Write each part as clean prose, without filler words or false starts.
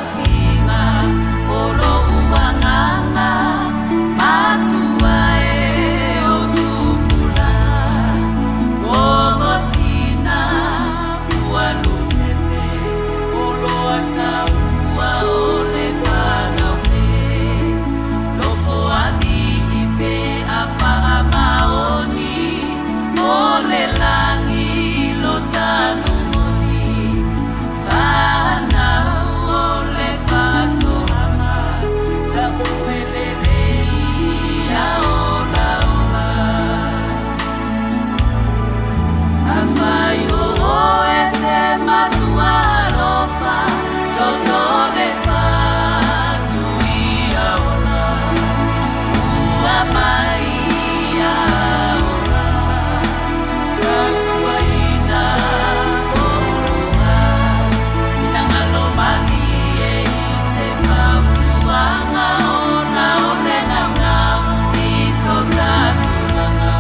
Taofiga o lou agaga matua e o tupulaga Gogosina ua lupepe o loa taua o le fanau nei Nofoalii pe a faamaoni o le lagi lo tanumoni Fanau o le faatoaga tapuelelei ia olaola Afai o oe se matua alofa toto le fatu ia ola Fua mai ia ola Tautuaina oulua Finagalo malie i se fautuaga Ona o le naunau i so ta tulaga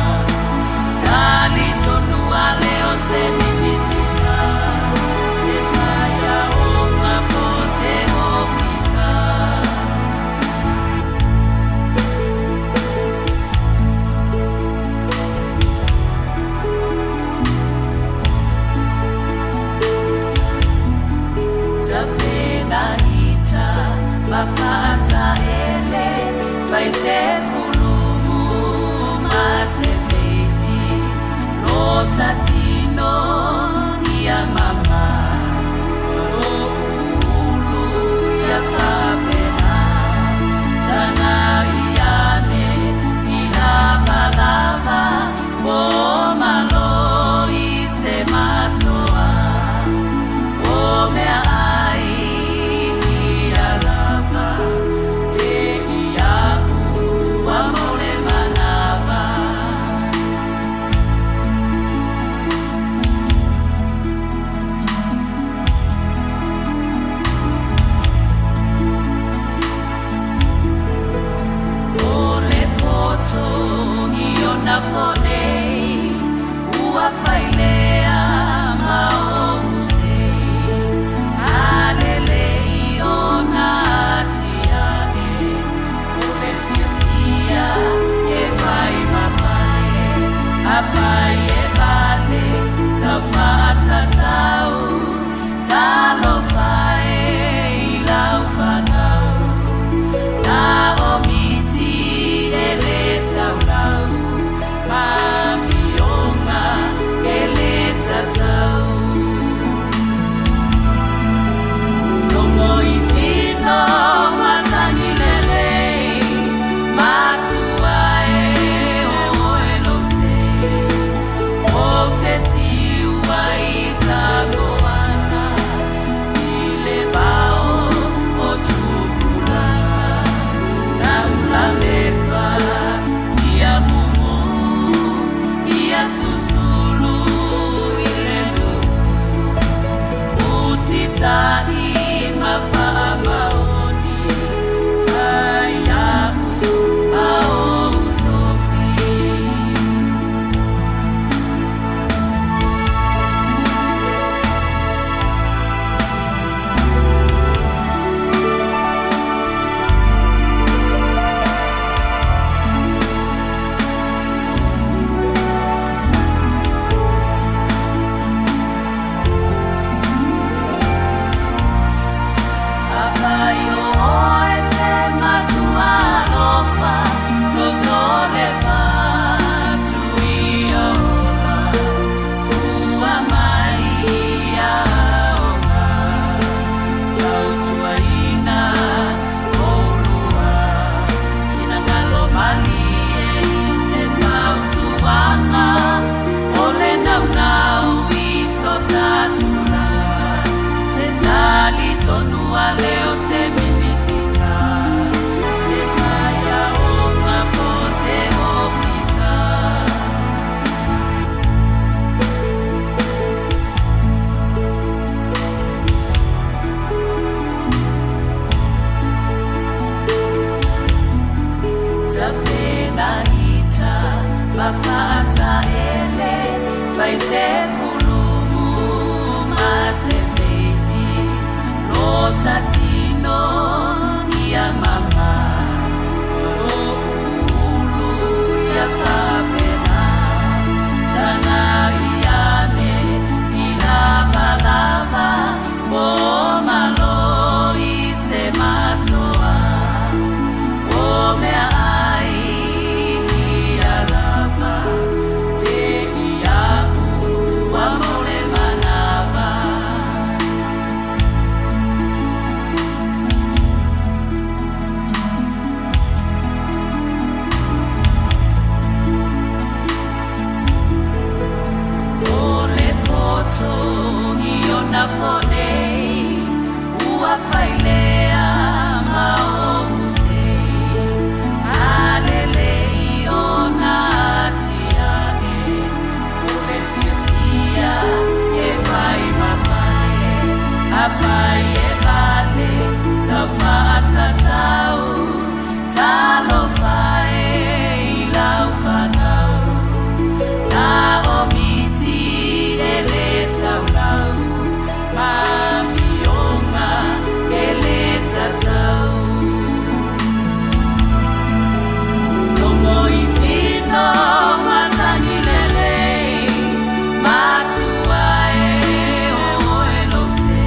Talitonu ale o se Minisita Se faiaoga po o se ofisa. Tapenaita ma faataele fai se kulumu ma se feisi lo ta tino ia mama o ulu ia faapena tagai ane i lavalava po malo i se masoa o mea ai ia lava te iaʻu ua mau le manava. O le poto i ona po nei ua failea ma ou sei Alelei ona atiae o le fiafia e fai ma pale Afai e vale tau faatatau Talofa e i lau fanau Na o miti e le taulau Ma amioga e le tatau Logo i tino matagi lelei Matua e o oe lou sei Ou te tiu ai i Samoana I le vao o tupulaga Laulamepa ia mumu ia susulu i le nuu Usitai ma faamaoni fai iaʻu ma ou tofi. Afai o oe se matua alofa, toto le fatu ia ola, fua mai ia ola, tautuaina oulua, finagalo malie i se fautuaga, o le naunau i so ta tulaga, te talitonu ale o se Minisita, se faiaoga po o se ofisa. Tapenaita ma faataele fai se kulumu ma se feisi lo ta tino. Afai e vale lau faatatau, Talofa e i lau fanau, Na o miti e le taulau, Ma amioga e le tatau. Logo i tino matagi lelei, Matua e o oe lou sē.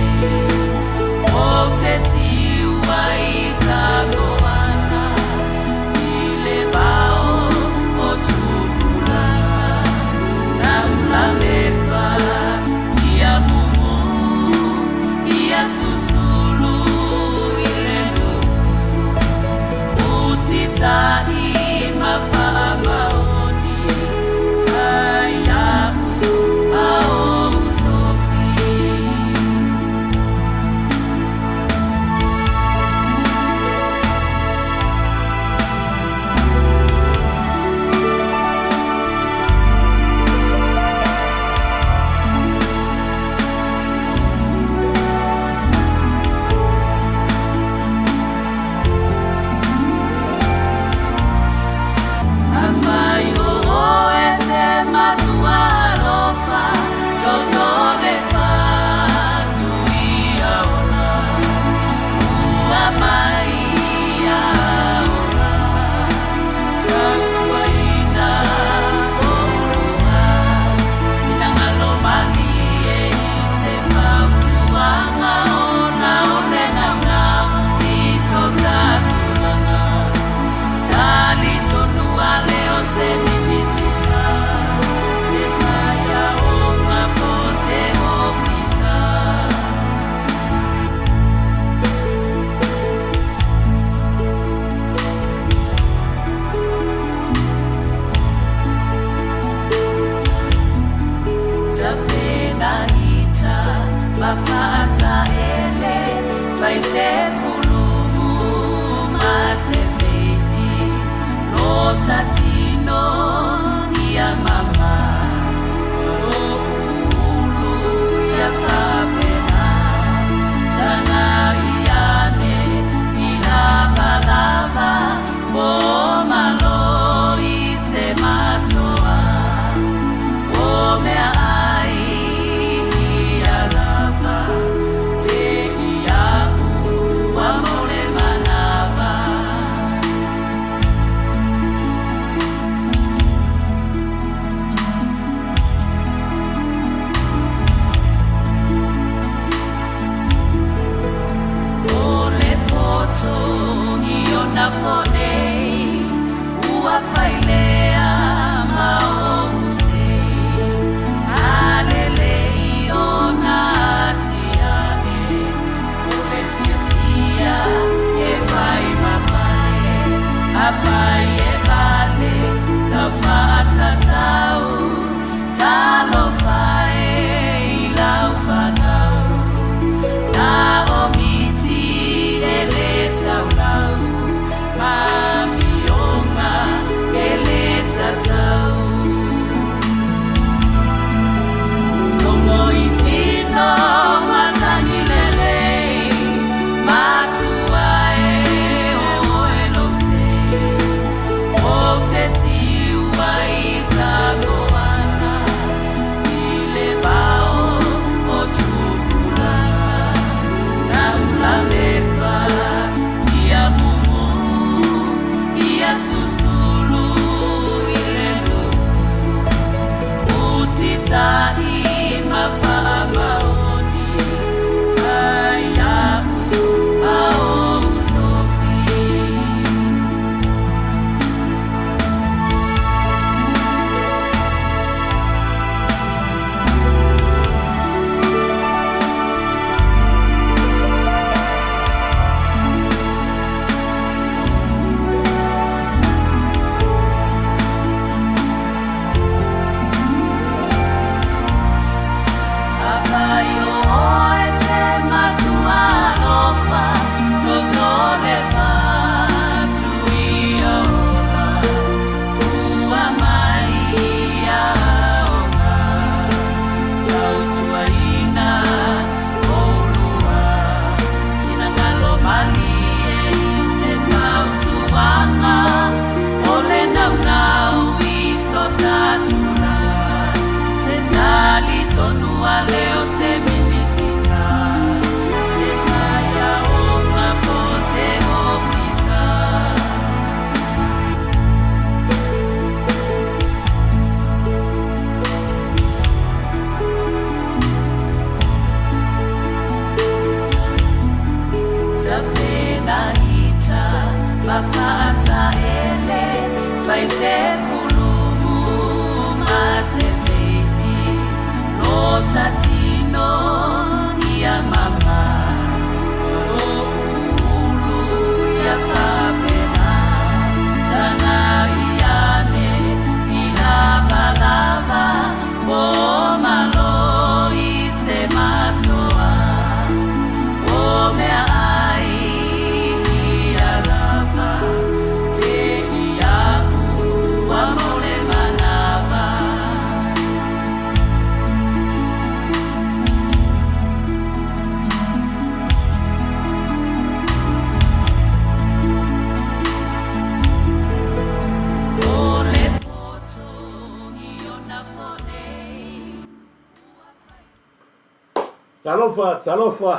Talofa, talofa.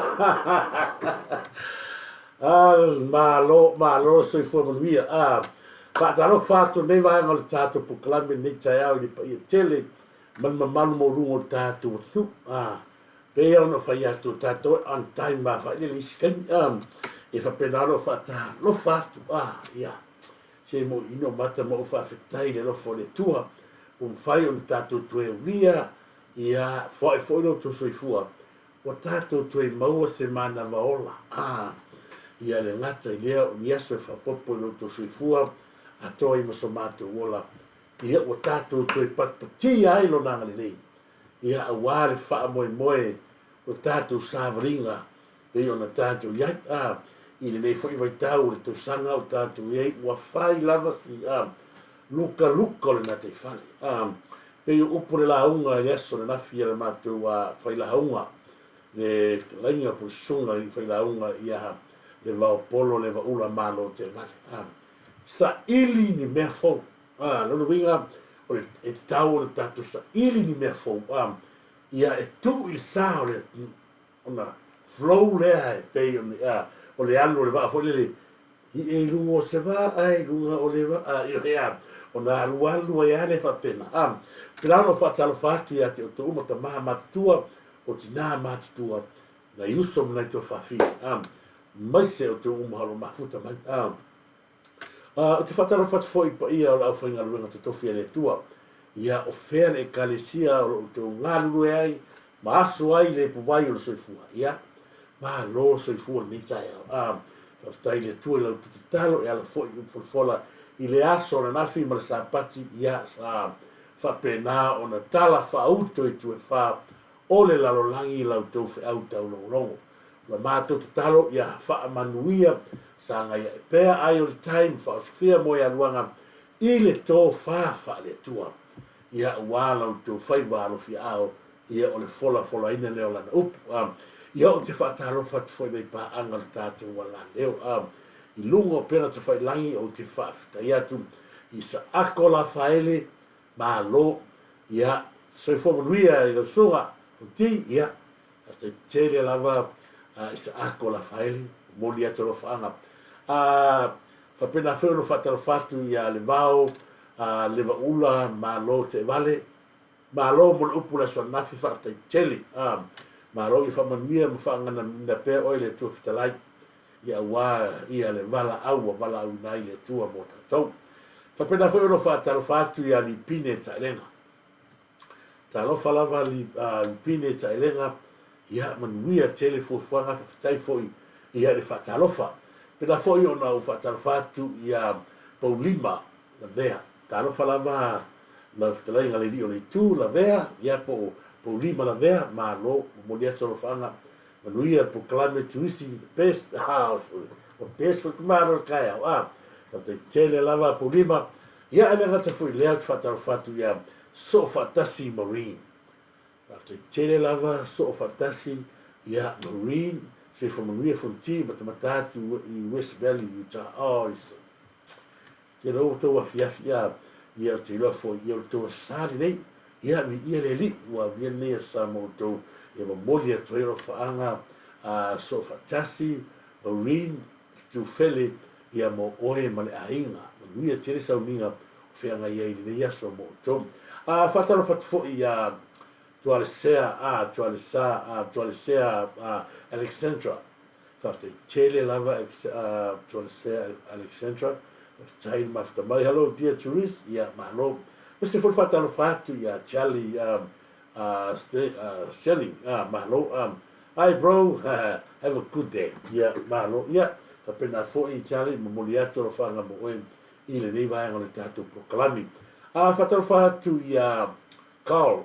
Ah, malo, malo le soifua manuia. Ah, faatalofa atu lenei vaega o le tatou polokalame i lenei taeao i le paia tele ma le mamalu maualuga o le tatou atunuu. Ah, pei ona fai atu o tatou e on time a failele isi taimi. Ah, e faapena ona ou faatalofa atu. Ah, ia. Se moʻiina o mata ma ou faafetai i le alofa o le Atua ua mafai ona tatou toe aulia Ia foai foi lo outou soifua, ua tatou toe maua se manava ola, a ia le gata i lea o ni aso e faaopoopo i lo outou soifua atoa ai ma so matou ola, ia ua tatou toe patipatia ai Lona agalelei, ia aua le faamoemoe o tatou savaliga pei ona tatou i ai, a i lenei foi vaitau o le tausaga o tatou i ai, ua fai lava si a lukaluka o le gataifale. A pei o upu o le lauga i le aso ananafi a le matou a failauga, le fetalaiga po o le susuga i failauga ia Levaopolo Levaula Malo Teevale. A saili ni mea fou. A lona uiga o le e tatau ona tatou saili ni mea fou. A ia e tuu i le sa o le atunuu ona flow lea e pei o le alu o le vaa foi lele i e luga o se vaa e luga o le vaa ioe a ona alualu ai lava lea faapena. A pela ona ou faatalofa atu ia te outou uma tama matutua o tinā matutua nai uso ma nai tuafafine a aemaise outou uma o lo o mafuta mai. A Ou te faatalofa atu foi i paia o le aufaigaluega totofi a le Atua, ia o fea le Ekalesia o lo o outou galulue ai ma aso ai le ipuvai o le soifua. Ia, malo le soifua i lenei taeao. A, faafetai i le Atua i la outou tatalo e ala foi i upu folafola i le aso ananafi ma le Sapati, ia, sa faapena ona tala faauto i itu e fa o le lalolagi i la outou feau taulogologo. O la matou tatalo ia faamanuia sagai ae pea ai o le tai ma faaosofia moealuaga i le tofa faale-Atua. Ia aua la outou faiva alofiaao, ia o le folafolaina lea o Lana upu. A, ia ou te faatalofa atu foi i nai paaga o le tatou alaleo. A, i luga o upega tafailagi ou te faafetai atu i Saako Lafaele, Malo, ia soifua manuia i lau susuga Fonti, ia Faafetai tele lava Isaako Lafaeli, momoli atu alofaaga. A faapena foi ona faatalofa atu ia Levao Levaula Malo Teevale, malo mo le upu i le aso ananafi, faafetai tele. A malo ia faamanuia ma faaganaina pea oe le Atua Fetalai, ia aua ia le valaau ua valaauina ai le Atua mo tatou. Faapena foi ona faatalofa atu ia Lipine Taelega. Talofa lava Lipine Taelega, ia manuia tele fuafuaga, faafetai foi ia le faatalofa. Pena foi ona ou faatalofa atu ia Paulima Lavea. Talofa lava lau fetalaiga le alii o le itu Lavea, ia po o Paulima Lavea, malo, momoli atu alofaaga, manuia le polokalame Tuisi the best, ah, o best foi kumalo le taeao, ah, faafetai tele lava Paulima. Ia ae le gata foi i lea ou te faatalofa atu ia Soofaatasi Marine. Faafetai tele lava Soofaatasi ia Marine, soifua manuia Fonoti matamata atu i West Valley Utah. Oh, it's tele o outou afiafi ia ia ou te iloa foi ia o le tou aso sa lenei. Ia viia le Alii ua aulia lenei aso sa mo outou e momoli atu ai alofaaga a Soofaatasi Marine Tufele ia mo oe ma le aiga. Manuia tele sauniga o feagai ai i lenei aso mo outou. A faatalofa atu foi ia Tualesea a Tualesa a Tualesea a Alexandra. Faafetai tele lava a Tualesea Alexandra. Faafetai le mafuta mai. Hello dear Therese. Ia malo. Aemaise foi le faatalofa atu ia Charlie a Shelly, malo. Hi bro, have a good day. Ia, malo. Ia, faapena foi Charlie, momoli atu alofaaga mo oe i lenei vaega o le tatou polokalame. Faatalofa atu ia Carl,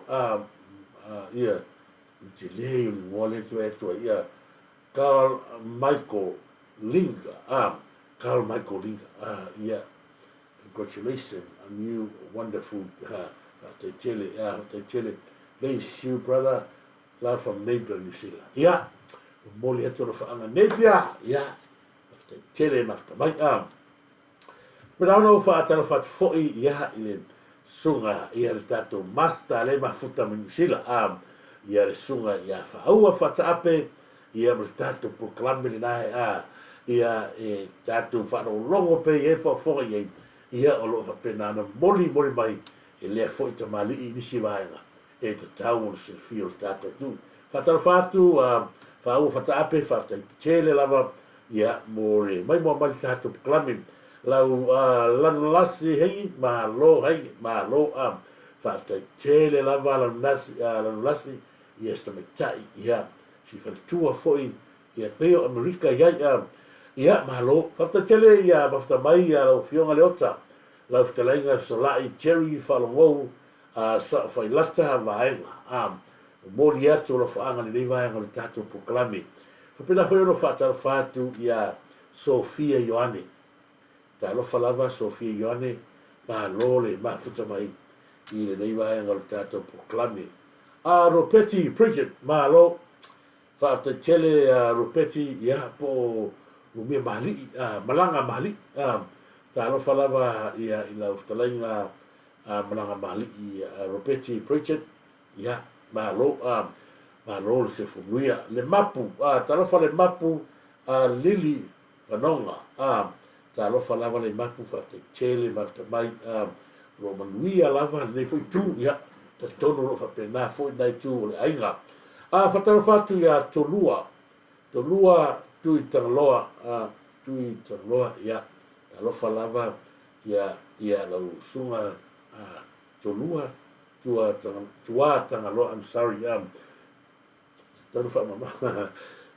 ia, le tele o le igoa lea e te vaai atu ai, ia, Carl Michael Linga, Carl Michael Linga, ia, Congratulations on you wonderful faafetai tele yeah faafetai tele bless you brother love from Napier New Zealand yeah momoli atu alofaaga Napier yeah faafetai tele mafuta mai ah Pena ona ou faatalofa atu foi ia i le susuga ia le tatou master le mafuta mai New Zealand ah. ia le Susuga ia Faaua Faataape, ia ma le tatou polokalame lena e a, ia e tatou faalogologo pea i ai, faafofoga i ai, ia o lo o faapena ona molimoli mai e lea foi tamalii i nisi vaega e tatau ona silafia o le tatou atunuu. Faatalofa atu a Faaua Fataape, faafetai tele lava ia mo le maimoa mai le tatou polokalame. Lau Lanulasi Hengi, malo Hengi, malo a faafetai tele lava Lanulasi, Lanulasi ia si tamaitai ia si faletua foi ia pei o Amerika i ai a ia malo. Faafetai tele ia mafuta mai ia lau Afioga Leota, lau fetalaiga Fesolai Jerry Faalogou a Saofailata Vaega a momoli atu alofaaga i lenei vaega o le tatou polokalame. Faapena foi ona faatalofa atu ia Sofia Ioane. Talofa lava Sofia Ioane, malo le mafuta mai i lenei vaega o le tatou polokalame. A Ropeti Bridget, malo. Faafetai tele a Ropeti, ia po o Rumia Maali'i, a Malaga Maali'i. A talofa lava ia i lau fetalaiga a Malaga Maali'i a Ropeti Bridget, ia malo a malo le soifuanuia. Le Mapu, a talofa le Mapu a Lili Fanoga, a talofa lava le Mapu, faafetai tele mafuta mai, a o lo o manuia lava lenei foi itu, ia talitonu o lo o faapena foi lena itu o le aiga. A faatalofa atu ia Tolua, Tolua Tui Tagaloa, a Tui Tagaloa, ia talofa lava ia ia lau susuga a Tolua Tua Tua Tagaloa, I'm sorry, tau faamama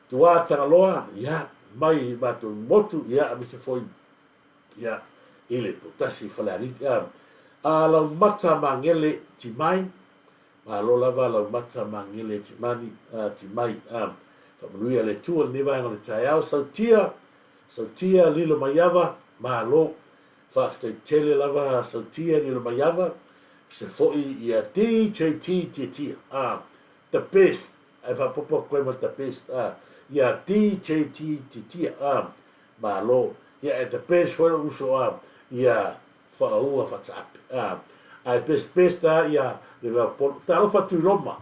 Tua Tagaloa, ia mai matou motu, ia aemaise foi ia i le Poutasi Falealili. A Laumata Magele Timai, malo lava Laumata Magele Timani, Timai, faamanuia le Atua i lenei vaega o le taeao. Sautia, Sautia Lilo Maiava, malo, faafetai tele lava Sautia Lilo Maiava, se foi ia DJT Tiatia, the best, ae faaopoopo atu ai ma le the best, ia DJT Tiatia, malo, ia e the best foi lou uso a, ia Faaua Fataape, ae best best a ia le Leopolo, talofa Tuiloma,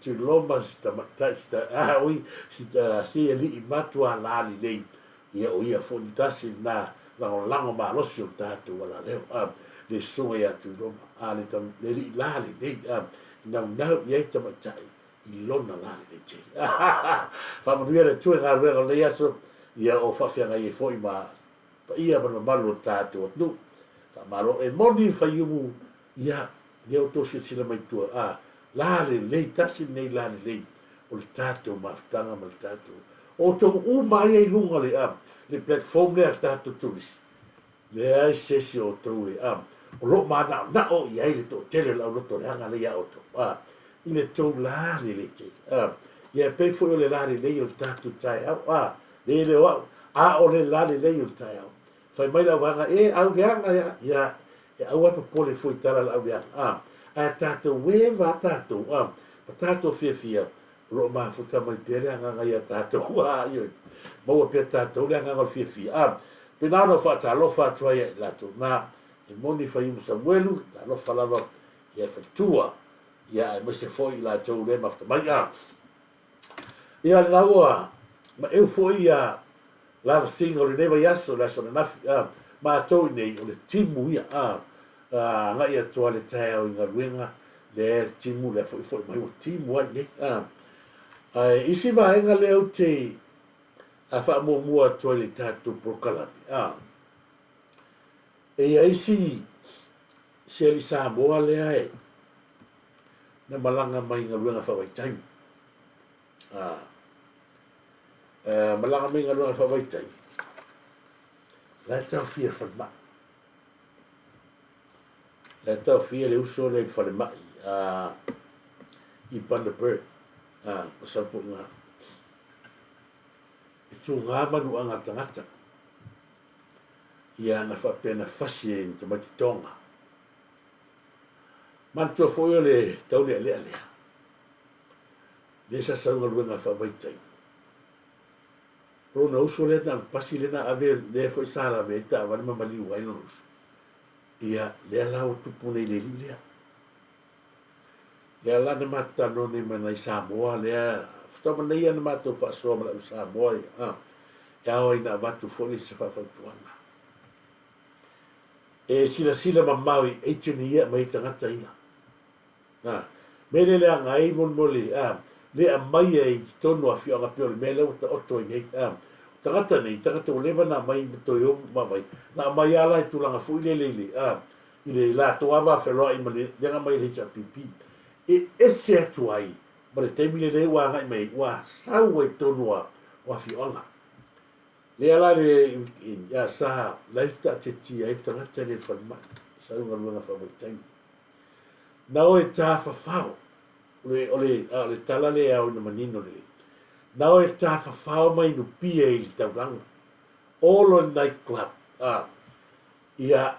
Tuiloma si tamaitai si ta oi si ta si alii matua la lelei, ia o ia foi le tasi lena lagolago malosi o le tatou alaleo, le susuga ia Tuiloma, le le alii la lelei, i naunau i ai tamaitai i lona la lelei tele. Faamanuia le Atua i galuega o lenei aso, ia o faafeagai ai foi ma paia ma le mamalu o le tatou atunuu. Faamalo. E moni Faiumu, ia, lea ua outou silasila mai tua, a, la lelei, tasi lenei la lelei o le tatou mafutaga ma le tatou, o outou uma lava ia i luga o le, a, le platform lea a le tatou turisi, leai se isi o outou e, a, o lo o manaonao i ai le toatele o le aulotoleaga lea ia outou, a, i le tou la lelei tele, a, ia e pei foi o le la lelei o le tatou taeao, a, Le le o au, a o le la lelei o le taeao. Fai mai lau vaega, e, au leaga ia, ia, e aua e popole fua i tala a le au leaga, a, ae tatou eva a tatou, a, ma tatou fiafia, o lo o mafuta mai pea le agaga ia tatou, a, ioe, maua pea tatou le agaga o le fiafia, a, pena ona ou faatalofa atu ai ia i latou na, e moni Faiumu Samuelu, talofa lava ia le faletua, ia aemaise foi i latou le mafuta mai, a. Ia lena ua maeu foi ia lavasiga o lenei vaiaso, le aso ananafi, a, matou i nei, o le timu ia, a, a, agai atu lava le taeao i galuega, lea e timu, lea foi foi mai ua timu ai nei, a. Ae isi vaega lea ou te a faamuamua atu ai le tatou polokalame, a, e i ai si, si alii Samoa lea e, na malaga mai i galuega faavaitaimi. A, e, malaga mai i galuega faavaitaimi, la e taofia i le falemai. La e taofia le uso lea i le falemai a, i Bundaberg, a, masalo po o i ina. E tūgā manuaga tagata, ia na faapea na fasi e ni tamaiti Tonga. Manatua foi o le taulealea lea, lea sa sau galuega faavaitaimi. O lona uso lea na pasi lea na ave, lea foi sa lave ai le taavale ma maliu ai lona uso. Ia, lea la ua tupu nei i le alii lea. Lea la na matou talanoa nei ma nai Samoa lea faatoa manaia na matou faasoa ma le au Samoa ia, e ao ai na avatu foi le isi faafautuaga. E silasila mamao i agent ia aumai ai tagata ia. A, mea lea leaga ai molemole, a, le aumaia i totonu o afioaga pei o le mea lea ua taoto ai nei. A, o tagata nei, tagata ua leva ona aumai ma toe o ma aumai, na aumai lava la i tulaga foi lele i le, a, i le latou lava va feloai ma le lea na aumai e le HRPP. E ese atu ai ma le taimi lelei ua agai mai ai, ua sau ai i totonu o afioaga. Lea la le ia sa laita taatiatia ai le tagata lea i le falemai, sau i galuega faavaitaimi. Na o e tafafao, o le, o le, a o le tala lea e ao ina manino lelei. Na o e tafafao mai Nupia i le taulaga, olo i le night club, a, ia,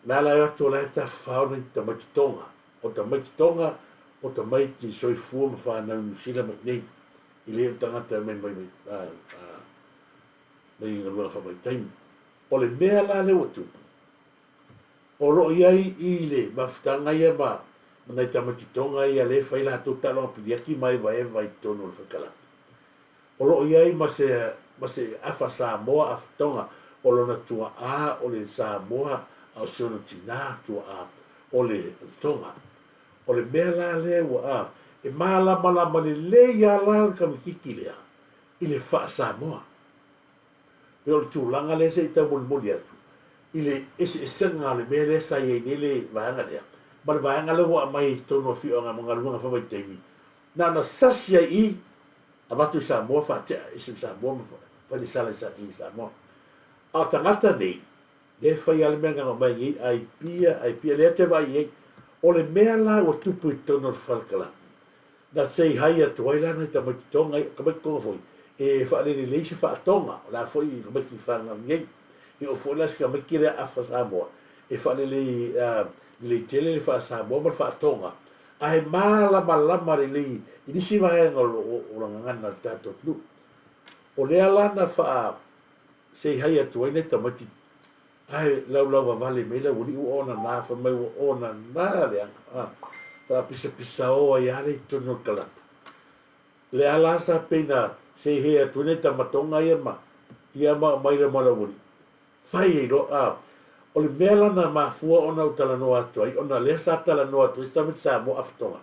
na ala atu o la e tafafao nai tamaiti Tonga, o tamaiti Tonga, o tamaiti soifua ma fanau i Niu Sila ma i inei, i le o tagata e omai mai, mai, a, a, mai galuega faavaitaimi. O le mea la lea ua tupu, o lo o i ai i le mafutaga ia ma ma nai tamaiti Tonga ia lea e fai latou taaloga piliaki ma evaeva i totonu o le fale-kalapu. O lo o i ai ma se ma se afa Samoa, afa Tonga, o lona tuaa o le Samoa a o si ona tinā tuaa o le Tonga. O le mea la lea ua a, e malamalama lelei lava la le tamaitiiti lea i le faa-Samoa. Pei o le tulaga lea se i taumolimoli atu i le eseesega o le mea lea sa i ai nei le vaega lea ma le vaega lea ua aumai i totonu o afioaga ma galuega faavaitaimi, na ona sasi ai i i, avatu i Samoa faatea ese i Samoa ma fai le sala i Samoa. A o tagata nei, lea e fai lava le mea na aumai nei, ai pia, ai pia, lea te vaai i ai. O le mea la ua tupu i totonu o le fale kalapu, na say hi atu ai la nai tamaiti Tonga ia, tamaiti Tonga foi, e faalelelei se faatoga, o la foi tamaiti fanau nei. E oo foi la si tamaiti lea afa Samoa, e faalelei lelei tele le faa-Samoa ma le faatoga, ae malamalama lelei i nisi vaega o la gagana a le tatou atunuu. O lea la na faa say hi atu ai nai tamaiti Ae laulauvavale mai le aualii ua onana, fai mai ua onana leaga, a, faapisapisao ai lava le i totonu o le kalapu. Le a la sa pei na seihei atu ai nai tama Tonga ia ma, ia ma aumai le ma le aualii, fai ai loa, a. O le mea la na mafua ona ou talanoa atu ai, ona lea sa talanoa atu ai si tamaiti Samoa afa Tonga,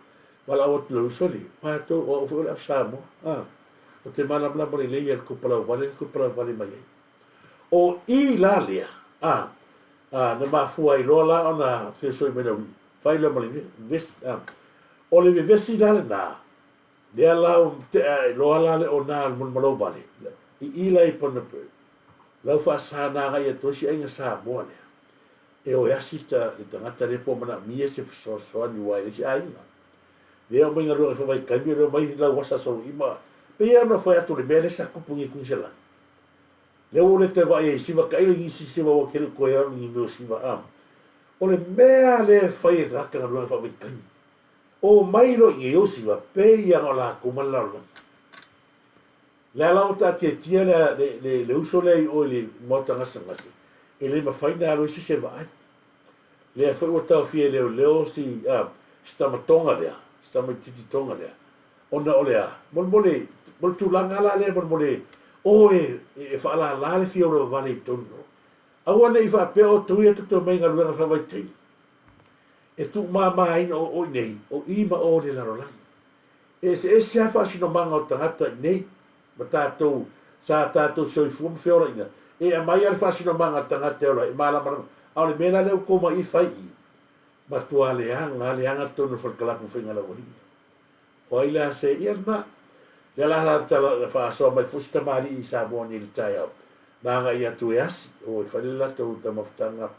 valaau atu i lou uso, Soli, matou, o au foi o le afa Samoa, a, ou te malamalama lelei ia le kupalauvale na kupalauvale mai ai. O i la lea, a, a, na mafua ai loa la ona feosoi mai le aualii, fai loa ma le vevesi, a. O le vevesi la lena, lea la ua tea ae loa la le ona o le Malomalouvale, i i la i Bundaberg, lau faasa na agai atu ai si aiga Samoa lea, e o e asi ta, le tagata lea po o manaomia se fesoasoani aua e leai se aiga. Lea omai galuega i faavaitaimi, lea omai lau asa soloima, pei lava ona fai atu o le mea lea sa tupu nei i Kuiniselani. Lea ua ou le toe vaai ai i siva tailo i nisi siva ua tele toe alu ni mea o siva a. O le mea lea e fai e tagata galuega faavaitaimi. Omai loa i inei o siva pei lava o latou ma le lalolagi. Lea la ua taatiatia le, le, le, le uso lea i o i le maota gasegase, e le mafai ona alu ai se isi e vaai. Lea foi ua taofia e leoleo si, a, si tama Tonga lea, si tamaitiiti Tonga lea, Ona o le a? Molemole, mo le tulaga la lea molemole, o e, e faalala le fia ola vavale i totonu o. Aua ne i faapea outou ia tou te omai i galuega faavaitaimi, e tuumamaina o, o i nei, o i ma o le lalolagi. E eseese lava faasinomaga o tagata i nei, ma tatou, sa tatou soifua ma feolaina, e aumai lava le faasinomaga a le tagata e ola ai, e malamalama. A o le mea la lea ua tou omai i fai i i, matua leaga lava, leaga totonu o le fale kalapu o Faigalaualii. O ai la se ia lena? Lea la sa tala faasoa mai foi si tamalii i Samoa nei i le taeao, na agai atu e asi, o e fai le latou taumafataga,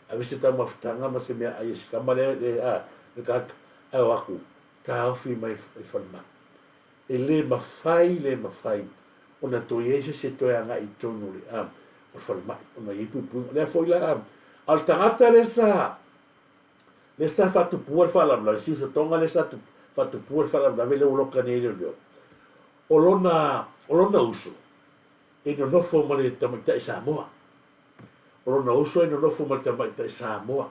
ave se taumafataga ma se meaai a si tama lea, le, a, le tagata, ae o atu, taofi mai i falemai. E le mafai, le mafai ona toe i ai se isi e toe agai i totonu o le, a, o le falemai, ona e i ai puipuiga. O lea foi la, a o le tagata lea sa, Lea sa faatupua le faalavelave, si uso Tonga lea sa faatupua le faalavelave lea ua loka nei e leoleo. O lona, o lona uso e nonofo ma le tamaitai Samoa. O lona uso e nonofo ma le tamaitai Samoa.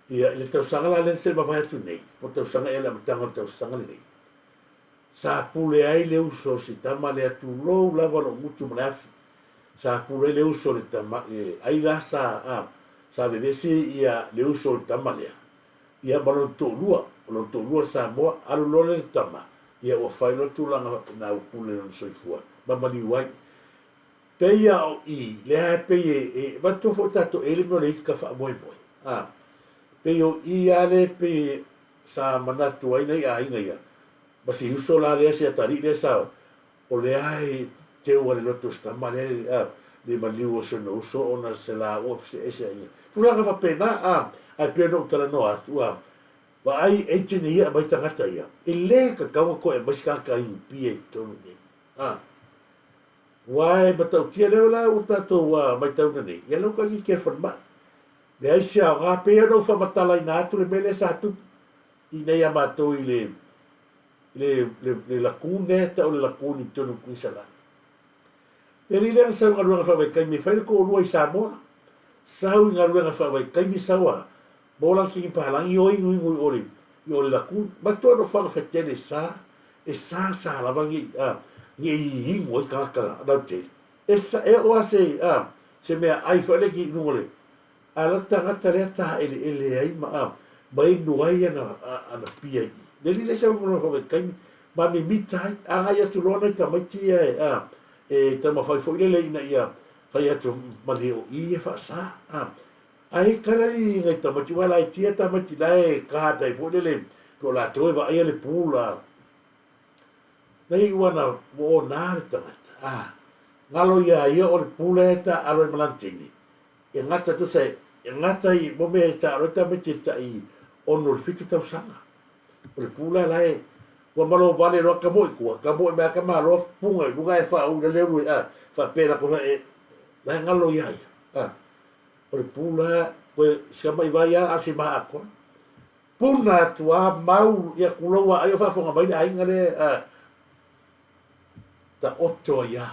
Ia, i le tausaga la lea na se i mavae atu nei, po o le tausaga ea i le amataga o le tausaga lenei, sa pule ai le uso o si tama lea, tulou lava lou gutu ma le afi, sa pule ai le uso i le tama, ai la sa, a, sa vevesi ia le uso o le tama lea, ia ma lona toalua, o lona toalua le Samoa, alu loa lea i le tama, ia ua fai loa tulaga faapena ua pule i lona soifua ma maliu ai. Pei a o i, lea e pei e, e manatua foi tatou e i ai le mea o le ika faamoemoe, a, pei o i lava lea e pei sa manatu ai nai aiga ia, ma si uso la lea, si atalii lea sa, o lea e teu a le loto o si tama lea, a, le maliu o si ona uso ona se laua feseese ai. Tulaga faapena, a, ae pei ona ou talanoa atu, a, vaai agent ia e aumai tagata ia, e le tatau ona toe aumai se tagata iupia i totonu i nei, a. Aua e matautia lea la ua tatou maitauina nei, ia lea ua taititi e le falemai. Leai se aoga, pei ona ou faamatalaina atu le mea lea sa tupu i inei ia matou i le le le le lagoon lea e tau o le lagoon i totonu o Kuinisalani. Le alii lea na sau i galuega faavaitaimi e fai le toalua i Samoa, sau i galuega faavaitaimi sau a maua lana kini palagi o inuinu i o le i o le lagoon. Manatua nofoaga faitele e sa, e sa sa lava nei a nei inu ai tagata lautele. E sa e oo lava se a se meaai foi lea i luga o le a la tagata lea taeleele ai ma a ma inu ai ana ana pia i i. Le alii lea sau i lona faavaitaimi ma mimita ai, agai atu loa nai tamaiti ia e a e taumafai foi lele ina ia fai atu malie o i e faasa a. Ae kala ni nai tamaiti aua e laiti a tamaiti la e guard ai foi lele po o latou e vaaia le pula. Na iu ana ua ona le tagata, a galo ia ia o le pula e taaalo ai ma lana teine, e gata tusa e gata i mo mea e taaalo ai tamaiti e tai ono i le fitu tausaga. O le pula la e ua malo vale loa ka moi tua, ka moi mai ka malo punga i luga e faaui la le ulu e a faapea la ko e la e galo ia ia. A O le pula koe si ka mai vai a si ma atoa. Puna atu a mau ia tulou a ai o faafofoga mai le aiga lea a taoto ai a.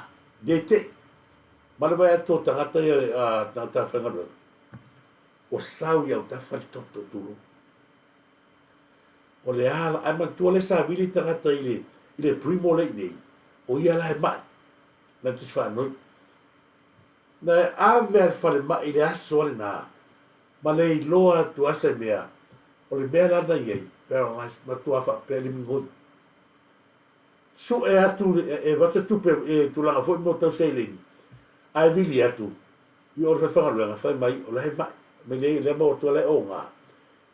Le tei. Ma le vaai atu o tagata ia a tagata faigaluega. Ua sau i autafa le toto tulou. O le a la, ae manatua lea sa vili tagata i le i le primo lea i nei, o ia la e mai. Na tusi faanoi. Na e ave a le falemai i le aso a lena, ma le iloa atu a se mea, o le mea la na i ai, paralyzed, matua faapea le migoi. Sue atu e avatu se tupe e tulaga foi mo tau seleni, ae vili atu i o le faifaigaluega, fai mai o la e mai, mai le lea maua atu la e oga.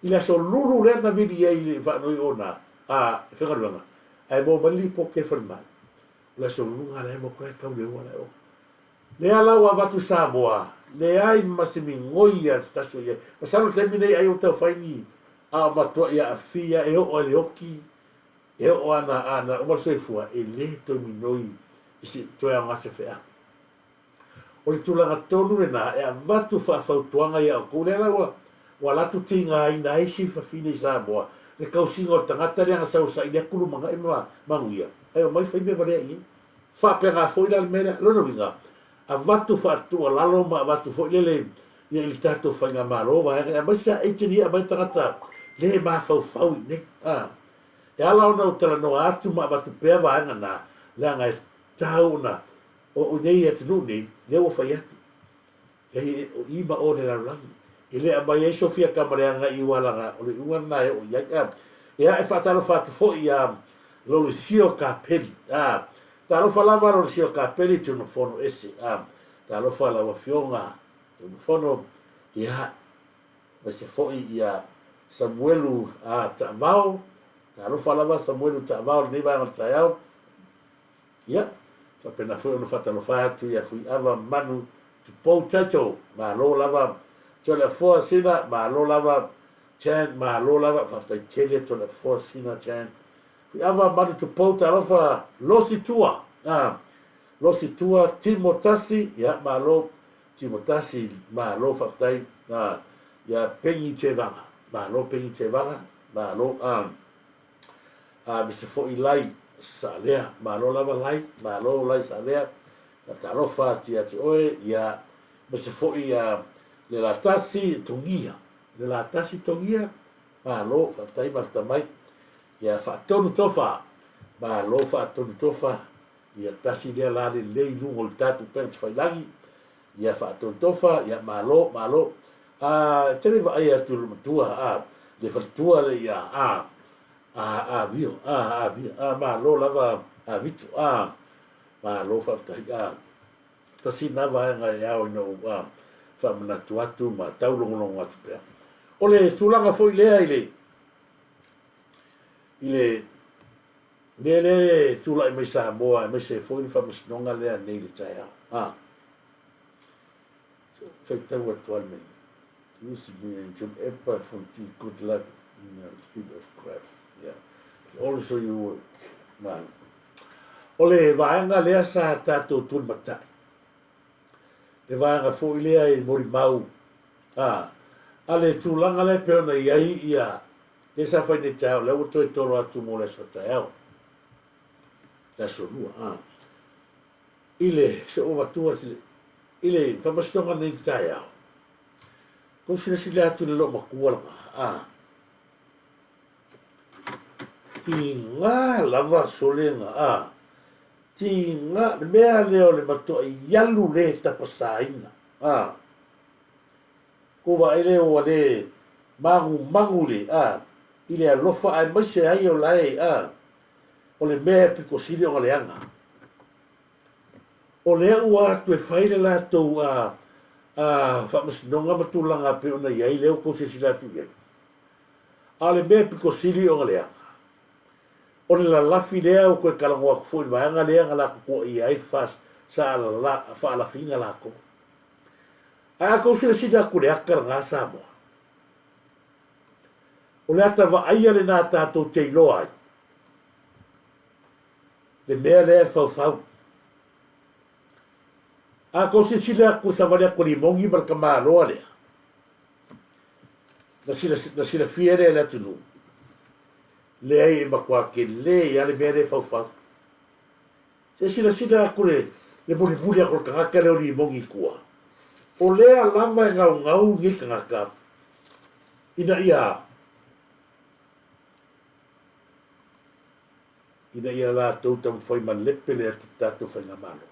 I le aso lulu lea na vili ai i le faanoi ona a faigaluega, ae maua mai le lipoti e le falemai, o le aso lulu na la e maua atu la e tau le ua la e oga. Lea la ua avatu i Samoa, leai ma se migoi a se tasi o i ai. Masalo i le taimi nei ai ua tau fai ni ao matuai aafia e oo ai le oki, e oo ana ana uma le soifua, e le toe minoi i se toe aoga se feau. O le tulaga tonu lena e avatu faafautuaga ia outou, lea la ua ua alu atu tigaina ai si fafine i Samoa le tausiga o le tagata lea na sau e saili atu lumanai ma manuia, ae omai fai mea valea i ai. Faapena foi la le mea lea. Lona uiga, avatu faatuualalo ma avatu foi lele ia i le tatou faigamalo vaega ia aemaise lava agent ia e aumai tagata le mafaufau i inei. A, e ala ona ou talanoa atu ma avatu pea vaega na, leaga e tatau ona, o inei i atunuu nei, lea ua fai atu. Leai, o i ma o le lalolagi. E le aumai ai Sofia Kamaleaga i Ualaga, o le iuga lena e oo i ai. A, ia, e faatalofa atu foi ia Lolesio Kapeli. A, talofa lava Lolesio Kapeli Tunumafono ese. A, talofa lau Afioga Tunumafono, ia, aemaise foi ia Samuelu a Taavao. Talofa lava Samuelu Taavao i lenei vaega o le taeao. Ia, faapena foi ona faatalofa atu ia Fuiava Manu Tupou Title, malo lava Toleafoa Sina, malo lava Chan, malo lava, faafetai tele Toleafoa Sina Chan. Fuiava Manu Tupou, talofa Losi Tua, ah, Losi Tua, Timo Tasi, ia, malo, Timo Tasi, malo, faafetai, ah, ia Pengi Tevaga, malo Pengi Tevaga, malo, ah, A mese foi Lai Saalea, malo lava Lai, malo Lai Saalea, faatalofa atu ia te oe, ia mese foi ia Lelatasi Togia, Le latasi togia, malo, faafetai mafeta mai. Ia faatonu tofa, malo faatonu tofa, ia tasi lea la lelei i luga o le tatou upega tafailagi, ia faatonu tofa, ia malo, malo. A, e te le vaai atu i le matua, a, le faletua le ia, a, a, a vio, a, a vio, a, malo lava a vitu, a, malo faafetai, a. Tasi lena vaega e ao ina ou faamanatu atu ma taulogologo atu pea. O le tulaga foi lea i le i le mea lea e tulai mai Samoa aemaise foi le faamasinoga lea nei i le taeao. A faitau atu lava le mea. Use me and John Epa Fonti, good luck in the field of craft. Yeah. Also you work. Malo. O le vaega lea sa tatou tulimatai, le vaega foi lea i molimau a, a le tulaga lea e pei ona i ai ia lea sa fai nei taeao, lea ua toe tolo atu mo le aso taeao, le aso lua, a. I le, se ua avatua i le faamasinoga nei i le taeao, kou silasila atu i le loomatua lena, a. Tiga lava solega a tiga le mea lea o le matuai alu le tapasaina a kou vaai lea ua le magumagu le a i le alofa aemaise ai o lae a o le mea e pito sili ona leaga o lea ua atu e fai le latou a a faamasinoga ma tulaga e pei ona i ai lea ua tou silasila atu i ai. A o le mea e pito sili ona leaga, o le lalafi lea ua toe talanoa atu foi i le vaega lea na latou tuuaia ai le sa faalafiina latou. Ae a tou silasila atu i le ata lena Samoa, o le ata vaaia lena tatou te iloa ai le mea lea e faufau. A tou silasila atu i le savali atu a Limogi ma le tamaloa lea, Na silafia lea e le atunuu, leai e matua tele lava le mea lea e faufau. Se silasila atu le, le mulimuli atu o le tagata lea o Limogi i tua, o lea lava e gaugau nei tagata ina ia ina ia latou taumafai malepe le tatou faigamalo.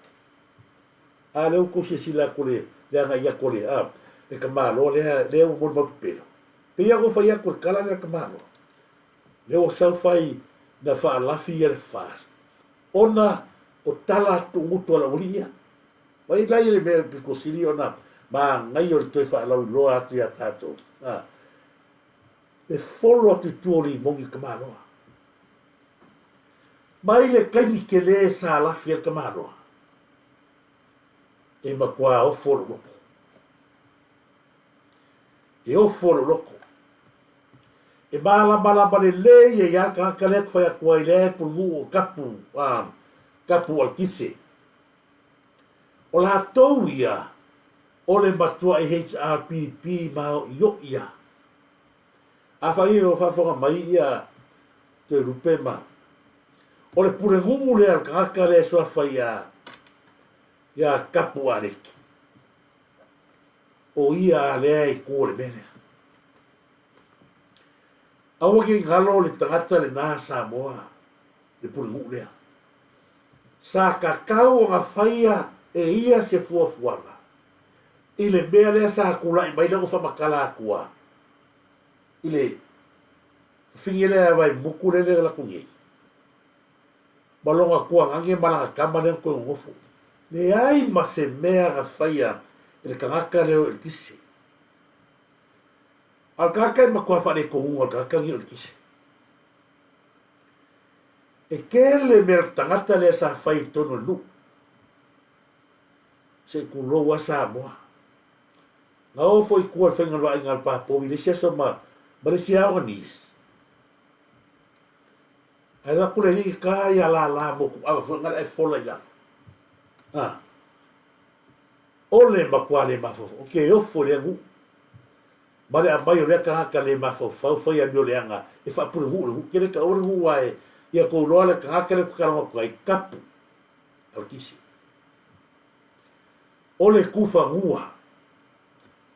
A lea ua tou silasila atu le le agai atu o le a le tamaloa lea lea ua molimau pepelo. Pei lava ona ou fai atu le tala lea a le tamaloa. Lea ua sau fai na faalafi ia le FAST ona o tala tuugutu a le aualii ia. Vaai la ia le mea pito sili ona manaia o le toe faalauiloa atu ia tatou. A le folo atu i tua o limogi le tamaloa. Mai le taimi tele sa lafi ai le tamaloa, e matua ofo lou loto. E ofo lou loto. E malamalama lelei ai lava le tagata lea e fai atu ai lea e pulenuu o kapu, a, kapu aletise. O latou ia, o le matuai HRPP maoio'i lava. Afai o faafofoga mai ia Toelupe ma o le pulenuu lea o le tagata lea e suafa ia ia Kapu Aleki. O ia lea e i tua o le mea lea. Aua ne i galo le tagata lena Samoa le pulenuu lea. Sa tatau ona faia e ia se fuafuaga i le mea lea sa tulai mai lea ua faamatala atua i le fafine lea a Vaimutu lea le latou nei ma lona tuagane ma lana tama lea na toe nonofo. Leai ma se mea na faia e le tagata lea o Eletise. A o le tagata e matua faaletonuga o le tagata lenei o Eletise. E tele mea o le tagata lea sa fai i totonu o le nuu. Se i tulou lava Samoa. Na o foi i tua i le faiga o le vaaiga a le papovi i le isi aso ma ma le isi aoga nisi. Ae alu atu le alii e ta ia lala motuava foi na le ae fola i lalo. A. O le matua le mafaufau. Ou te ofo i lea nuu. Ma le aumai o lea tagata le mafaufau fai amio leaga e faapulenuu le nuu. Ke le taua le nuu ae ia tou iloa le tagata lea ou te talanoa atu ai, kapu. Aletise. O le tufanua,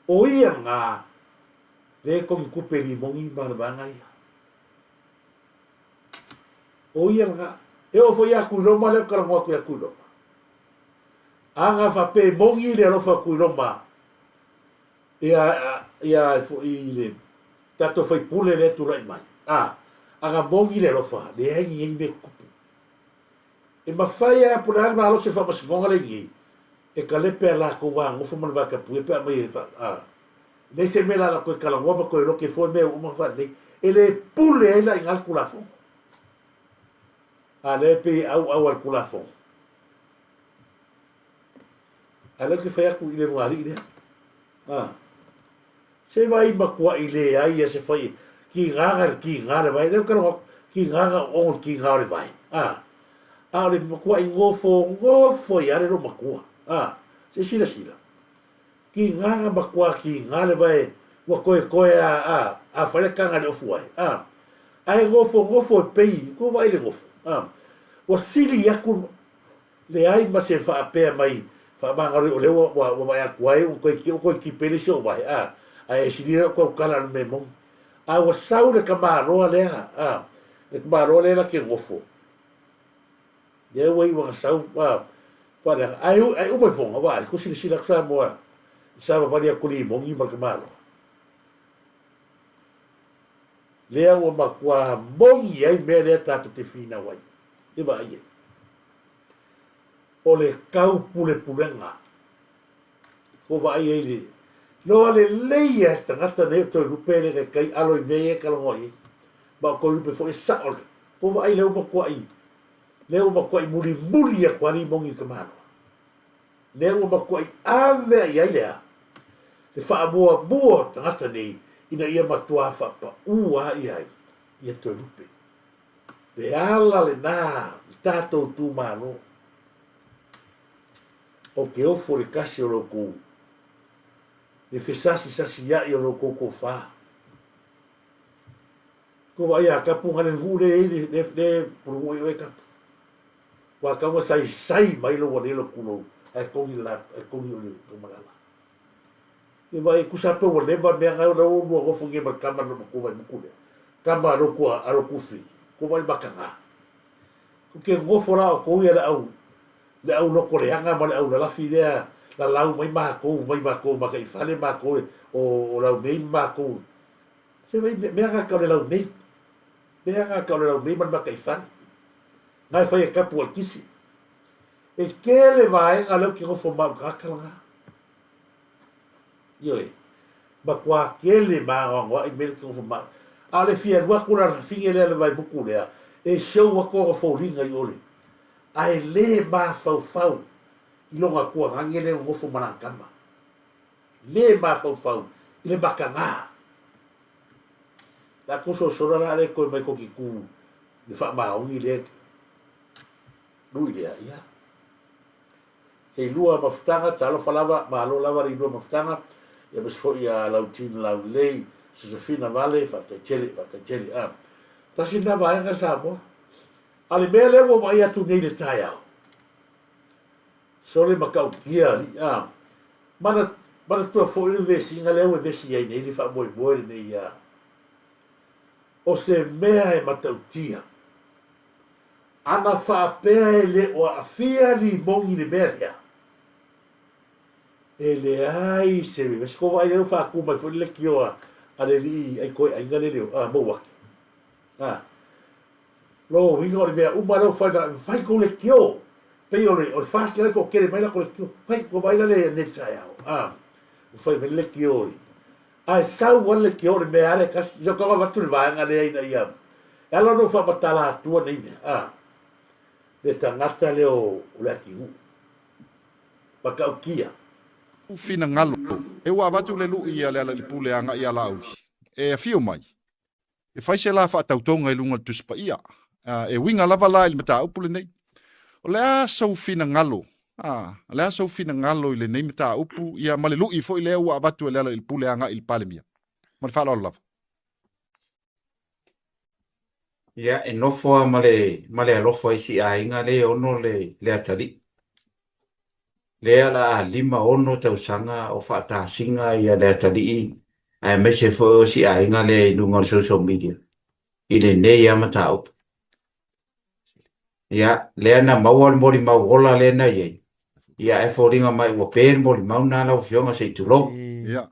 o ia na Lea e kogi tupe i limogi ma le vaega ia. O ia lena. E oo foi ia Tuiloma lea ou talanoa atu ia Tuiloma. Ana faapea e moni le alofa o Tuiloma ia ia foi i le tatou faipule lea e tulai mai. A, ana moni le alofa, leai ni nei mea tutupu. E mafai lava po o le a le malosi o le faamasinoga lea e i nei, e talepe a latou va nofo ma le vatapuia pe a aumai e fa, a, leai se mea o le a latou toe talanoa ma toe lote fua mea ua uma ona faalelei. E le pule ai la i ina le Tulafono. A lea e pei e auau lava i le Tulafono. A lea ou te fai atu i le lugalii lea. A. Se vai matuai leai ia se fai kigaga le kiga le vai lea ou te logo atu kigaga o le kiga o le vai a a o le matuai gofo gofo ai le loomatua a se silasila kigaga matua kiga le vai ua toe toe a a a fai le taga le ofu ai a ae gofo gofo e pei ko vai le gofo a ua sili atu Leai ma se faapea mai faamagalo o lea ua ua vaai atu ai ua toe ua toe tipe le isi ou vae a ae e sili lou tautala i le mea moni. A ua sau le tamaloa lea a le tamaloa lea la te nofo lea ua iu ina sau a faaleaga ae ae uma ifoga vaai ko silasila atu Samoa i savavali atu limoni ma le tamaloa lea ua matua moni ai mea lea tatou te finau ai e vaai ai. O le taupulepulega. Ua vaai ai le loa lelei a le tagata nei o Toelupe e le taitai alo i mea ia e talanoa i ai. Ma o Toelupe foi e sao le. Ua vaai lea ua matuai, lea ua matuai mulimuli atu lava limoni i le tamaloa. Lea ua matuai ave i ai le a? Le faamuamua o le tagata nei ina ia matua faapaū lava ia ai ia Toelupe. Le ala lena i tatou itumalo. Ou te ofo i le tasi o lo outou, le fesasisasia'i o lo outou tofa. Tou vaai ia Kapu na le nuu lea e i ai le, le pulunuu ai oe Kapu. Ua tatau ona saisai mai lou alelo tulou ae togi le la, ae togi o le taumalala. Ia vaai e tusa pe ua leva mea na ua lua nofo nei ma le tama le matua Vaimutu lea. Tama a lotu a lotu fi. Ko vai makanga. Ko ke nofo la o kou ia le au le au loko leaga ma le au lalafi lea lalau mai makou mai makou makaifale makou o o laumei ma makou. Se vai mea na ka o le laumei. Mea na ka o le laumei ma le makaifale. Na e fai e kapu al kisi. E tele vaega lea ou te nofo ma au tagata lena. Ioe. Matua tele maanoanoaʻi mea lea ou te nofo ma au. A o le fia alu atu la le fafine lea le Vaemutu lea, e show atu ona foliga i o le. Ae le mafaufau i lona tuagage lea e nonofo ma lana tama. Le mafaufau i le makaga. La tou sosola la lea toe mai tou te tu i le faamaoni lea lui lea, ia. E lua mafutaga, talofa lava, malo lava le lua mafutaga, ia aemaise foi ia Lautini Laulelei, Sosefina Vale, faafetai tele, faafetai tele. A, tasi lena vaega Samoa. A le mea lea ua vaai atu nei i le taeao, sole matautia alii, a, mana, manatua foi le vesiga lea ua vesi ai nei le faamoemoe lenei, a, o se mea e matautia. Ana faapea e le o aafia limoni i le mea lea, e leai se vevesi. Ko vaai lea ua faatu mai foi le leitio a le alii ai koe aiga le leo, a, Mouaki. A, lona uiga o le mea uma lea ua fai, fai tou leitio. Pei o le, o le FAST lea e toatele mai latou leitio. Fai, ua vaai la le nei taeao, a, ua fai mai le leitio i, Ae sau lava le leitio o le mea lava lea e tasi, se tau avatu le vaega lea ina ia, e ala ona ou faamatala atua nei mea, a, le tagata lea o le atinuu, matautia. Finagalo, e ua avatu le lui a Lealailepule agai ia Laauli, e afio mai, e fai se la faatautoga i luga o le Tusi Paia. E uiga lava la i le mataupu lenei. O le a sou finagalo, a, o le a sou finagalo i lenei mataupu, ia ma le lui foi lea ua avatu e Lealailepule agai i le Palemia. Ma le faaaloalo lava. Ia, e nofo lava ma le, ma le alofa i si aiga lea e ono le, le atalii. Lea o le a 56 tausaga o faatasina ia le atalii. aemaise foi o si aiga lea i luga o le social media i lenei lava mataupu. Ia, lea na maua le molimau ola lea na i ai, ia ae foliga mai ua pe le molimau lena lau Afioga se i tulou. Ia.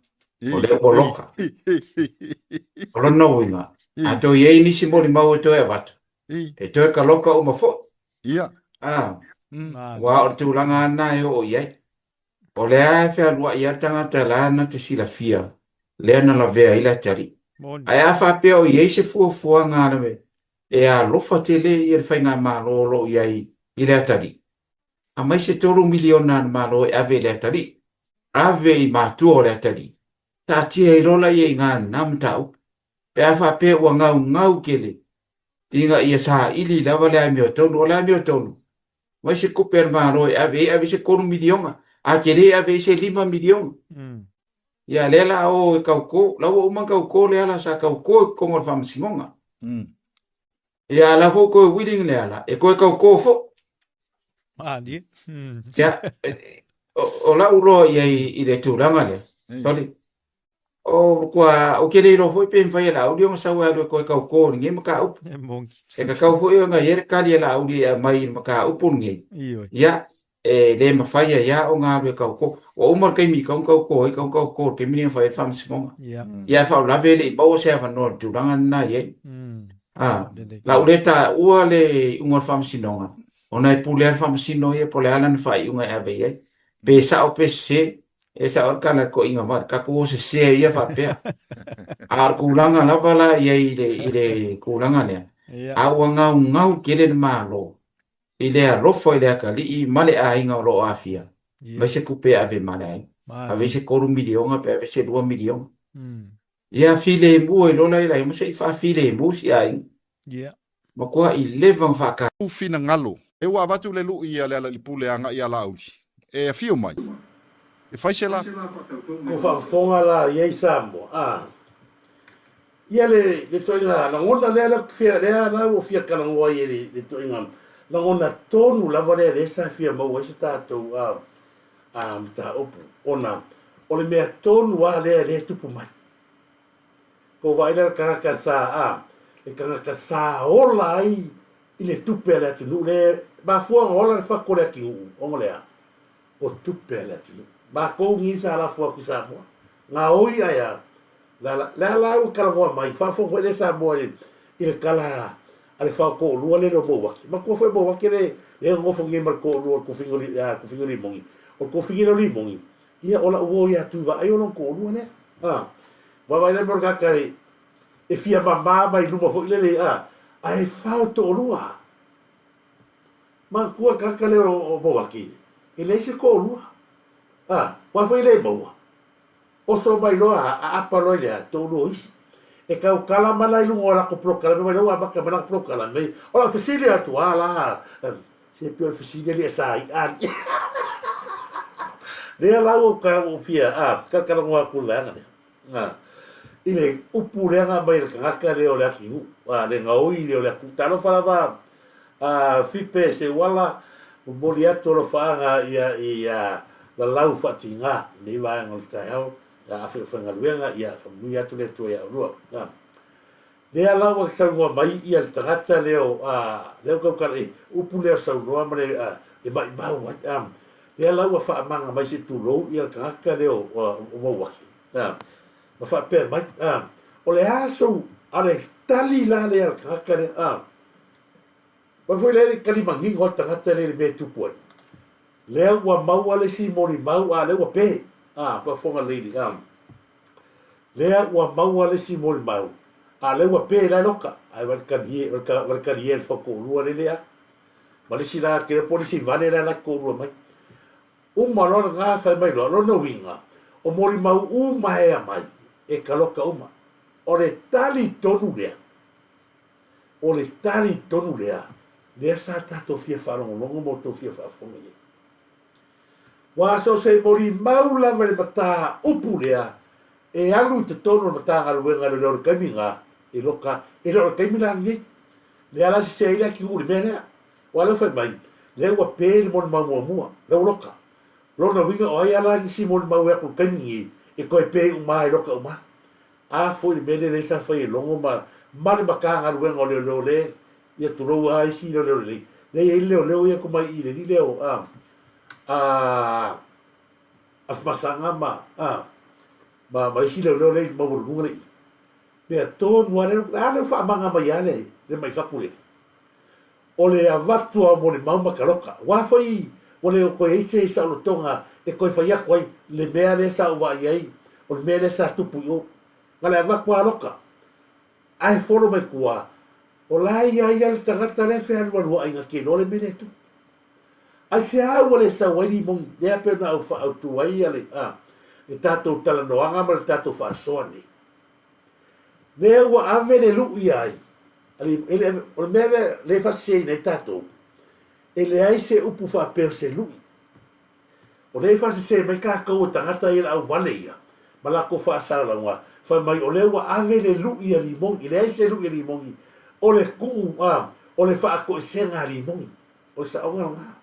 O lea ua loka. O lona uiga, a toe i ai nisi molimau e toe avatu, e toe kaloka uma foi. Ia. A, aua o le tulaga lava lena e oo i ai. O lea e fealuai lava le tagata la na te silafia lea na lavea ai le atalii. Ae a faapea o i ai se fuafuaga a le e alofa tele ia le faigamalo o lo o i ai i le atalii, aumai se $3 miliona a le Malo e ave i le atalii, ave i matua o le atalii, taatia ai loa laia i ina lena mataupu. Pe a faapea ua gaugau tele ina ia saili lava le amiotonu, o le amiotonu, aumai se tupe a le Malo e ave ai, ave se $3 miliona, a tele ave ai se $5 miliona. Ia lea la o e tauto, la ua uma ona tauto Leala sa tauto i totonu o le faamasinoga. Ia a la foi toe willing Leala e toe tauto foi. Malie. Ia, o lau loa i ai i le tulaga lea, sorry, o matua, ou te le iloa foi pe mafai e Laauli ona sau e alu e toe tauto i lenei mataupu. E moni. E tatau foi ona i ai le tali a Laauli e aumai i le mataupu lenei. Ioe. Ia, e le mafai ai lava ona alu e tauto. Ua uma le taimi e tatau ona tauto ai, tatau ona tauto i le taimi lea na fai ai le faamasinoga. Ia. Ia, ae faalavelave e le i maua se avanoa i le tulaga lena e i ai. A, Lelei. la ua le taua le iuga o le faamasinoga, ona e pule lava le faamasino ia po o le a lana faaiuga e ave i ai. Pe sao pe sese, e sao le tala a le toeaina vale, tatou o sese ia faapea. A o le tulaga lava la i ai i le tulaga lea, Ia. a ua gaugau tele le Malo i le alofa i le atalii ma le aiga o lo o aafia, Ia. mai se tupe e ave ma le aiga. Ave Malie. se 3 miliona pe ave se 2 miliona. Ia filemu ai loa la i ma se i faafilemu si aiga. Ia. Matuai leva ona faata. Finagalo. E ua avatu le luʻi a le Alaalipule agai ia Laauli e afio mai, e fai se la. Ko faafofoga la i ai Samoa, a. Ia le le toaiga lagona lea lea fia lea la ua fia talanoa ai le le toaiga lagona tonu lava lea lea sa fia maua ai se tatou a a mataupu ona o le mea tonu lava lea lea e tupu mai. Kou vaai lea le tagata sa a le tagata sa ola ai i le tupe a le atunuu le mafua ona ola le fatu o le atunuu ona o le a? O tupe a le atunuu. Matou ni sa lafo atu i Samoa gaoi ae a le a le a la ua talanoa mai faafofoga foi lea Samoa i i le tala a le fao toalua lea o Mauati. Matua foi Mauati le le nonofo nei ma le toalua o le tofiga o tofiga o Limoni. O le tofiga lea o Limoni, ia o lau uo ia Tuivaaio lona toalua lea. A, vaavaai la le mea o le tagata e e fia mama mai luma foi lele, a, ae fao toalua. Manatua le tagata lea o Mauati, e leai se toalua. A, aua foi e le maua. Oso mai loa aapa loa i le a, toalua o isi. E tautala mai la i luga o latou polokalame mai lea ua amata mai lana polokalame. O lau fesili atu, a la, se pei o le fesili alii a sa i'a alii. Lea la ua ou fia, a, talatalanoa atu i le vaega lea. A, i le upu lea na aumai e le tagata lea o le atunuu, a, le gaoi lea o le atunuu. Talofa lava a Fipe Seuala, momoli atu alofaaga ia i a Lalau Faatiga i lenei vaega o le taeao, ia afaigaluega, ia faamanuia atu le Atua ia oulua. A, lea la ua saunoa mai ia le tagata lea o, a, lea ua tautala i upu lea o saunoa ma le, a, e maimau ai, a, lea la ua faamaga mai se tulou ia le tagata lea o, o Mauaki, a, ma faapea mai, a, o le a sou, a o le tali la lea a le tagata lea, a, Aua foi lea e tali manino lava le tagata lea i le mea e tupu ai. Lea ua maua le isi molimau, a lea ua pe, a, faafofoga lady, a, lea ua maua le isi molimau, a lea ua pe la e loka, ae vaai le talie, vaai le talie le fautoalua lele a, ma le isi la, tele po le isi vale la la toalua mai. Uma loa lena fai mai loa, lona uiga, o molimau uma e aumai, e taloka uma. O le tali tonu lea, O le tali tonu lea, lea sa tatou fia faalogologo ma outou fia faafofoga i ai. Ua so o se molimau lava i le mataupu lea e alu i totonu o le Matagaluega o Leoleo i le taimi lena, e loka, e le o le taimi la lenei. Lea la e sese ai le atunuu i le mea lea. Aua lea ua fai mai, lea ua pe le molimau muamua, lea ua loka. Lona uiga o ai lava la nisi molimau e atu i le taimi lenei e toe pe uma lava e loka uma. A foi le mea lea lea sa fai e Logo ma ma le Matagaluega o Leoleo le ia tulou a isi leoleo lelei. Lea e i ai le leoleo ia tomai i le alii lea o a a Afamasaga ma a ma ma isi leoleo lea i maualuluga lea i i. Mea tonu a lea, a lea ua faamaga mai a le le mai fatu lea. O le avatu a molimau ma taloka. Ua foi ua le o toe i ai se saolotoga e toe fai atu ai le mea lea sa ou vaai ai, o le mea lea sa tupu i o. Na le avatu a loka, ae folo mai tua, o la e i ai le tagata lea e fealualuai na te iloa le mea lea e tupu. Aisea ua le sau ai limoni lea pei ona au faaautu ai le, a, le tatou talanoaga ma le tatou faasoa nei. Lea ua ave le lui ai, e le, o le mea lea lea e faaseseina ai tatou, e leai se upu faapea o se lui. O lea e faasese mai tatou e tagata ia le auvale ia, ma latou faasalalauga, fai mai o lea ua ave le lui a Limoni, e leai se lui a Limoni, o le tuu, a, o le faatoesega a Limoni. O le saoga lena.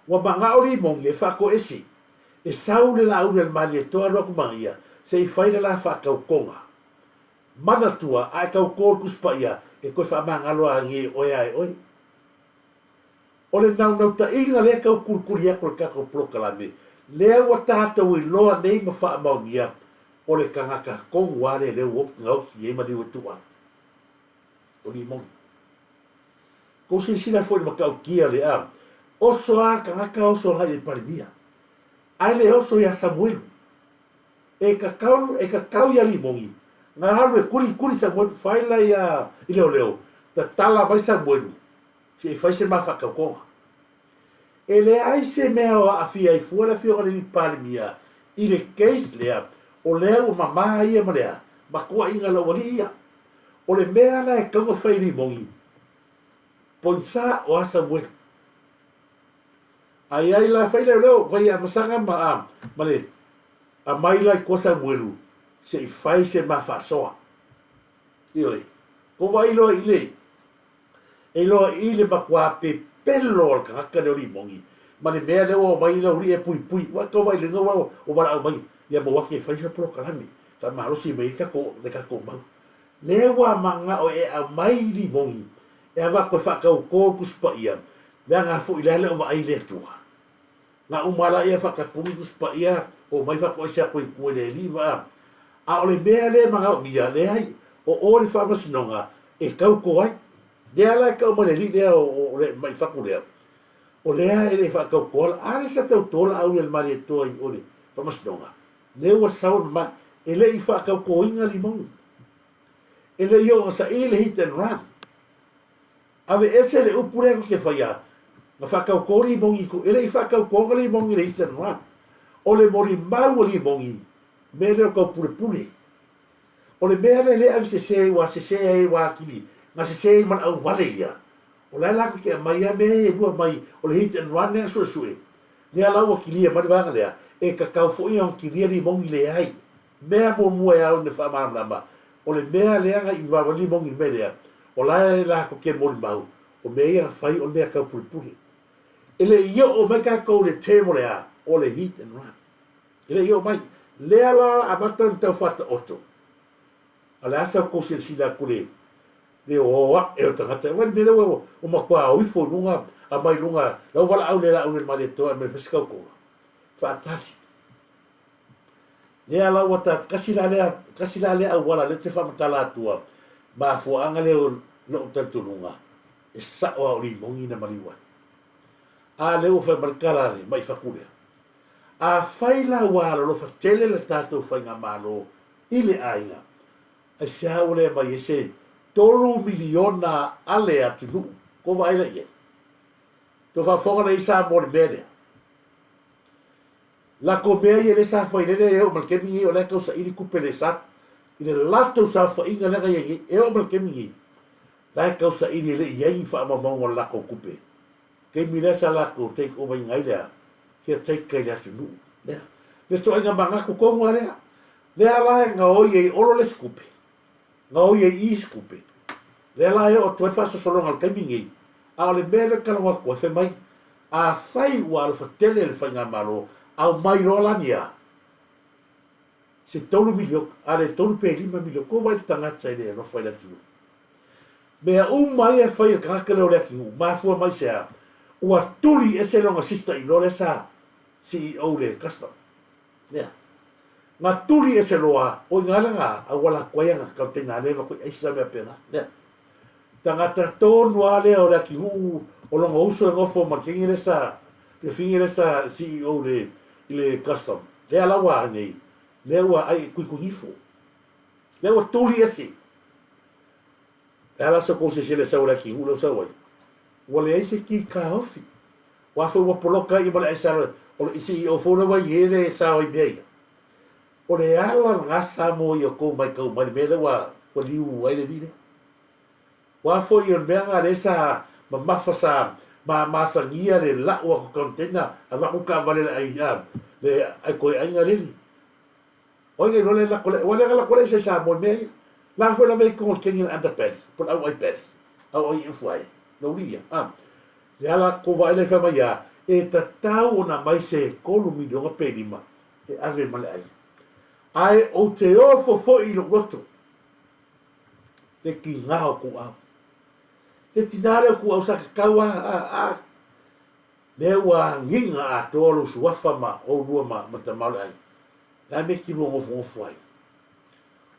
Ua manao Limoni e faatoese, e sau le Laauli a le Malietoa alu atu ma ia, se i fai le la faatautoga. Manatua, a e tauto i le Tusi Paia, e toe faamagalo age oe a e oe. O le naunautaiga lea e tau kulikuli atu e le tatou polokalame, lea ua tatou iloa nei ma faamaonia, o le tagata tonu lava lea lea ua gaoti ai maliu e tuu atu. O Limoni. Kou silasila foi i le matautia lea, oso lava le tagata oso agai i le Palemia, ae le oso ia Samuelu. E kakau, e kakau ia Limoni, na alu e kulikuli Samuelu, fai la ia i leoleo, tatala mai Samuelu, se i fai se ma faatautoga. E leai se mea o aafia ai fua le Afioga i le Alii Palemia i le case lea, o lea ua mama ia ma le a, matuaiga a lou alii ia. O le mea la e tatau ona fai e Limoni, poinsa o a Samuelu. A i ai la, fai leoleo, fai ia Masaga ma a, ma le, aumai la i tua Samuelu se i fai se ma faasoa. Ioe, ko vaai loa i le, E iloa i le matua pepelo o le tagata lea o Limoni ma le mea lea ua omai lau alii e puipui. Ua tau vaai lena ua valaau mai ia Mauaki e fai se polokalame faamalosi mai ai le tatou mau. Lea ua manao e aumai Limoni e avatu e faatauto le Tusi Paia leaga foi lea le o vaai le Atua. Na uma la ia faatapuni Tusi Paia omai faatoese atu i tua i le Alii ma a o le mea lea e manaomia, leai, o oe le faamasinoga e tauto ai. Lea la e tau mai le alii lea o le mai fatu lea, o lea e le faatautoa la, a lea sa tauto la auli a le Malietoa i o le faamasinoga, lea ua sau ma e le i faatautoina Limoni. E le i oo na saili le hit and run. Aveese le upu lea na te faia, na faatauto Limoni i tu, e le i faatautoina Limoni i le hit and run. O le molimau a Limoni, mea lea o taupulepule. O le mea lea lea ave sese ua sese ai ua atili na sese ai ma le auvale ia. O la e latou te aumai a mea ia e lua mai o le hit and run lea na suesue lea la ua kilia mai le vaega lea e tatau foi ona kilia limoni leai. Mea muamua e ao ina faamalamalama o le mea lea na involve ai limoni i le mea lea o la e latou te molimau o mea ia na fai o le mea taupulepule. E le i oo mai tatou i le term o le a? O le hit and run. E le i oo mai. Lea la amata ona tau faataoto. A o le a sa outou silasila atu le le o ae o tagata. Vaai le mea lea ua ua matua o ifo i luga, aumai i luga, la ua valaau le laau i le Malietoa e aumai e fai se tautoga. Faatali. Lea la ua ta, kasi la lea, kasi la lea auala lea ou te faamatala atua, mafuaaga lea o lou talitonuga, e sao lava o Limoni na maliu ai. A lea ua fai mai le tala a le mai fatu lea. Afai la ua alolofa tele le tatou faigamalo i le aiga, aisea ua le aumai ai se $3 miliona a le atunuu? Tou vaai la i ai. Tou faafofoga lelei Samoa i le mea lea. Latou mea ia lea sa fai lele e oo mai le taimi nei o la e tau saili tupe le sa i le latou saofaiga lea na i ai nei e oo mai le taimi nei la e tau saili e le i ai ni faamaumauga o le latou tupe. Taimi lea sa latou take over ina ai lea fia take ai le atunuu lea. Le toaiga manatu tonu a lea. Lea la e gaoi ai Olo le isi tupe. Gaoi ai i isi tupe. Lea la e oo atu ai le faasosologa i le taimi nei. A o le mea lea e talanoa atu ai, fai mai, afai ua alofa tele le faigamalo, aumai loa la ni a? Se $3 miliona, a le tolu pe $5 miliona, ko vai le tagata e le alofa i le atunuu. Mea uma ia e fai e le tagata lea o Leatinuu, mafua mai se a? Ua tuli ese lona sister in law lea sa CEO le custom. Mea. Na tuli ese loa, o ina lena auala atu ai ana container leva koe aisa mea pena. Mea. Tagata tonu a lea o Leatinuu o lona uso e nofo ma le teine lea sa, le fine lea sa CEO le, i le custom. Lea la ua nei, lea ua ai kuikunifo. Lea ua tuli ese. E ala so kou sesele sau le atinuu lea ua sau ai. Ua leai se ki kaofi. Ua foi ua poloka ai ma le aisa o le CEO fou lea ua i ai le sao ai mea ia. O le ala lena sa mo ia kou maitau mai le mea lea ua ua liu ai le alii lea. Ua foi o le mea lena lea sa mamafa sa mamasagia le lau aku container avatu taavale le ai a le ai koe aiga leli. O ai na iloa le lako le, ua le na lako le aisa i Samoa i mea ia. La foi lava i totonu o le kegi o le underbelly, po o le auai belly, auai iufu ai, no uli ia, a. Le ala kou vaai lea fai mai ia, e tatau ona aumai se $3 miliona pe 5 e ave ma le aiga. Ae ou te ofo foi i lou loto, le tiga o kou au. Le tina lea o kou au sa tatau a, a, a, lea ua agiga atoa lou suafa ma oulua ma, ma tama o le aiga. Le a mea e te lua nofonofo ai?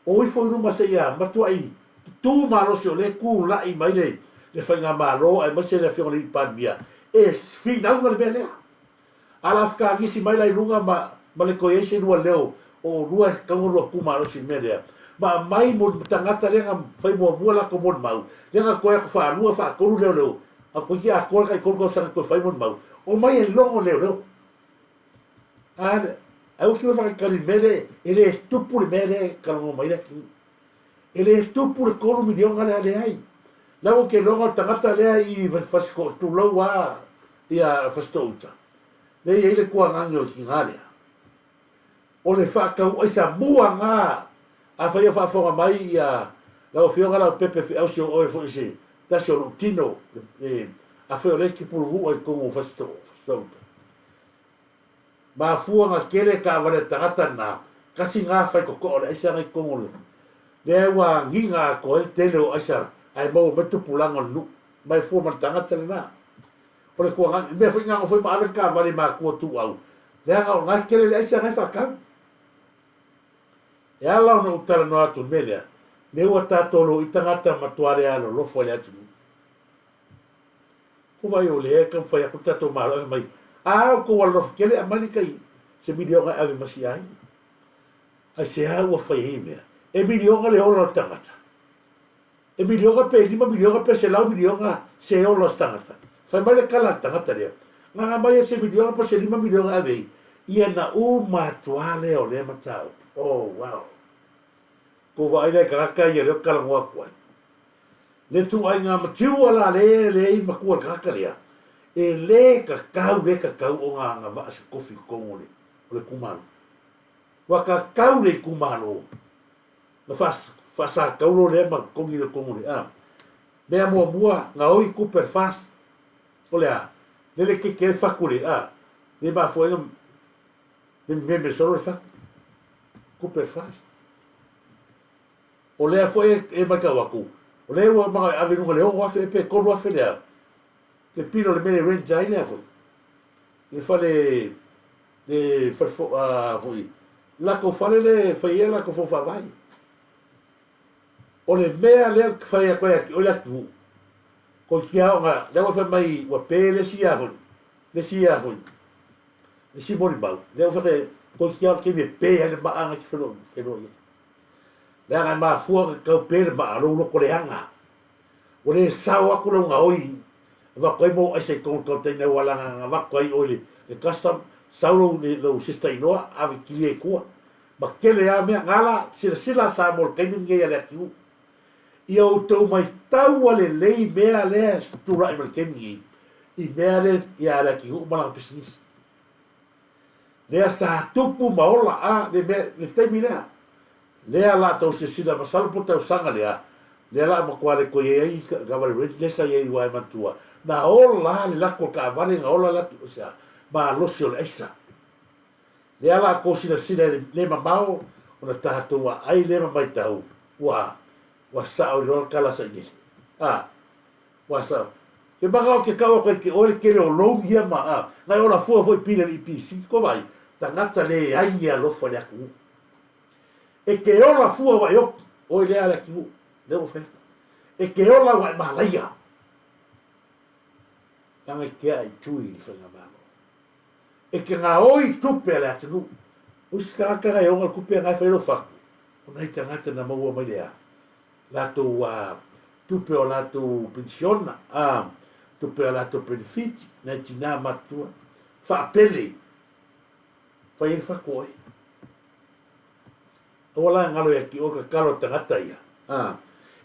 O ifo i luma seia matuai tutū malosi o lea e tulai mai le, le faigamalo aemaise le Afioga i le Alii Palemia e finauga le mea lea. A la fekagisi mai la i luga ma, ma le toe ai se lua leo o olua e tatau ona lua tu malosi i le mea lea. Ma aumai mo le tagata lea na fai muamua latou molimau, lea na toe atu faalua, faatolu leoleo, a toeitiiti atoa le taitolu tausaga e toe fai molimau. Omai e logo leoleo. A, aua te whakakari mea lea, e le tupu le mea lea e talanoa mai le atunuu. E le tupu le $3 miliona lea leai. La ua ke loga o le tagata lea i Fasitoouta, tulou a ia Fasitoouta. Lea e i ai le tuagagi o le tiga lea. O le faatauaisa mua na, afai o faafofoga mai ia lau Afioga Leaupepe Feausi o oe foi se tasi o lou tino, le, afai o lea e te pulunua i totonu o Fasitoouta. Mafua na tele taavale a tagata na, kasi na fai totoa o le aisa na i totonu o le lea ua agiga atoa ai le tele o aisa ae maua mai tupulaga o le nuu. Ma e fua ma le tagata lena. O le tuaga, mea foi na nofo ai ma ave le taavale i matua tuau, leaga o na e tele le aisa na e faatau. E ala ona ou talanoa atu i le mea lea, lea ua tatou loi tagata matua le alolofa i le atunuu. Ko vai o lea e taumafai atu le tatou Malo e ave mai, a outou alolofa tele aumai le tai se miliona e ave ma si aiga. Aisea ua fai ai mea? E miliona le ola o le tagata. E miliona pe $5 miliona pe $100 miliona se ola o se tagata. Fai mai le tala a le tagata lea, na aumai ai se miliona po o se $5 miliona e ave ai, ia na uma atu lava lea o lea mataupu. Oh, wow. Kou vaai la i tagata ia lea ou te talanoa atu ai. Le ituaiga matiua la le leai matua le tagata lea, e le tatau le tatau ona agavaa se tofi i totonu o le o le itumalo. Ua tatau le itumalo na faasataulo lea ma totogi le totonu o le a. Mea muamua, gaoi tupe a le FAST. O le a? Lele keke ai le fatu le a. Le mafua ai ona memememe solo le fatu. Tupe a le FAST. O lea foi e matau atu, o lea ua manao e ave i luga i le 6,000 ea pe 3,000 lea, le pilo o le mea e rent ai lea foi, le fale, le fale foi, latou fale lea e fai ai latou fono faavae. O le mea lea ou te fai atu ai ia te oe le atunuu, toeitiiti lava ona, lea ua fai mai ua pe le isi a foi, le isi a foi, le isi molimau, lea ua fai mai toeitiiti lava o le taimi e pe ai le maa na te feiloai ai. Leaga e mafua ona tatau pe le maa lou loto leaga. Ua le sao atu lau gaoi avatu ai mo aisa i totonu o le container ua laga na avatu ai oe le custom sau lou lou sister inoa ave kilia i tua. Ma tele a mea nga la silasila Samoa i le taimi lenei a le atunuu. Ia outou maitaua lelei mea lea e tulai mai le taimi lenei i mea lea ia le atunuu ma lana pisinisi. Lea sa tupu ma ola a le mea le taimi lea. Lea la tou silasila masalo po tausaga lea, lea la matua le toe iai ai taavale red lea sa iai aua e manatua na ola a le lako o le taavale na ola le atu sea malosi o le aisa. Lea la tou silasila i le le mamao Ona tatou aai lea ma maitau, ua, ua sao i loa le kala sainele. A, ua sao. Ke maka o ke kau aku ke oe le kele o loan ia ma, a, ngai ola fua foi pili le EPC, ko vai, tagata le ai ni alofa le atunuu. E ke ola fua wa e oki, oe lea le atunuu, lea ua fai atu. E ke ola wa e malaia. Leaga e ke ae tui i le faigamalo. E ke gaoi tupe a le atunuu. O isi tagata na e oga le tupe na e fai lou fatu, o nai tagata na maua mai le a? Latou a tupe o latou penisiona, a tupe o latou penefiti, nai tina matutua, faapele, fai ai le fatu o oe. Aua la e galo ia te oe tatalo a tagata ia, a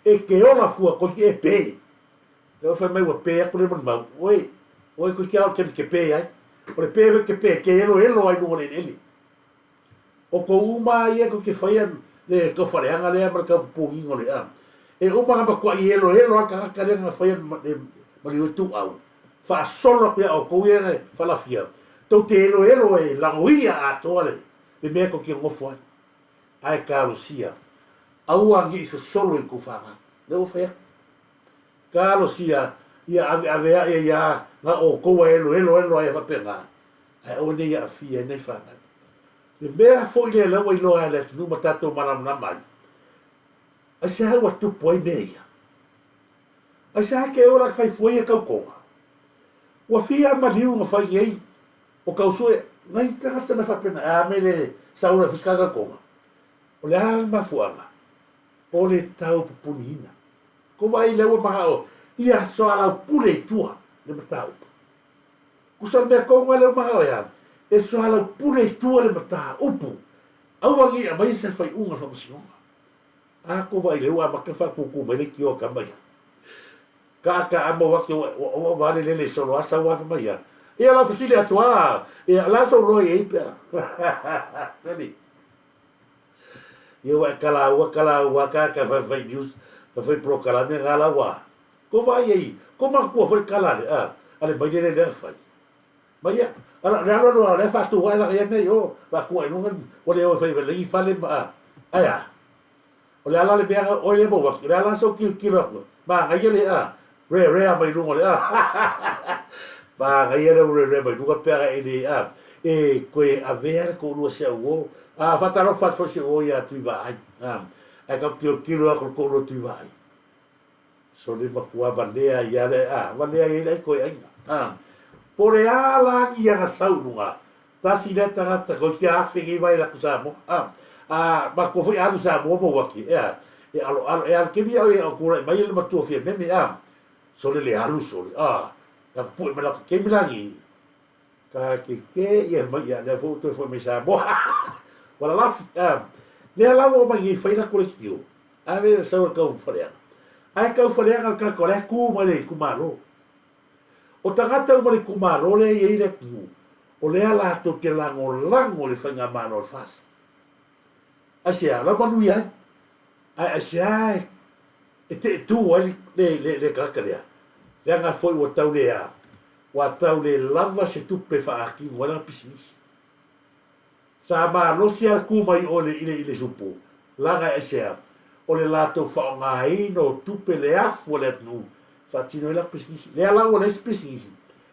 e ke ola fua koe e pe. Lea ua fai mai ua pe atu le malimau, oe, oe koe ke ao ke ke pe ai. O le pe foi ke pe, ke eloelo ai luga o le eleele. O kou uma a ia koe ke faia le tauwhaleaga lea ma le taupupugiga o le a. E uma na matuai eloelo a le tagata lea na faia le maliu e tuau, faasolo atu ia outou ia e whalafia, tou te eloelo e lagoia atoa le le mea tou te nofo ai. Ae talosia, aua ne i sosolo i tou fanau. Lea ua fai atu. Talosia ia aveaveaʻi ai a na outou a eloelo elo ai a faapena, ae aua ne i aafia ai nai fanau. Le mea foi lea lea ua iloa e le atunuu ma tatou malamalama ai, aisea ua tupu ai mea ia? Aisea ke ola fai fua ia tautoga? Ua fia maliu na fai nei o tau sue nai tagata na faapena, e a me le saula e fai se tautoga? O le a le mafuaaga? O le tau pupuniina. Ko vaai lea ua manao ia soalaupule i tua le mataupu. Kusa le mea tonu lea ua manao e a? E soalaupule i tua le mataupu. Aua ne i aumaia se faaiuga a le Faamasinoga. A ko vaai lea ua amata ona faatūtū mai le tio a tama ia. Ka ka a mau ake ua ua ua le lele solo a sau a mai ia. Ia la fesili atu a, ia la sou loa i ai pe a. Tali. Ia ua e kalaua kalaua ka ka fai fai news fai fai prokalame nga la ua. Ko vai ai, ko matua foi kala le a, ale mai le le fai. Mai ia, ala le alo alo le fa tu ai la ia nei o, fa ku ai lunga o le o fai le i fale ma a. Ai a. O le ala le mea o le mo waki, le ala so kilo kilo aku. Ma ngai le a, re re a mai lunga le a. Ma ngai le re re mai lunga pe a e le a. E koe avea le ko lua se au a fatalofa atu foi se o ia tui vaai. A, ai ka kilo kilo aku ko lua tui vaai. Sole matua valea ia le a, valea ia le koe aiga. A, po le a la ni ana sau lunga. Tasi lea tagata koe kia afe nei vai la ku Samoa. A, a matua foi alu Samoa mo waki. E a, e alo alo, e alu kemi au e au kura mai le matua fia meme. A, sole le alu sole. A, la ku pue me la ku kemi langi. Ka ke ke ia mai ia lea foi toe foi mai Samoa. Wala lafi. A, lea la ua mai nei fai la ku le kio. Ave le sau e kau whaleaga. Ae kau whaleaga ka ko le ku mai le itumalo. O tagata uma le itumalo lea i ai le atunuu, o lea latou te lagolago i le faigamalo a le FAST. Aisea, lau manuia ai? Ae aisea e e teetu ai le, le, le tagata lea? Leaga foi ua tau le a, ua tau le lava se tupe e faatino ai lana pisinisi. Sa malosi a ku mai o le i le supo, laga e aisea, o le latou faaaogaina o tupe le afu a le atunuu faatino ai lana pisinisi. Lea la ua leai se pisinisi,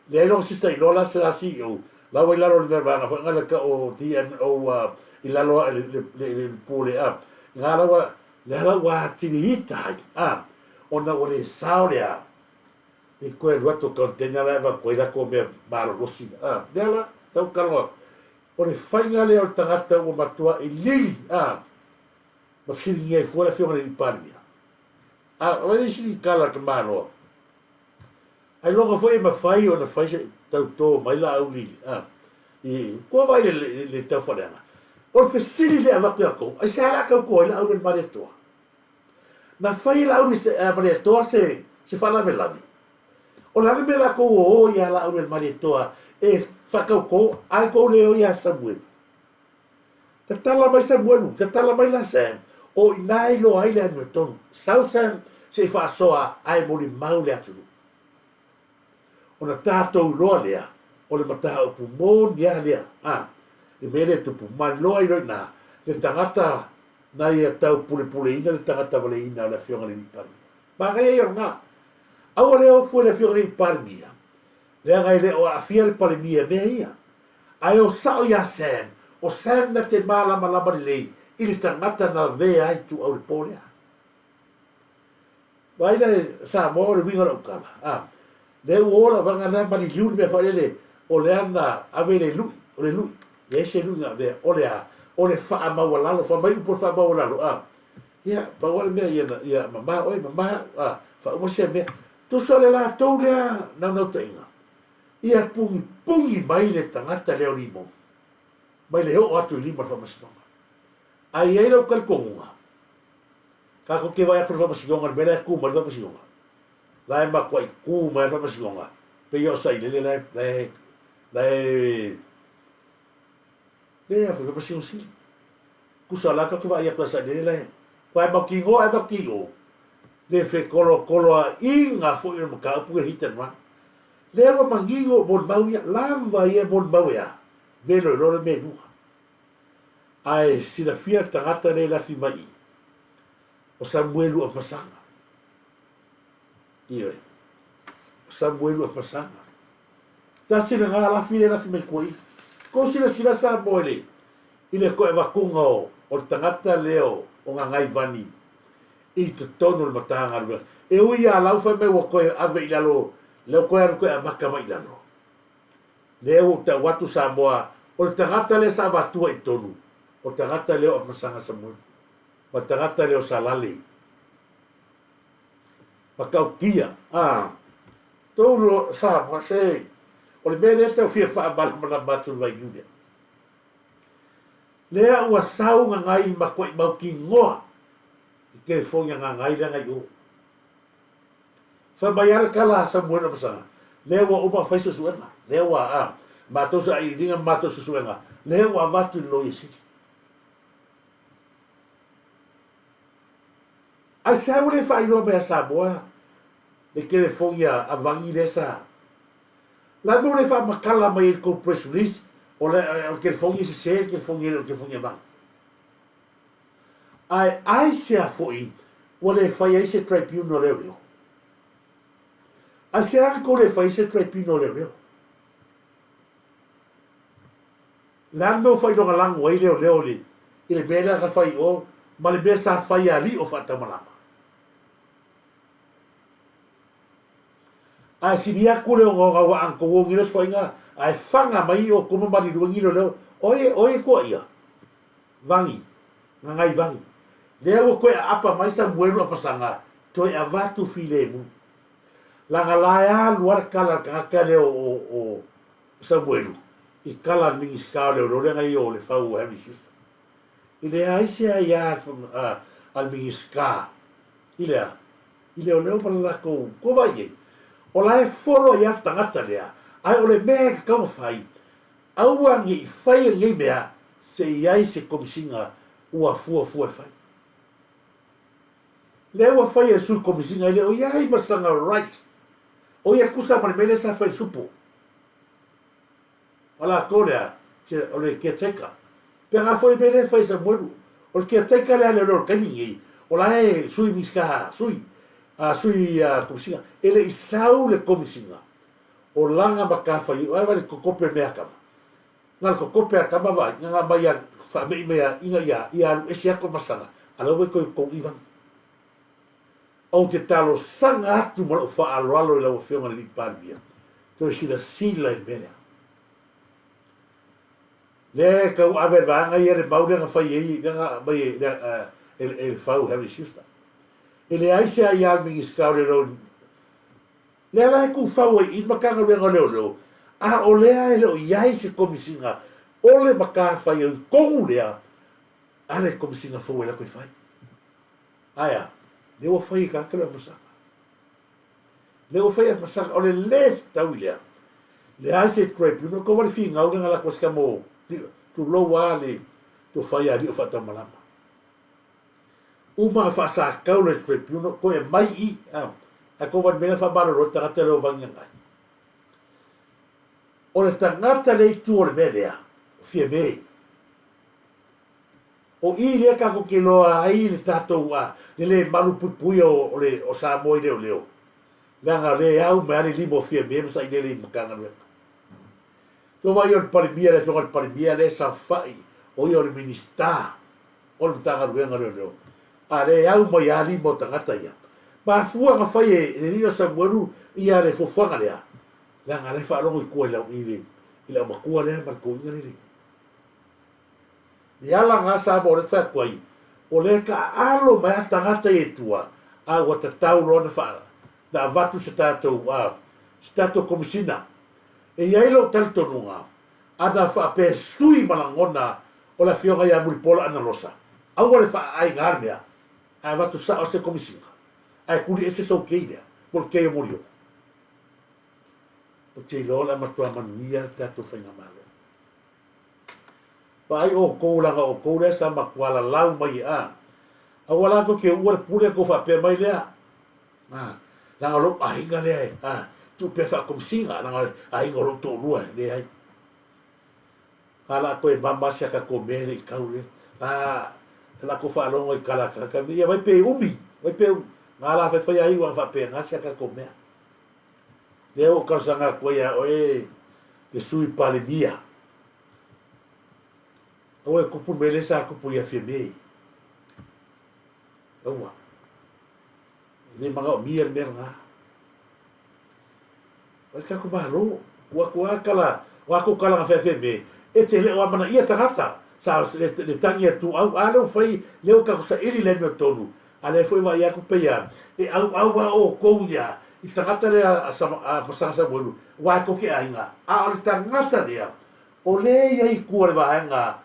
leai lona sister in law la sa CEO, la ua i lalo o le mea vaega foi nga le o DMO i lalo ae le le pule a nga la ua lea la ua atili ita ai a ona ua le sao le a i koe alu atu o container la e avatu ai latou mea malolosi a lea la tau kalo atu O le faiga lea o le tagata ua matuai lili a ma fesiligia ai fua le afioga i le Alii Palemia. A o le isi tala a le tamaloa, ailoga foi e mafai ona fai se tauto mai laau lili a i kua vaai le, le, le taufaaleaga. O le fesili lea avatu ia tou, aisea la tauto ai laau le Malietoa? Na fai e laau le Malietoa se, se faalavelave. O le a le mea latou o o ia Laaulialemalietoa e faatauto ae tou le o ia Samuelu? Tatala mai Samuelu, tatala mai la Sam, o i ina e iloa ai le amiotonu. Sau Sam se i faasoa ae molimau le atunuu. Ona tatou iloa lea, o le mataupu moni a lea, a, le mea lea e tupu, maloa iloa i ina, Le tagata na ia tau pulepuleina le tagata valeina o le Afioga i le Alii Palemia. Manaia ia o lena. Aua le ofu e le Afioga i le Alii Palemia, leaga e le o aafia le Palemia i mea ia. Ae o sao ia Sam, o Sam na te malamalama lelei i le tagata na lavea ai Ituau i le po lea. Vaai la e Samoa o le uiga o lau tala, a, lea ua o lau vaega lea maliliu le mea foi lele o lea na ave le lui, o le lui, leai se lui na avea, o le a? O le faamaualalo, fai mai upu o le faamaualalo, a, ia, pau lava le mea ia, ia mama oe, mama au, a, faauma sia mea. Tusa o le latou lea naunautaiga, ia pugipugi mai le tagata lea o Limoni, mai le oo atu i lima o le faamasinoga. Ae i ai lou talitonuga, Tatou te vaai atu i le faamasinoga i le mea la e tu mai le faamasinoga, la e matuai tu mai le faamasinoga, pei o Sailele la e, la e, la e, le a foi faamasino sili. Tusa la tatou vaai atu ia Sailele la e, aua e mautinoa e avatu i o, le fekolokoloaina foi o le mataupu le hit and run. Lea ua manino molimau ia, lava ia molimau e a, velo i loa le mea i luga. Ae silafia le tagata lea i lafi mai i, o Samuelu of Masaga. Ioe. O Samuelu of Masaga. Tasi lena lafi lea lafi mai tua i. Kou silasila Samoa i le, i le toe avatuga o, o le tagata lea o, o Gagaivani i totonu o le Matagaluega. E ui lava lau fai mai ua toe ave i lalo, lea ua toe alu toe amata mai i lalo. Lea ua ou tau atu Samoa, o le tagata lea sa avatua i totonu, o le tagata lea o Afamasaga Samuelu, ma le tagata lea o Salale. Matautia, a, tou lo, Samoa, se, o le mea lea tau fia faamalamalama atu i le vailiu lea. Lea ua sau Gagai matuai mautinoa i telefoni a Gagai leaga i o. Fai mai lava le tala a Samuele Amasaga, Lea ua uma ona fai suesuega, lea ua a matou sailiiliga ma matou suesuega, lea ua avatu i le Loia Sili. Aisea ua le faailoa mai a Samoa le telefoni a Vani lea sa La mea ua le faamatala mai ai i le tou press release o le telefoni e sese le telefoni e le o le telefoni a Vani. Ae aisea foi ua le fai ai se tribunal leoleo? Aisea le tou le fai ai se tribunal leoleo? Le a le mea ua failogalago ai leoleo i le mea lea na fai i o ma le mea sa fai e alii o faataumalama? Ae sili atu le ogaoga ua antou o ngilo soaiga ae faga mai i outou ma maliliu ai ngilo leo oe oe tua ia Vagi Gagai Vagi lea ua toe aapa mai Samuelu Apasaga toe avatu filemu laga la e alu a le kala a le tagata lea o o Samuelu i kala a le Minisita o Leoleo lea na i o Lefau o Harry Schuster i leai se aia a le Minisita i le a i leoleo ma le latou kova i ai, o la e folo ai lava le tagata lea, ae o le mea e tatau ona fai, aua ne i faia lenei mea se i ai se komisina ua fuafua e fai. Lea ua fai e le sui komisina e le o i ai ma sana right, o ia tusa ma le mea lea sa fai i le supo. A latou lea, o le caretaker. Pe a foi mea lea e fai e Samuelu. O le caretaker lea a leoleo i le taimi lenei, o la e sui Minisita, sui, a sui Komesina. E le i sau le Komesina o lana matafaioi, ai le kokope mea a tama. Na le kokope a tama vaai, na mai a faamei mai a ina ia, ia alu ese atu masana, a la ua toe tou ivan. Ou te talosaga atu ma lou faaaloalo i lau Afioga i le Alii Palemia, toe silasila i le mea lea. Lea e tau ave e le vaega ia le mau lea na fai ai, lea na aumai e, e, e le fau Harry Schuster. E leai se aia a le Minisita o Leoleo, lea la e tuufau ai i le Matagaluega o Leoleo, a o lea e le o i ai se Komesina o le matafaioi tonu lea a le Komesina fou e alu atu e fai. Ae a? Lea ua fai e tagata le Afamasaga. Lea ua fai e Afamasaga, o le le fetaui lea. Leai se tribunal, kou wale finau le ngala koska mo, tulou a le to fai a lio faataumalama. Uma na faasakau le tribunal, koe e mai i, a, a kou wale mea whaamalolo le tagata leo vangi ngai. O le tagata le itu o le mea lea, o fia mei. O i lea tatou te iloa ai le tatou a, le le malupuipuia o, o le, o Samoa i leoleo, leaga o lea e au mai lava le lima o Fiame ma Sailele i Matagaluega. Tou vaai o le Palemia, le Afioga i le Palemia lea e saofai, o ia o le Minisita o le Matagaluega o Leoleo, a lea e au mai lava lima o tagata ia. Mafua na fai e le alii o Samuelu ia le fuafuaga lea, leaga la e faalogo i tua i le, i le, i le aumatua lea ma le toeaina lea. I ala na Samoa o lea e fai atu ai, o lea e taaalo mai lava tagata ia i tua, a ua tatau loa ona faa, na avatu se tatou, a, se tatou Komesina. E i ai lou talitonuga, ana faapea e sui ma lagona o le Afioga ia Mulipola Analosa, aua le faaaiga le mea, ae avatu sao se Komesina, ae tuli ese sou kei lea, po o le kei o Molioko. Ou te iloa o le a matua manuia le tatou Faigamalo. Vaai outou leaga o outou lea sa matua lalau mai e a. Aua la tou te uua le pule tou faapea mai lea. A, leaga o lou aiga lea e, a, tuu pea faakomisina, leaga o le aiga o lou toalua e leai. A la toe mama si a tatou mea e le i tau le, a, la tou faalogo i tala a tagata, ia vai pe umi, vai pe umi. Na la faifai a iu ana faapena si a tatou mea. Lea ua ou talosaga atu ai ia oe le Sui Palemia, aua e tupu le mea lea sa tupu ia Fiame. Aua. E le manaomia le mea lena. O le tatou Malo, ua atu lava tala, o a tou tala na fai a Fiame, e te le o amanaia tagata, sa le, le tagi a Tuau, a lea ua fai, lea ua tatou saili le amiotonu, A lea foi e vaai atu pei a e auau lava outou ia i tagata lea a Masaga Samuelu aua e tou te aiga, a o le tagata lea o lea e i ai i tua o le vaega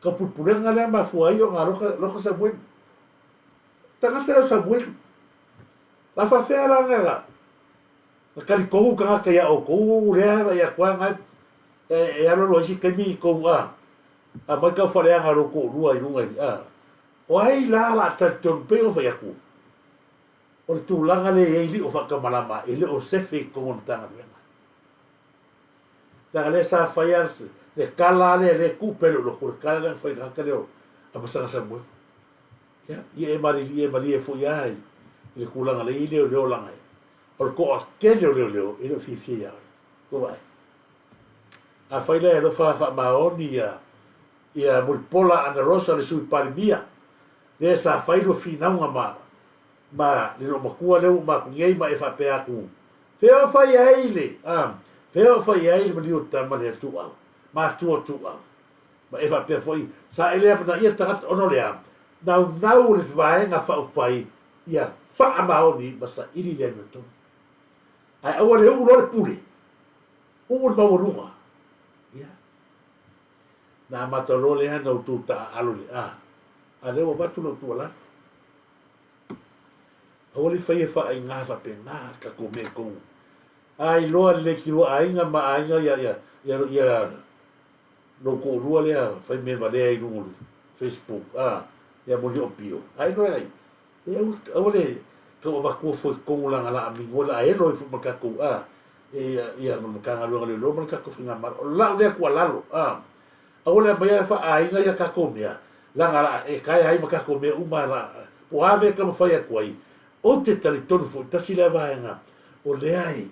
taupulepulega lea mafua ai ona alofa alofa Samuelu. Tagata lea o Samuelu. La faafefea la na na talitonu tagata ia outou lea e vaai atu lava e e alu alu ai se taimi tou a aumai tau faleaga lou toalua i luga i a O ai la la talitonu pei ona fai atu, o le tulaga lea e i ai lio faatamalama e le o sefe i totonu o le Matagaluega. Leaga lea sa fai a le tala lea lea e tuu pea i lou loto, le tala lea na fai i le tagata lea o Amasaga Samuelu. Ia, ia e malilie malie foi lava i le tulaga lea e i ai leoleo leaga o le toatele o leoleo e le o fiafia ia oe. Ua vaai? Afai la e alofa faamaoni ia Ia Mulipola Anarosa le Sui Palemia, lea sa fai lua finauga ma ma le loomatua lea ua uma atu nei ma e faapea atu, Fea o fai ai le, a, fea o fai ai le maliu o tama lea Tuau, matua Tuau. Ma e faapea foi, sa e le amanaia le tagata ona o le a? Naunau le vaega faaupufai ia faamaoni ma saili le amiotonu. Ae aua le uu loa le pule, uu le maualuga. Ia. Na amata loa lea na outou taaalo i le A, a lea ua avatu lau tuualalo. Aua le faia faaiga faapena tatou mea tou. A iloa lelei ki lua aiga ma aiga ia ia ia ia lou toalua lea fai mea valea i luga o le Facebook a ia moli o pio. A iloa ai e aua aua le tau avatua fua i totonu leaga la amigo la elo ai foi ma tatou a ia ia ma le Matagaluega o Leoleo ma le tatou Faigamalo. O lau lea tuualalo, a, aua le aumaia faa-aiga ia tatou mea, leaga la e taea ai ma tatou mea uma la, po o a mea e taumafai atu ai. Ou te talitonu foi, tasi lea vaega o lea e,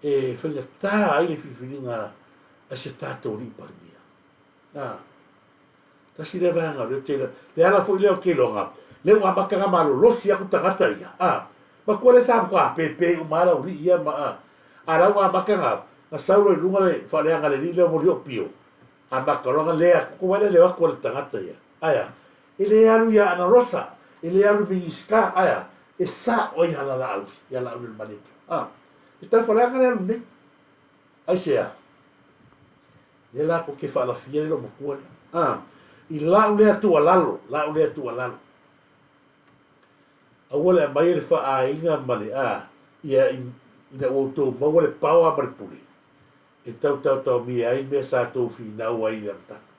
e faigata ai le filifiliga a si a tatou alii Palemia. A. Tasi lea vaega o lea ou te iloa. Le ala foi lea ou te iloa, lea ua amata ona malolosi atu tagata ia, a, matua lea sa matua pepe uma lava laulii ia ma, a, a la ua amata ona, na sau loa i luga le faaleaga a le alii lea o Moliopio, amata loa ona le atu, tou vaai la i le o atu a le tagata ia, ae a? E le alu ia Ana Rosa, e le alu i Minisita, ae a? E sao ai ia Lalauli, ia Laaulialemalietoa, a. E tau faaleaga le alu nei. Aisea? Lea la kou te faalafia le loomatua lea. A, i lau lea tuualalo, lau lea tuualalo. Aua le aumaia le faaaiga ma le, a, ia, ina ua outou maua le paoa ma le pule, e tau taotaomia ai mea sa tou finau ai i le amataga.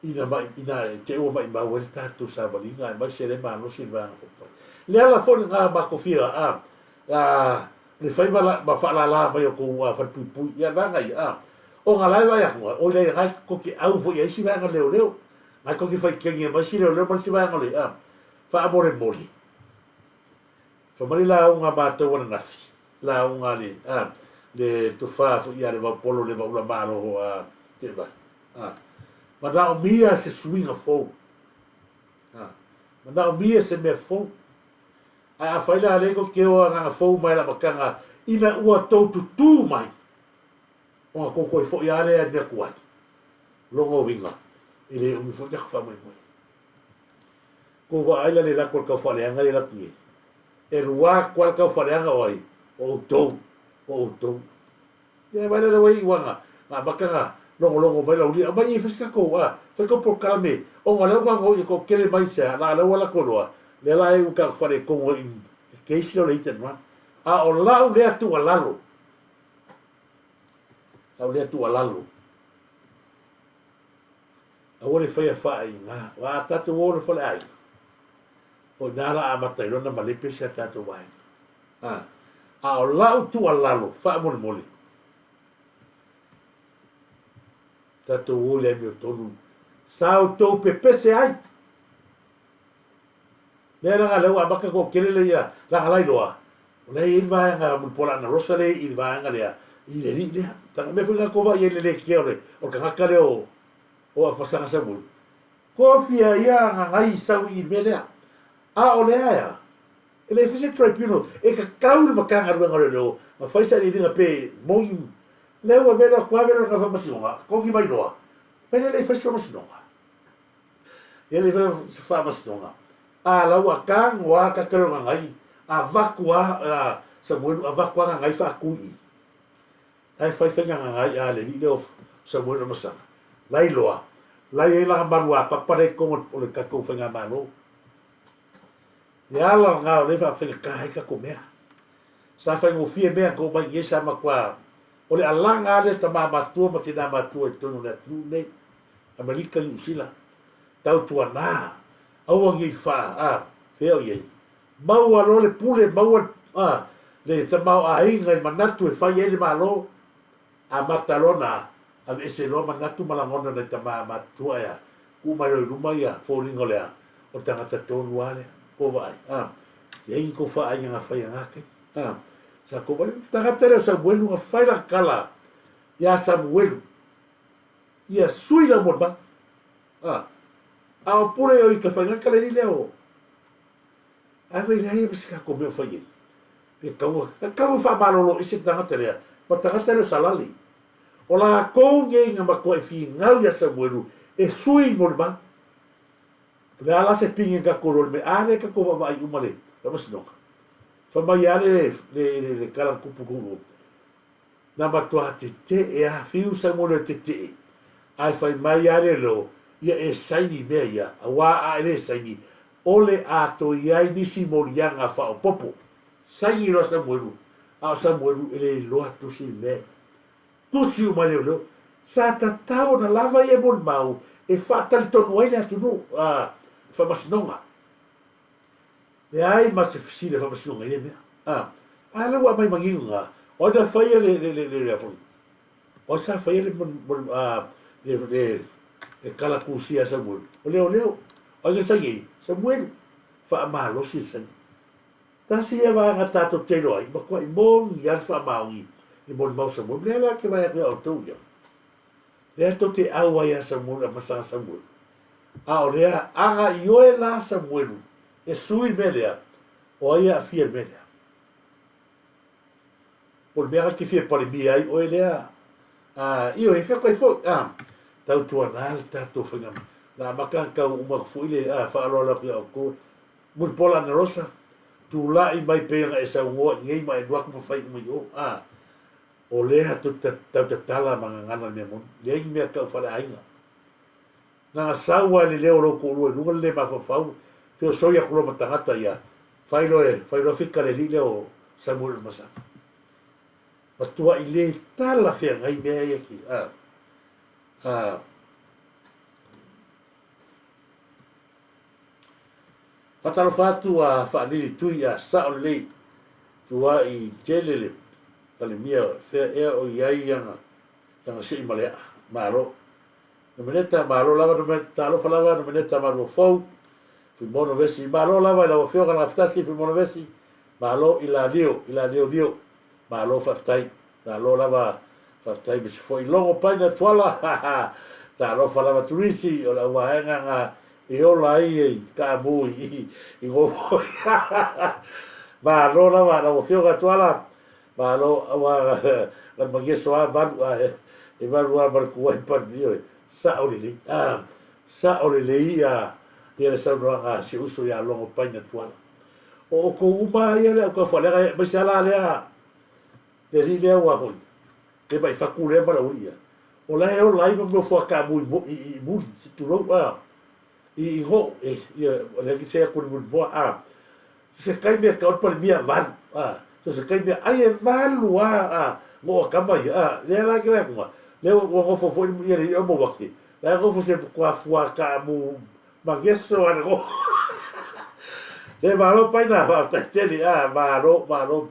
Ina mai, ina te i ua maimau ai le tatou savaliga aemaise le malosi i le vaega faaupufai. Le ala foi lena matou fia, a, a, le fai ma, ma faalala mai o tou a, falepuipui, ia vaega ia, a. Ona la e vaai atu, oi leai, na tou te au foi i isi vaega leoleo. Ngai koki fai kengi mai si leoleo ma le isi vaega o le, a, faamolemole. Fai mai le lauga a matou ananafi, lauga a le, a, le tofa foi ia Levaopolo Levaula Malo, a, Teva, a, manaomia se suiga fou. A, manaomia se mea fou. Ae afai la lea tou te o agaga fou mai le amataga ina ua tou tutū mai, ona tou toe foi lava lea i le mea tuai. Lona uiga, e le umi foi le tatou faamoemoe. Tou vaai la le latu a le taufaaleaga ia e latu nei. E lua atu lava le taufaaleaga o ai? O outou, o outou. Ia vaai la lea ua iu ana na amata na logologo mai lau lia, aumai e fai se tatou, a, fai tou polokalame, ona o lea ua nono'i e toatele mai se a, la lea ua latou iloa, lea la e ua tatou faaletonu ai in the case lea o le hit and run. A o lau lea tuualalo, lau lea tuualalo, aua le faia faaiga, aua a tatou o i le faleaiga, o i ina la a amata ai loa ona malepe si a tatou aiga. A, a o lau tuualalo faamolemole, tatou o i le amiotonu, sa outou pepese ai. Lea leaga lea ua amata toatele lea ia leaga la iloa, o la e i ai le vaega Mulipola Anarosa lea i le vaega lea i le alii lea. Taga mea foi lena tou vaai ai i le letia o le o le tagata lea o o Afamasaga Samuelu. Kofia ia gagai sau i i le mea lea. A o lea ea, e le fai se tribunal e tatau i le Matagaluega o Leoleo na fai sailiiliga pe moni lea ua velo atu lava velo lana faamasinoga, togi mai loa, fai lea le fai se faamasinoga. Ia le fai se faamasinoga. A la ua tago a ka tele o gagai, avatu a a Samuelu avatu a gagai faatu i i. La e fai fai gagai a le alii lea o Samuelu Amasaga. La iloa, la i ai lana maluapapa la i totonu o le tatou faigamalo. Le ala lena o lea e faafaigata ai tatou mea. Sa faigofie mea na tou mai i inei sa matua o le alaga lava lea tama matua ma tina matua i totonu o le atunuu lenei, Amerika, Niu Sila, tautuana, aua nei faa, a, fea o i ai? Maua loa le pule, maua a, le tamaoaiga i manatu e fai ai le Malo, amata loa ona aveese loa manatu ma lagona o nai tama matutua ae a, tuu mai loa i luma ia foliga o le a, o le tagata tonu lava lea. Kou vaai, a, leai ni tou faaiga na fai a na taimi. A, sa tou vaai, le tagata lea o Samuelu na fai lana tala ia Samuelu, ia sui lau molimau. A, a o pule o i ka faiga tala i lea o, Ae fai leai ma se tatou mea o fai ai. Pe taua, e tatau ona faamalolo ese le tagata lea ma le tagata lea o Salale. O latou nei na matuai finau ia Samuelu e sui mo le mau. O le a la se pine na tatou iloa i le mea, a lea tatou vaavaai uma le faamasinoga. Fai mai lava le, le, le, le tala na tupu i Na matua tetee a, fiu Samuelu e tetee, ae fai mai a le lo, ia e saini mea ia, auā a e le saini, ole a toe iai nisi moliaga faaopopo. Saini loa Samuelu, a o Samuelu e le iloa tusi le mea ia. Tusi uma leoleo, sa tatau ona lava ia molimau e faatalitonu ai le atunuu, a, faamasinoga. Leai ma se fesili a faamasinoga i lea mea. A, a lea ua aumai manino na, o ai na faia le, le, le, le, le, o ai sa faia le, a, le, le, le kala kusia a Samuelu? O leoleo. O ai na saini ai? Samuelu. Faamalosi le saini. Tasi ia vaega tatou te iloa ai, matuai moni lava le faamaoni i molimau Samuelu. Lea la ke vaai atu ia outou ia. Lea tou te ʻau ai iā Samuelu, amasaga Samuelu. A o lea, aga i oe lā Samuelu, e sui le mea lea, o ai e aafia i le mea lea? Po o le mea na te fia palemia ai oe lea, a, ioe, e fia atu ai foi, a, tautuana le tatou faiga, na amata ona tau uma atu foi le, a, faaaloalo atu ia outou, Mulipola Anarosa, tulai mai pei ona e saunoa i nei ma e alu atu ma fai uma i o, a, O lea tou te tautatala ma gagana le mea moni, leai ni mea tau faleaiga. Nana sau a i le leo o lou toalua i luga le le mafaufau, feosoi atu loa ma tagata ia, fai loa e, fai loa fika le alii lea o Samuel o Masaka. Matuai le tala feagai mea ia ki, a, a, Faatalofa atu a Faanili Tui a sao lelei tuai tele le Palemia fea ea o iai ana ana sei ma le aa. Malo. Nomeneta, malo lava Nomeneta, talofa lava Nomeneta Maluafou, Fuimono Vesi, malo lava i lau Afioga Lafetasi Fuimono Vesi, malo i la lio, i la lio lio, malo faafetai, malo lava faafetai misi foi logo paina tuala, ha ha, talofa lava Turisi, o le au vaega nga e ola ai e kaamu i, i gofo, ha ha ha, malo lava lau Afioga Tuala, Malo aua na mageso a valu a e valu a ma le kuai pan ioe sao lelei a sao lelei ia ia le saunoaga a si uso ia Logo Paina Tuala. O outou uma ia le au taufaaleaga aemaise a la lea le alii lea ua foi le mai fatu lea ma le aualii ia o la e ola ai ma mea fuatamu i i muli se tulou a i i go e ia le ki se aku muli moa a se taimi e tau palemia valu a so se taimi ai e valu a a mo kama ia a le la ke la le ua gofo foi ia le o mo wake la gofo se kwa fua ka mu mageso ana go le malo paina fa ta tele a malo malo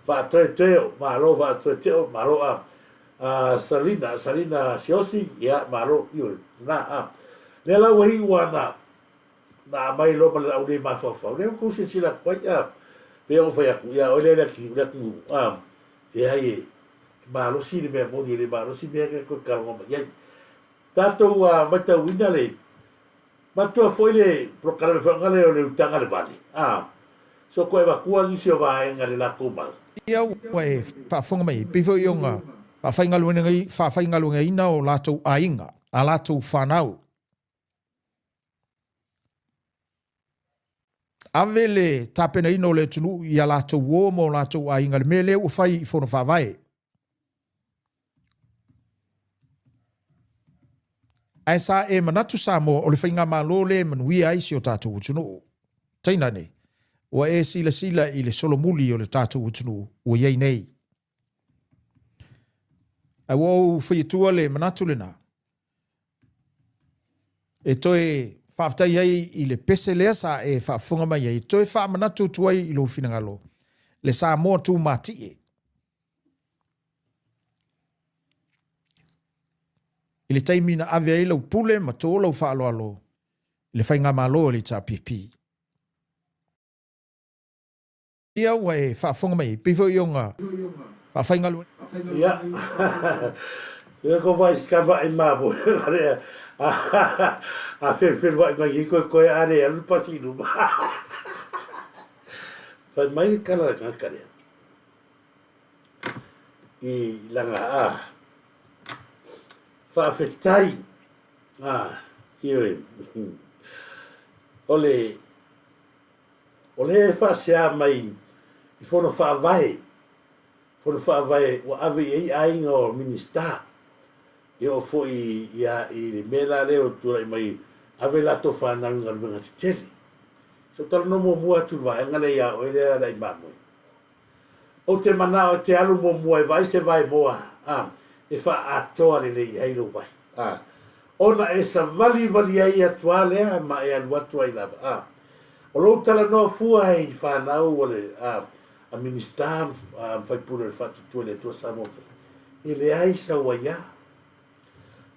fa toe teo malo fa toe teo malo a a Salina Salina Siosi ia malo io na a le la ua hiu ana na aumai loa ma le laau le mafaufau, lea ua tou silasila atu ai, a, pei ona fai atu, ia oe lea le atunuu, le atunuu, a, leai e malosi le mea moni, e le malosi mea e toe talanoa mai ai. Tatou a, matauina le, matua foi le polokalame foi lea o le utaga le vale, a, so toe avatua nisi o vaega le latou mau. Ia ua e faafofoga mai ai, pei foi ona faafaigaluegaina o latou aiga, a latou fanau. Ave le tapenaina o le atunuu i a latou uo ma o latou aiga, le mea lea ua fai i Fono Faavae. Ae sa e manatu Samoa o le faigamalo lea e manuia ai si o tatou atunuu. Tainane, ua e silasila i le solomuli o le tatou atunuu ua i ai nei. Ae ua ou fai atua le manatu lena, e toe faafetai ai i le pese lea sa e faafofoga mai ai, e toe faamanatu atu ai i lou finagalo, le Samoa tumatie. I le taimi na ave ai lau pule ma tō lau faaaloalo i le faigamalo a le HRPP. Ia ua e faafofoga mai ai, pei foi ona faafaigaluega. Ia, ia ko vai ka vai ma bo le a fel fel vai mai ko ko a le alu pasi lu. Fai mai le kala ka kare. I langa a faafetai a ioe o le O lea e faasea mai i fono faavae, fono faavae ua ave i ai aiga o Minisita, e oo foi ia i le mea la lea ua tulai mai, ave latou fanau i galuega tetele. Se ou talanoa muamua atu i le vaega lea ia oe lea Alaimamoe. Ou te manao e te alu muamua e vaai se vaemoa a, e faaatoa lelei ai lou vae a, ona e savalivali ai atu a lea ma e alu atu ai lava a. O lou talanoa fua i fanau o le a, a Minista ma Faipule o le Faatuatua i le Atua Samoa Tasi, e leai sau aiā.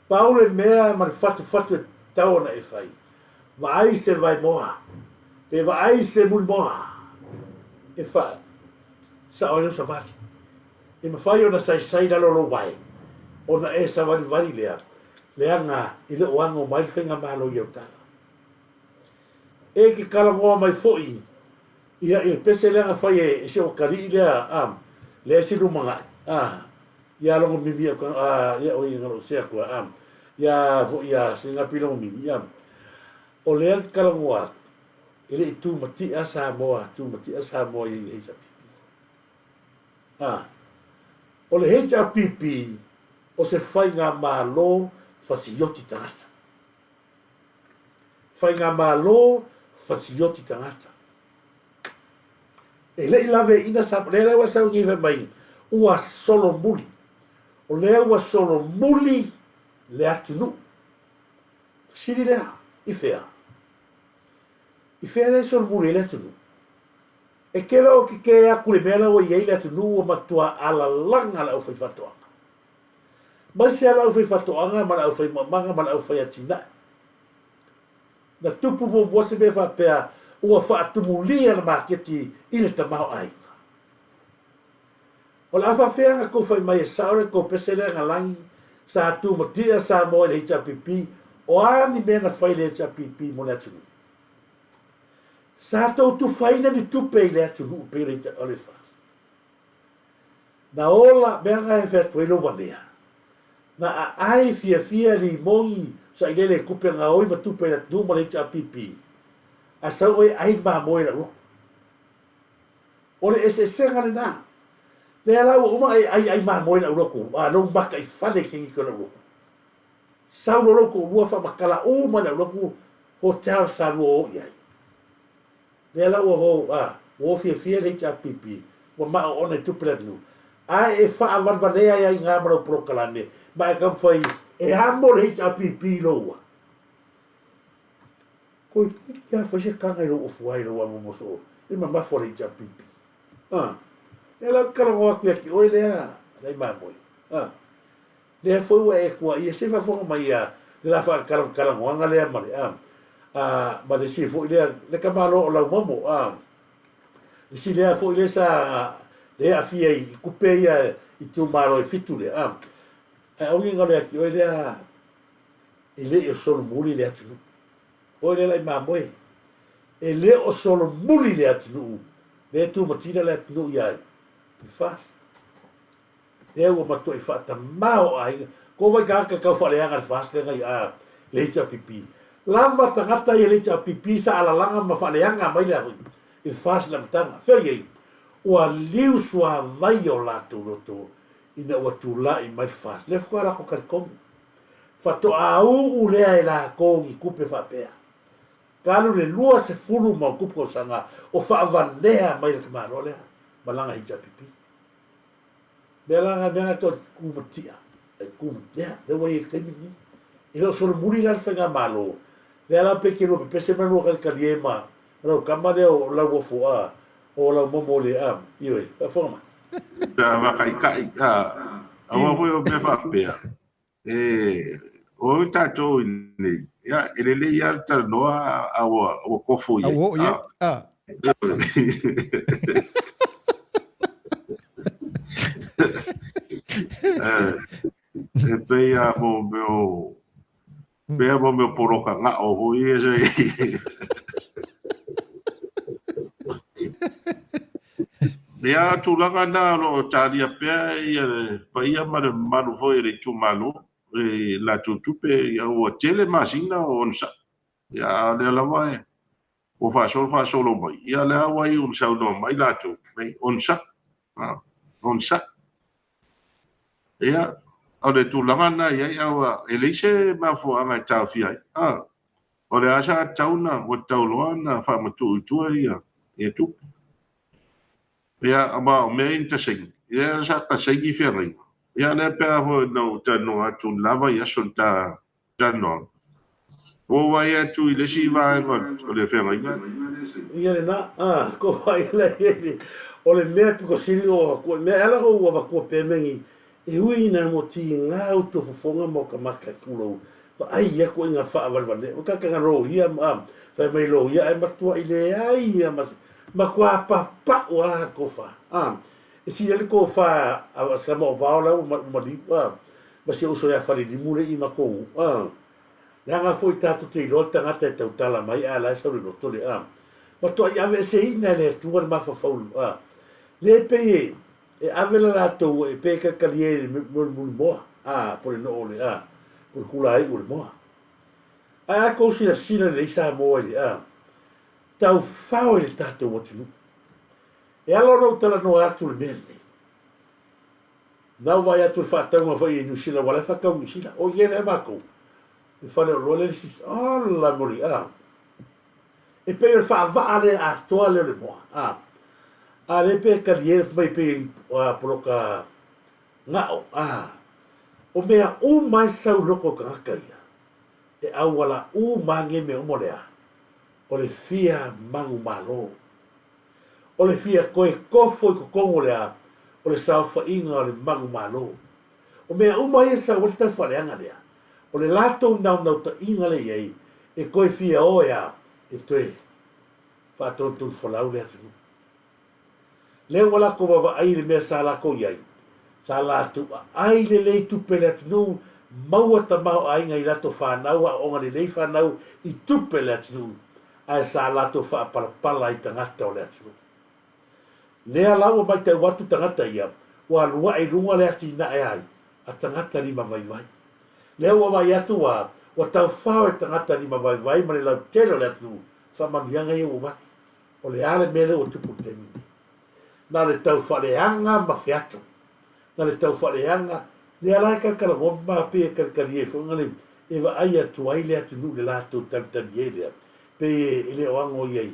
Pau le mea ma le fatufatu e tatau ona e fai, vaai se vaemoa, pe vaai se mulimoa e faasao ai lou savali. E mafai ona saisai i lalo o lou vae, ona e savalivali lea, leaga e le o ano mai le faigamalo i au tala. E ke talanoa mai foi ia i le pese lea na fai e si ou atalii lea, a, lea e si lumanai, a, ia logo mimi a, ia oi na lou sea kua, a, ia foi ia sinapi logo mimi, a, o lea ke talanoa atu, e le i tumatia Samoa, tumatia Samoa i le HRPP. A, o le HRPP, o se faigamalo fasioti tagata. Faigamalo fasioti tagata. E le i laveaiina sa, lea la ua sau nei fai mai, ua solomuli. O lea ua solomuli le atunuu. Fesili lea, i fea? I fea lea e solomuli ai le atunuu? E tele o tetē atu le mea la ua i ai le atunuu ua matua alalaga le aufaifaatoaga. Maise a le aufaifaatoaga ma le aufaimaumaga ma le aufaiatinae. Na tupu muamua se mea faapea ua faatumulia le maketi i le tamaoaiga. O le a faafea na tou fai mai e sao le tou pese lea na lagi sa tumatia Samoa i le HRPP, o a ni mea na fai le HRPP mo le atunuu? Sa tou tufaina ni tupe i le atunuu pei o le FAST. Na ola mea na e fai atu ai lou valea. Na aai fiafia limogi sailele i tupe gaoi ma tupe i le atunuu ma le HRPP, ae sau oe ai le mamoe i lau loto. O le eseesega lena. Lea la ua uma e ai ai mamoe lau lotu, a lou maka i fale i kenito lau lotu. Sau loa lou toalua faamatala uma lau lotu hotel sa lua o i ai. Lea la ua ho, a, ua o fiafia le HRPP, ua maoona i tupe le atunuu. Ae e faavalevalea ai ai ngā ma lau polokalame, ma e taumafai e amo le HRPP i lou ua. Koi ia fai se kaga i lou ofu ai lou amo moso i mamafa o le HRPP. A, lea la ou te talanoa atu ia te oe lea, lai mamoe. A, lea foi ua e tuaia, se faafofoga mai ia le la faatalatalanoaga lea ma le, a, a, ma le isi foi lea, le tamaloa o Laumomo, a, le isi lea foi lea sa, lea e aafia i tupe ia itumalo e fitu lea, a, ae aua ne i galo ia te oe lea, e le o solomuli le atunuu. Oe lea lai mamoe, e le o solomuli le atunuu, lea e tumatina le atunuu ia i FAST. Lea ua matuai faatamā o aiga. Ko vai tagata tau faaleaga le FAST lea nai a le HRPP. Lava tagata ia le HRPP sa alalaga ma faaleaga mai le i le FAST i le amataga. Fea i ai? Ua liu suavai o latou loto ina ua tulai mai le FAST. Lea faatoa latou talitonu. Faatoa uu lea e latou ni tupe faapea. Talu le 20 ma ona tupu tausaga o faavalea mai le tamaloa lea ma lana HRPP. Mea la na mea na tau kumatia, e kumatia, lea ua i ai i le taimi lenei. E le o solomuli la le faigamalo, lea la pe te lua pepese ma lua kalikalie ma lau tama lea o Lauofo a, o Laumomo le a, ioe, faafofoga mai. Pe a faataitai, a, aua foi o mea faapea, e, o ai tatou i inei, ia, e lelei lava le talanoa a ua, ua kofo i ai. A ua oo i ai, a. E pei lava mo mea o, pei lava mo mea o poloka gao foi ia sa i Ia, tulaga na o lo o talia pea ia le paia ma le mamalu foi o le itumalo i latou tupe, ia ua tele masina o onosai. Ia, a o lea lava e ua faasolo faasolo mai, ia lea ua iu ina saunoa mai latou, mai onosai, onosai. Ia, o le tulaga lena e i ai, a ua, e leai se mafuaaga e taofia ai. A, o le a sa tatau ona, ua tatau loa ona faamatuu i tua ia, ia tupe. Ia, aua o mea ia na tasaini, ia sa tasaini feagaiga. Ia, lea pe a foi na ou talanoa atu i le la vaiaso i le ta talanoaga, ua ou vaai atu i le isi vaega o le feagaiga. Ia lena, a, ko vaai la i ai, o le mea pito sili o avatua, mea e ala ona ou avatua pea mea nei, E ui ina mo tiga utu fofoga ma o ka maka kulou, vaai aku i nga faavalevalea. O ka ka loia ma fai mai loia ae matuai leai ia ma se matua papa'u a le tofa. A e sili ai le tofa a se tama o vao la ua maliu a ma si ou uso ia Falelimu le i matou a leaga foi tatou te iloa le tagata e tautala mai ae la e sau le loto le a matuai aveeseina e le Atua le mafaufau a le pei e E ave le latou e pe kalikalie i le mulimulimoa, a, po le noo o le, a, po le kulāiʻu o le moa. Ae a tou silasila lelei Samoa i le, a, taufao i le tatou atunuu. E ala ona ou talanoa atu i le mea lenei, na ou vaai atu i le faatauga foi i Niu Sila, aua la e faatau i Niu Sila. O i ai lea matou, le fale oloa lea le sisi, ola moli, a. E pei o le faavaa lea atoa lea o le moa, a. A lea pe talie fai mai pei a poloka gao, a. O mea uma e sau i loko o tagata ia, e auala uma lava nei mea uma o le a? O le fia manumalo. O le fia toe tofo i totonu o le a? O le saofaiga o le manumalo. O mea uma ia sa ua le taufaaleaga lea, o le latou naunautai-ga lea i ai, e toe fia o e a, e toe faatonutonu folau le atunuu. Lea ua latou vaavaai i le mea sa latou i ai, sa latou aai lelei tupe le atunuu, maua tamaoaiga i latou fanau, aooga lelei fanau i tupe le atunuu, ae sa latou faapalapala i tagata o le atunuu. Lea la ua maitau atu tagata ia, ua alu ae i luga le atinae ai a tagata limavaivai. Lea ua vaai atu ua ua taufao e tagata limavaivai ma le lautele o le atunuu faamanuiaga ia ua avatu. O le a le mea lea ua tupu i le taimi nei? Na o le tau faaleaga ma feato. Na le tau faaleaga, lea la e kalakalanoa ma pei e kalikalie foi na le e vaai atu ai le atunuu i le latou talitalie lea, pei e le o ago i ai.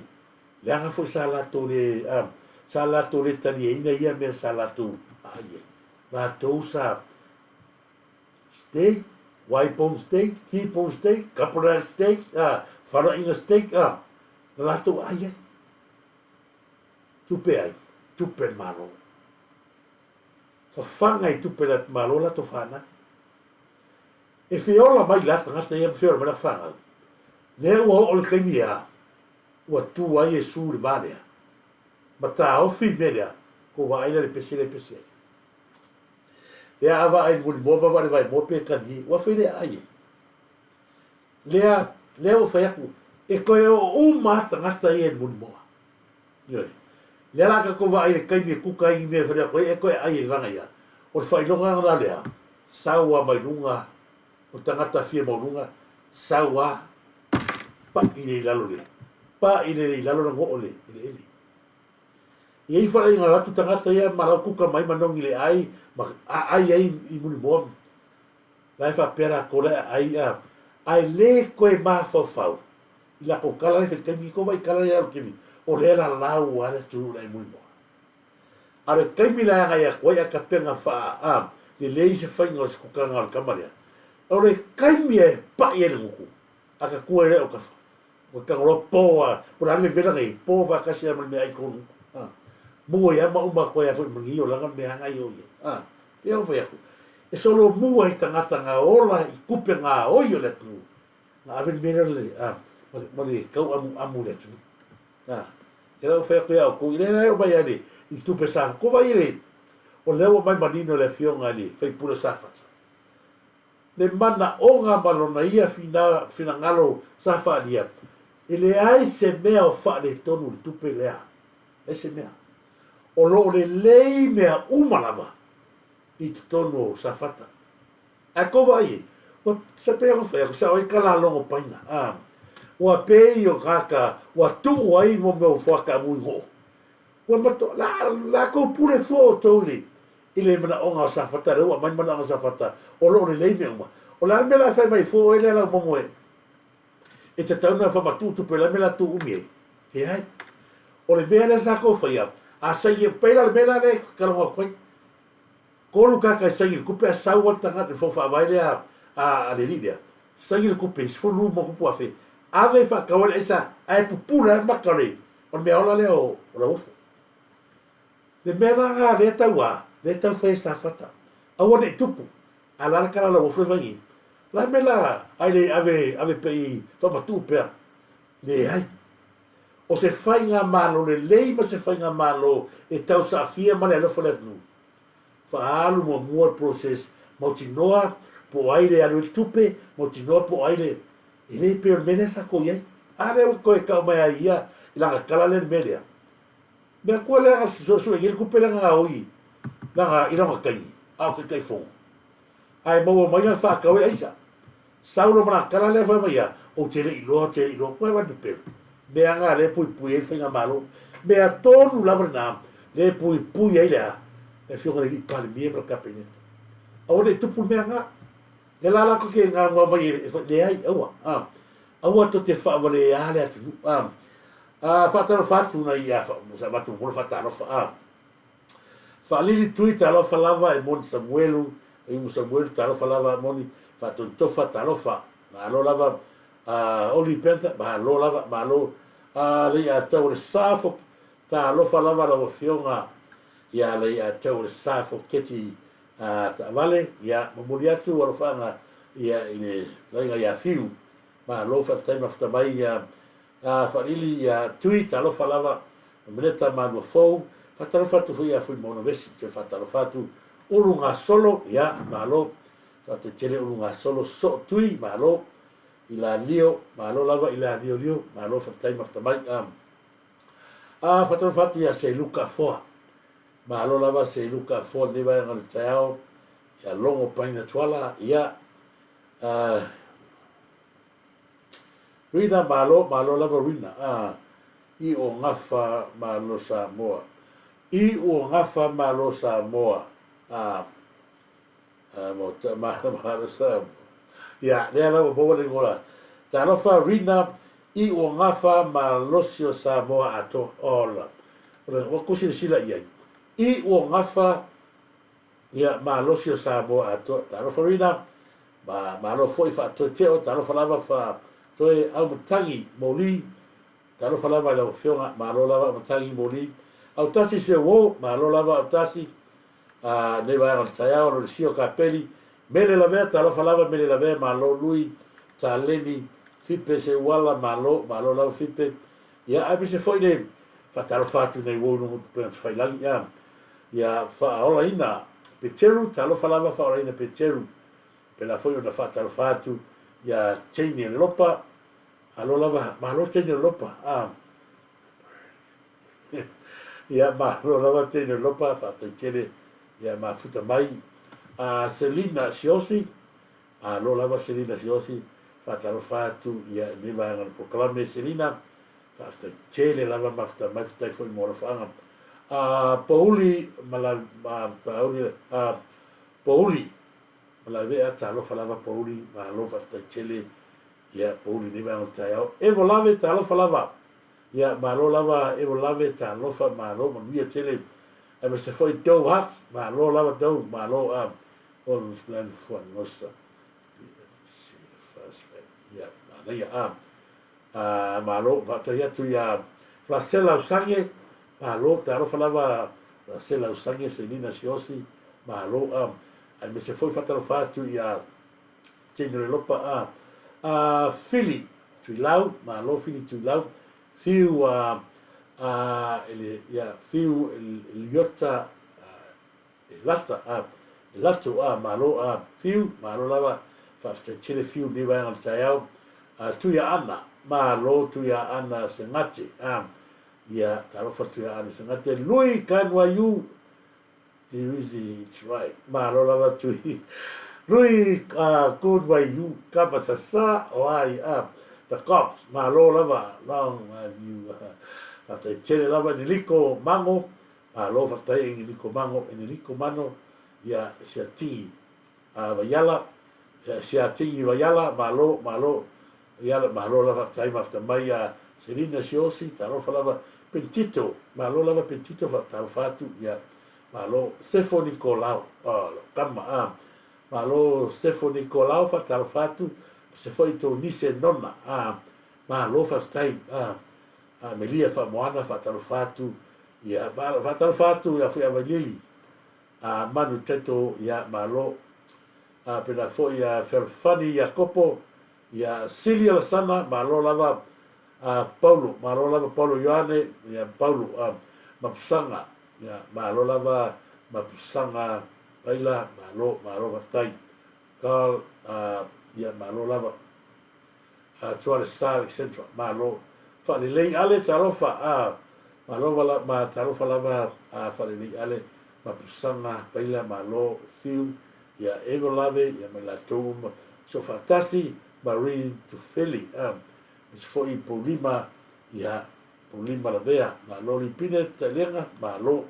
Leaga foi sa latou le, a, sa latou le talieina ia mea sa latou aai ai. Latou sa steak, Y-bone steak, T-bone steak, couple rack steak, a, faraʻiga steak, a, na latou aai ai. Tupe ai, tupe le Malo. Fafaga i tupe le Malo latou fanau. E feola mai la tagata ia ma feola mai la fanau. Lea ua oo le taimi a, ua tu ai Iesu i le va lea, ma taofi le mea lea, kou vaai la i le pese lea e pese ai. Lea a vaai i le mulimoa ma vaai i le vaemoa pe talie, ua fai le aai ai. Lea, lea ua fai atu, e toe oo uma lava tagata ia i le mulimoa. Ioe. Lea la a tatou vaai i le taimi e kuka ai ni mea e fai atu ai, e toe aai ai vaga ia. O le faailoga la lea, sau lava mai luga o tagata fia maualuga, sau a, pai lea i lalo le, pai lea i lalo le goo le eleele. E i ai faleaiga o atu tagata ia ma lau kuka mai manogi le ai ma aai ai i Mulimoa la e faapea latou la e aai a ae le toe mafaufau i latou tala la e fai taimi tou vaai tala ia alu taimi o lea la lau a le atunuu la i Mulimoa. A o le taimi la e agai atu ai a tapena faa a lelei se faiga o se kukaga o le tama lea, o le taimi e pai ai le gutu, a ta tua ai lea o tafa, ua tago loa po a, po o le a le vevela nei, po faatasi lava ma le meaai i totonu, a, mua ai lava ma uma atu ai lava foi ma ni olaga le mea agai o i ai, a. Pei ona fai atu, e solomua i tagata na ola i tupe gaoi o le atunuu, na ave le mea lea a, ma le tau amuamu i le atunuu. A, e lau fai atu ia outou, i lea e oo mai ai i le tupe sa kova i le, o lea ua mai manino le afioga i le sui usufono o Safata, le manaoga ma lona ia fina, finagalo sa faaalia, e leai se mea o faaletonu i le tupe lea, leai se mea. O lo o lelei mea uma lava i totonu o Safata. Ae kou vaai ai, ua sa pei ona fai atu, sao ai ka lalogo paina, a, ua pei o tagata ua tuu ai mo mea o fuataamu i goo. Ua matua, la, latou pule fua outou i le, i le manaoga o Safata, lea ua aumai le manaoga o Safata, o lo o lelei mea uma. O le a le mea la e fai mai fua oe lea Laumomo e, e tatau ona faamatuu tupe, o le a le mea la tuu umi ai? Leai. O le mea lea sa tou faia, a saini, pei la o le mea la lea e talanoa atu ai, 3 kaka e saini le tupe a sau a le tagata le fono faavae lea a le alii lea saini le tupe 12 ma tupu afe ave e faatau ai le aisa ae pupula ai le maka o le o le mea ola lea o Lauofo. Le mea la na lea tau a lea tau fai e Safata aua nei tupu a la le tala a Lauofo le fai nei la mea la ai le ave ave pea i faamatuu pea leai o se faigamalo lelei ma se faigamalo e tausaafia ma le alofa o le atunuu Faaalu muamua le process mautinoa po o ai le alu ai le tupe, mautinoa po o ai le... E le pei o le mea lea sa tou i ai. A lea ua toe tau mai ai ia i lana tala lea le mea lea. Mea koa lea na suesue i ai le tupe lea na gaoi lana, i lona taimi a o Taitaifono. Ae maua mai lana faatau e aisa. Sau loa ma lana tala lea fai mai ia, ou te le i iloa, ou te le i iloa. Koe vae pepelo. Mea na lea e puipui ai le faigamalo. Mea tonu lava lena lea e puipui ai le a? Le afioga i le alii Palemia ma le Kapeneta. Aua ne i tupu le mea na. Lea la latou te gaugau mai e fai, leai, aua, a. Aua tou te faavaleā le atunuu, a. A faatalofa atu nai a, sa avatu muamua le faatalofa, a. Faalili tui talofa lava e moni Samuelu Imu Samuelu talofa lava moni Faatoitofa talofa malo lava a Oli Penta malo lava malo a Leiatau o le Safo talofa lava lau afioga ia Leiatau o le Safo Keti. a taavale, ia, momoli atu alofaaga, ia, i le fetalaiga ia Fiu. Malo faafetai mafuta mai, ia, a Faalili, ia, Tui, talofa lava, Nomeneta Manuafou, faatalofa atu foi ia Fuimaono Vesi, toe faatalofa atu, Ulu Gasolo, ia, malo, faafetai tele Ulu Gasolo, Soo Tui, malo, i la Lio, malo lava i la Liolio, malo faafetai mafuta mai, a. A faatalofa atu ia Seluka Afoa, Malo lava se luka afoa lenei vaega o le taeao ia Logo Paina Tuala ia uh, Rina malo malo lava Rina ah i o gafa malo Samoa i o gafa malo Samoa ah ah mo ta malo malo Samoa ia lea lava maua le igoa talofa Rina i o gafa malosi o Samoa atoa ola Ua ku silasila i ai i ua gafa ia malosi o Samoa atoa. Talofa Rina, ma malo foi faatoeteo, talofa lava fa toe Aumatagi Moli, talofa lava i lau afioga, malo lava Aumatagi Moli. Autasi se uo, malo lava Autasi, a nei vaega o le taeao, Lolesio Kapeli, Mele Lavea, talofa lava Mele Lavea, malo Lui, Taleni, Fipe Seuala, malo, malo lava Fipe, Ia, aemaise foi le faatalofa atu nei uou i luga o tupega tafailagi, ia, ia faaolaina Peteru, talofa lava faaolaina Peteru. Pēlā foi ona faatalofa atu ia Teine Lopa, alo lava, malo Teine Lopa, a, ia, malo lava Teine Lopa, faafetai tele, ia mafuta mai. A, Selina Siosi, Malo lava Selina Siosi, faatalofa atu ia i lenei vaega o le polokalame Selina, faafetai tele lava mafuta mai, faafetai foi mo alofaaga. A Pouli Mala a Pouli a Pouli Malaevea, talofa lava Pouli, malo faafetai tele ia Pouli i lenei vaega o le taeao. Evo Lave, talofa lava. Ia malo lava Evo Lave, talofa, malo manuia tele. Aemaise foi Doe Hart, malo lava Doe, malo a Malo, faafetai atu ia Rasela Usange, malo, talofa lava Rasela Usange, Selina Siosi, malo, aemaise foi faatalofa atu ia Tino Lelopa, a, a Fili Tuilau, malo Fili Tuilau, Fiu a, a, ele, ia, Fiu Eliota, E lata a, e lato a, malo a, whiu, malo lava, faafetai tele whiu nei vaega o le taeao, a, Tuia Ana, malo Tuia Ana Sengate, a, ia, talofa Tuia Ana Sengate, Lui Kanuaiu, Dirizi, it's right, malo lava Tui, Lui uh, Kanuaiu, Kama Sasa, o ai, a, the cops, malo lava, long have you, uh, faafetai tele lava, Niliko Mango, Malo faafetai e Engeliko Mango, Engeliko Mano, ia sia tingi a Vaiala, ia sia tingi Vaiala, malo, malo, Vaiala, malo lava faafetai mafta mai ia Selina Siosi, talofa lava, Pentito, malo lava Pentito, faatalofa atu, ia, malo, Sefo Nikolao, oh, lo kama, ah, malo Sefo Nikolao, faatalofa atu, se foi tou nise nona, ah, malo faafetai, ah, A Melia Faamoana faatalofa atu ia faatalofa atu ia Fuiavailili a Manu Taito ia Malo a pena foi ia Fealofani Iakopo ia Sili Alasana malo lava a Paulo malo lava Paulo Ioane ia Paulo a Mapusaga ia malo lava Mapusaga Paila malo malo faafetai Carl a ia malo lava Tualesa Alexandra, malo. Faalelei ale talofa a malo vala ma talofa lava a faalelei ale ma pusaga paila malo fiu ia evo lave ia mai latou uma so faatasi Marine Tufeli a mese foi Poulima ia Poulima Lavea malo Lipine Tailega malo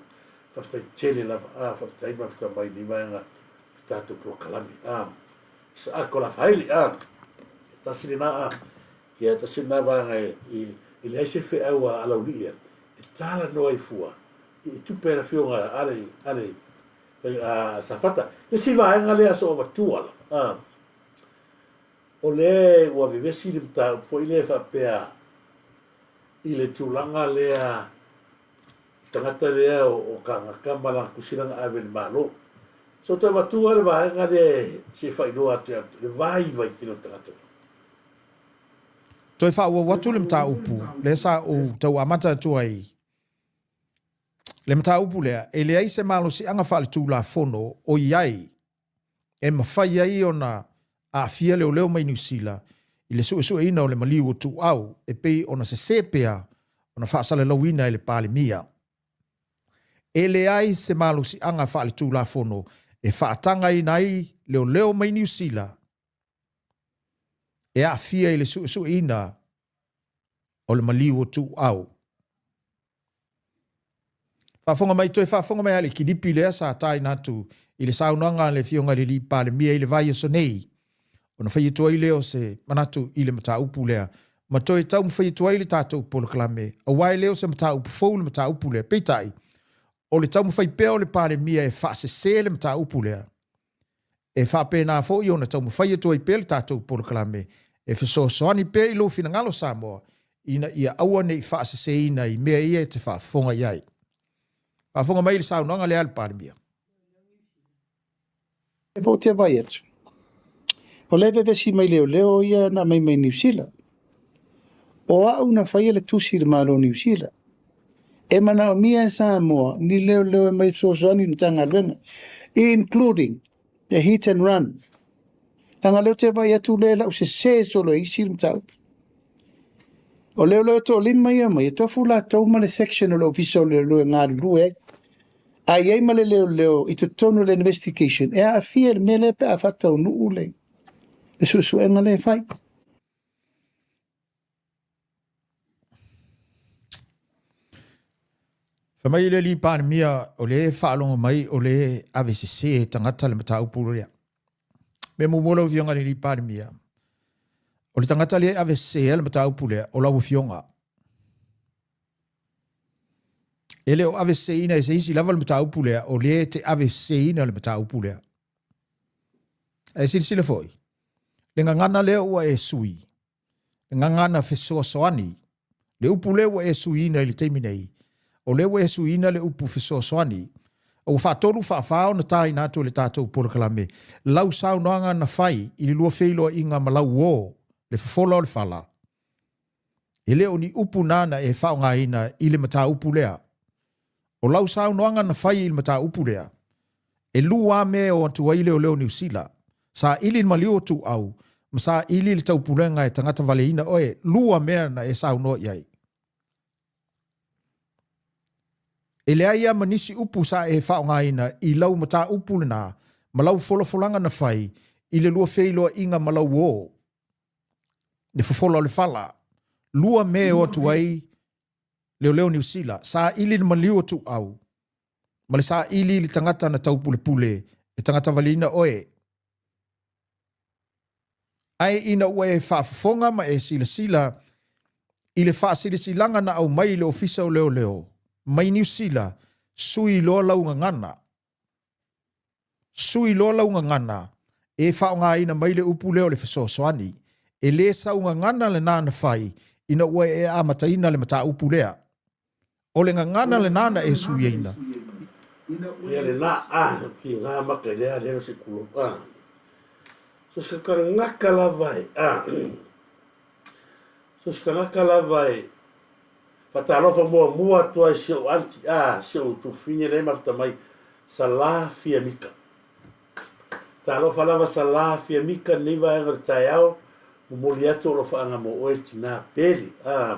faafetai tele lava a faafetai mafika mai ni vaega tatou polokalame a Isaako Lafaeli, a, e tasi lena, a, ia e tasi lena vaega e, e, e leai se feau a Alaulii ia, e talanoa ai fua i, i tupe a le afioga a le, a le, a Safata. Le isi vaega lea so avatua lava, a, o lea ua vevesi le mataupu foi lea faapea i le tulaga lea tagata lea o, o Kagaka ma lana tusi lana ave i le Malo. So toe avatua le vaega lea se i faailoa atu le vaivai tele o le tagata nei. Toe faaauau atu le mataupu lea sa ou tau amata atu ai. Le mataupu lea, e leai se malosiaga faaletulafono o i ai e mafai ai ona aafia leoleo mai Niu Sila i le suesueina o le maliu o Tuuau e pei ona sese pea ona faasalalauina e le Palemia. E leai se malosiaga faaletulafono e faatagaina ai leoleo mai Niu Sila e aafia i le suesueina o le maliu o Tuuau. Faafofoga mai, toe faafofoga mai lava i le kilipi lea sa taina atu i le saunoaga a le Afioga i le Alii Palemia i le vaiaso nei, ona fai atu ai lea o se manatu i le mataupu lea, ma toe taumafai atu ai le tatou polokalame, aua e le o se mataupu fou le mataupu lea. Peitai, o le taumafai pea o le Palemia e faasese le mataupu lea, E faapena foi ona taumafai atu ai pea le tatou polokalame e fesoasoani pea i lou finagalo Samoa ina ia aua ne i faaseseina i mea ia e te faafofoga i ai. Faafofoga mai i le saunoaga lea a le Palemia. E foi ou te vaai atu, o lea e vevesi mai leoleo ia na aumai mai Niu Sila. O au na faia le tusi i le Malo o Niu Sila, e manaomia e Samoa ni leoleo e mai fesoasoani i le Matagaluega, including the hit and run. Leaga lea ou te vaai atu lea e lau sese solo e isi le mataupu. O leoleo e toalima ia mai, e tofu latou ma le section o le Ofisa o Leoleo e galulue ai. A i ai ma le leoleo i totonu o le investigation, e aafia i le mea lea pe a faataunuu le suesuega lea e fai. Fai mai le alii Palemia o lea e faalogo mai o lea e ave sese e tagata le mataupu lea. Mea muamua lau Afioga i le alii Palemia, o le tagata lea e ave sese le mataupu lea, o lau Afioga. E le o ave seseina e se isi lava le mataupu lea, o lea e te ave seseina le mataupu lea. Ae silasila foi, le gagana lea ua e sui, le gagana fesoasoani, le upu lea ua e suiina i le taimi nei, o lea ua e suiina le upu fesoasoani, ua faatolu faafā ona tāina atu e le tatou polokalame lau saunoaga na fai i le lua feiloaiga ma lau uō, le fofola o le fala. E le o ni upu na na e faaaogaina i le mataupu lea. O lau saunoaga na fai i le mataupu lea, e lua mea e o atu ai leoleo Niu Sila, saili le maliu o Tuuau ma saili le taupulega e tagata valeina oe, lua mea na e saunoa i ai. E leai lava ma nisi upu sa e faaaogaina i lau mataupu lena ma lau folafolaga na fai i le lua feiloaiga ma lau uō, le fofola o le fala, lua mea e o atu ai Leoleo Niu Sila, saili le maliu o Tuuau, ma le saili i le tagata na taupulepule e tagata valeina oe. Ae ina ua e faafofoga ma e silasila i le faasilasilaga na aumai i le Ofisa o Leoleo mai Niu Sila, sui loa lau gagana. Sui loa lau gagana, e faaaogaina mai le upu lea o le fesoasoani. E le sau gagana lena na fai ina ua e amataina le mataupu lea. O le gagana lena na e suiaina. Ia lena a ki nga maka i lea lea se kulo a. So se tagata lava e a. So se tagata lava e Faatalofa muamua atu ai si ou aunty a si ou tufine lea e mafuta mai Sala Fiamika. Talofa lava Sala Fiamika lenei vaega o le taeao, momoli atu o alofaaga mo oe le tina pele a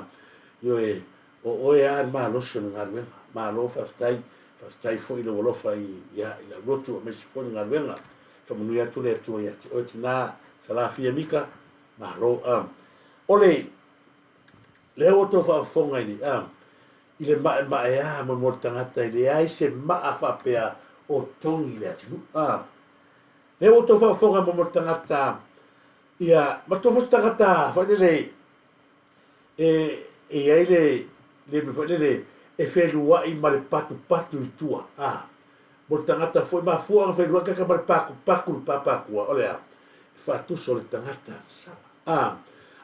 ioe o oe a le malosi o le galuega. Malo faafetai, faafetai foi i lou alofa i ia i lau lotu aemaise foi le galuega. Faamanuia atu le Atua ia te oe tina Sala Fiamika, malo a. O le Lea ua outou faafofoga i le, a, i le maemaea mo le tagata e leai se maa faapea o togi i le atunuu. A, lea ua outou faafofoga mo le tagata, ia, matua foi se tagata foi lele e, e i ai le, le mea foi lele e feluai ma le patupatu i tua. A, mo le tagata foi, mafua ona feluai kaka ma le pakupaku i le papakua, o le a? E faatusa o le tagata agasala. A,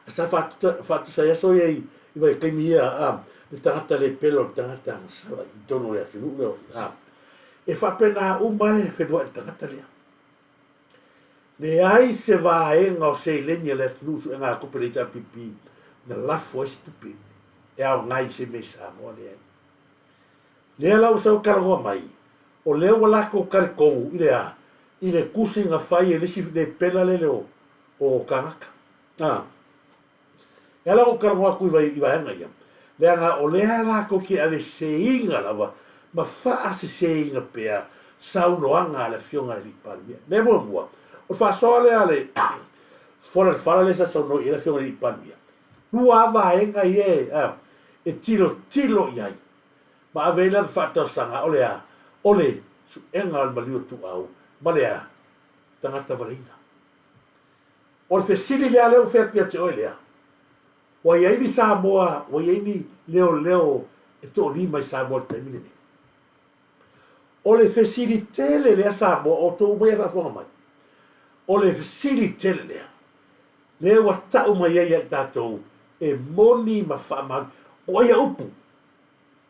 sa faatusa ai aso ia i vaitaimi ia, a, le tagata le pela o le tagata agasala i totonu o le atunuu lea. A, E faapena uma le feluai le tagata lea. Leai se vaega o seleni a le atunuu suegatupe a le HRPP na lafo ai se tupe e aoga i se mea i Samoa, leai. Lea la ua sau talanoa mai, o lea ua latou talitonu i le a? I le tusi na fai e le isi lepela lele o, o Kanaka. A. E ala ona ou talanoa atu i vaega ia, leaga o lea latou te aveseseina lava ma faaseseina pea saunoaga a le Afioga i le Alii Palemia. Mea muamua, o le faasoa lea a le fola i le fala lea sa saunoa i ai le Afioga i le Alii Palemia, lua lava vaega ia e tilotilo i ai ma ave ai lana faatalosaga, o le a? O le suega o le maliu o Tuuau ma le a? Tagata valeina. O le fesili lea lea ua fai atu ia te oe lea, ua i ai ni Samoa, ua i ai ni leoleo e toolima i Samoa i le taimi lenei? O le fesili tele lea Samoa, o outou uma ia e faafofoga mai, o le fesili tele lea, lea ua tau mai ai ia i tatou e moni ma faamaoni. O ai a upu?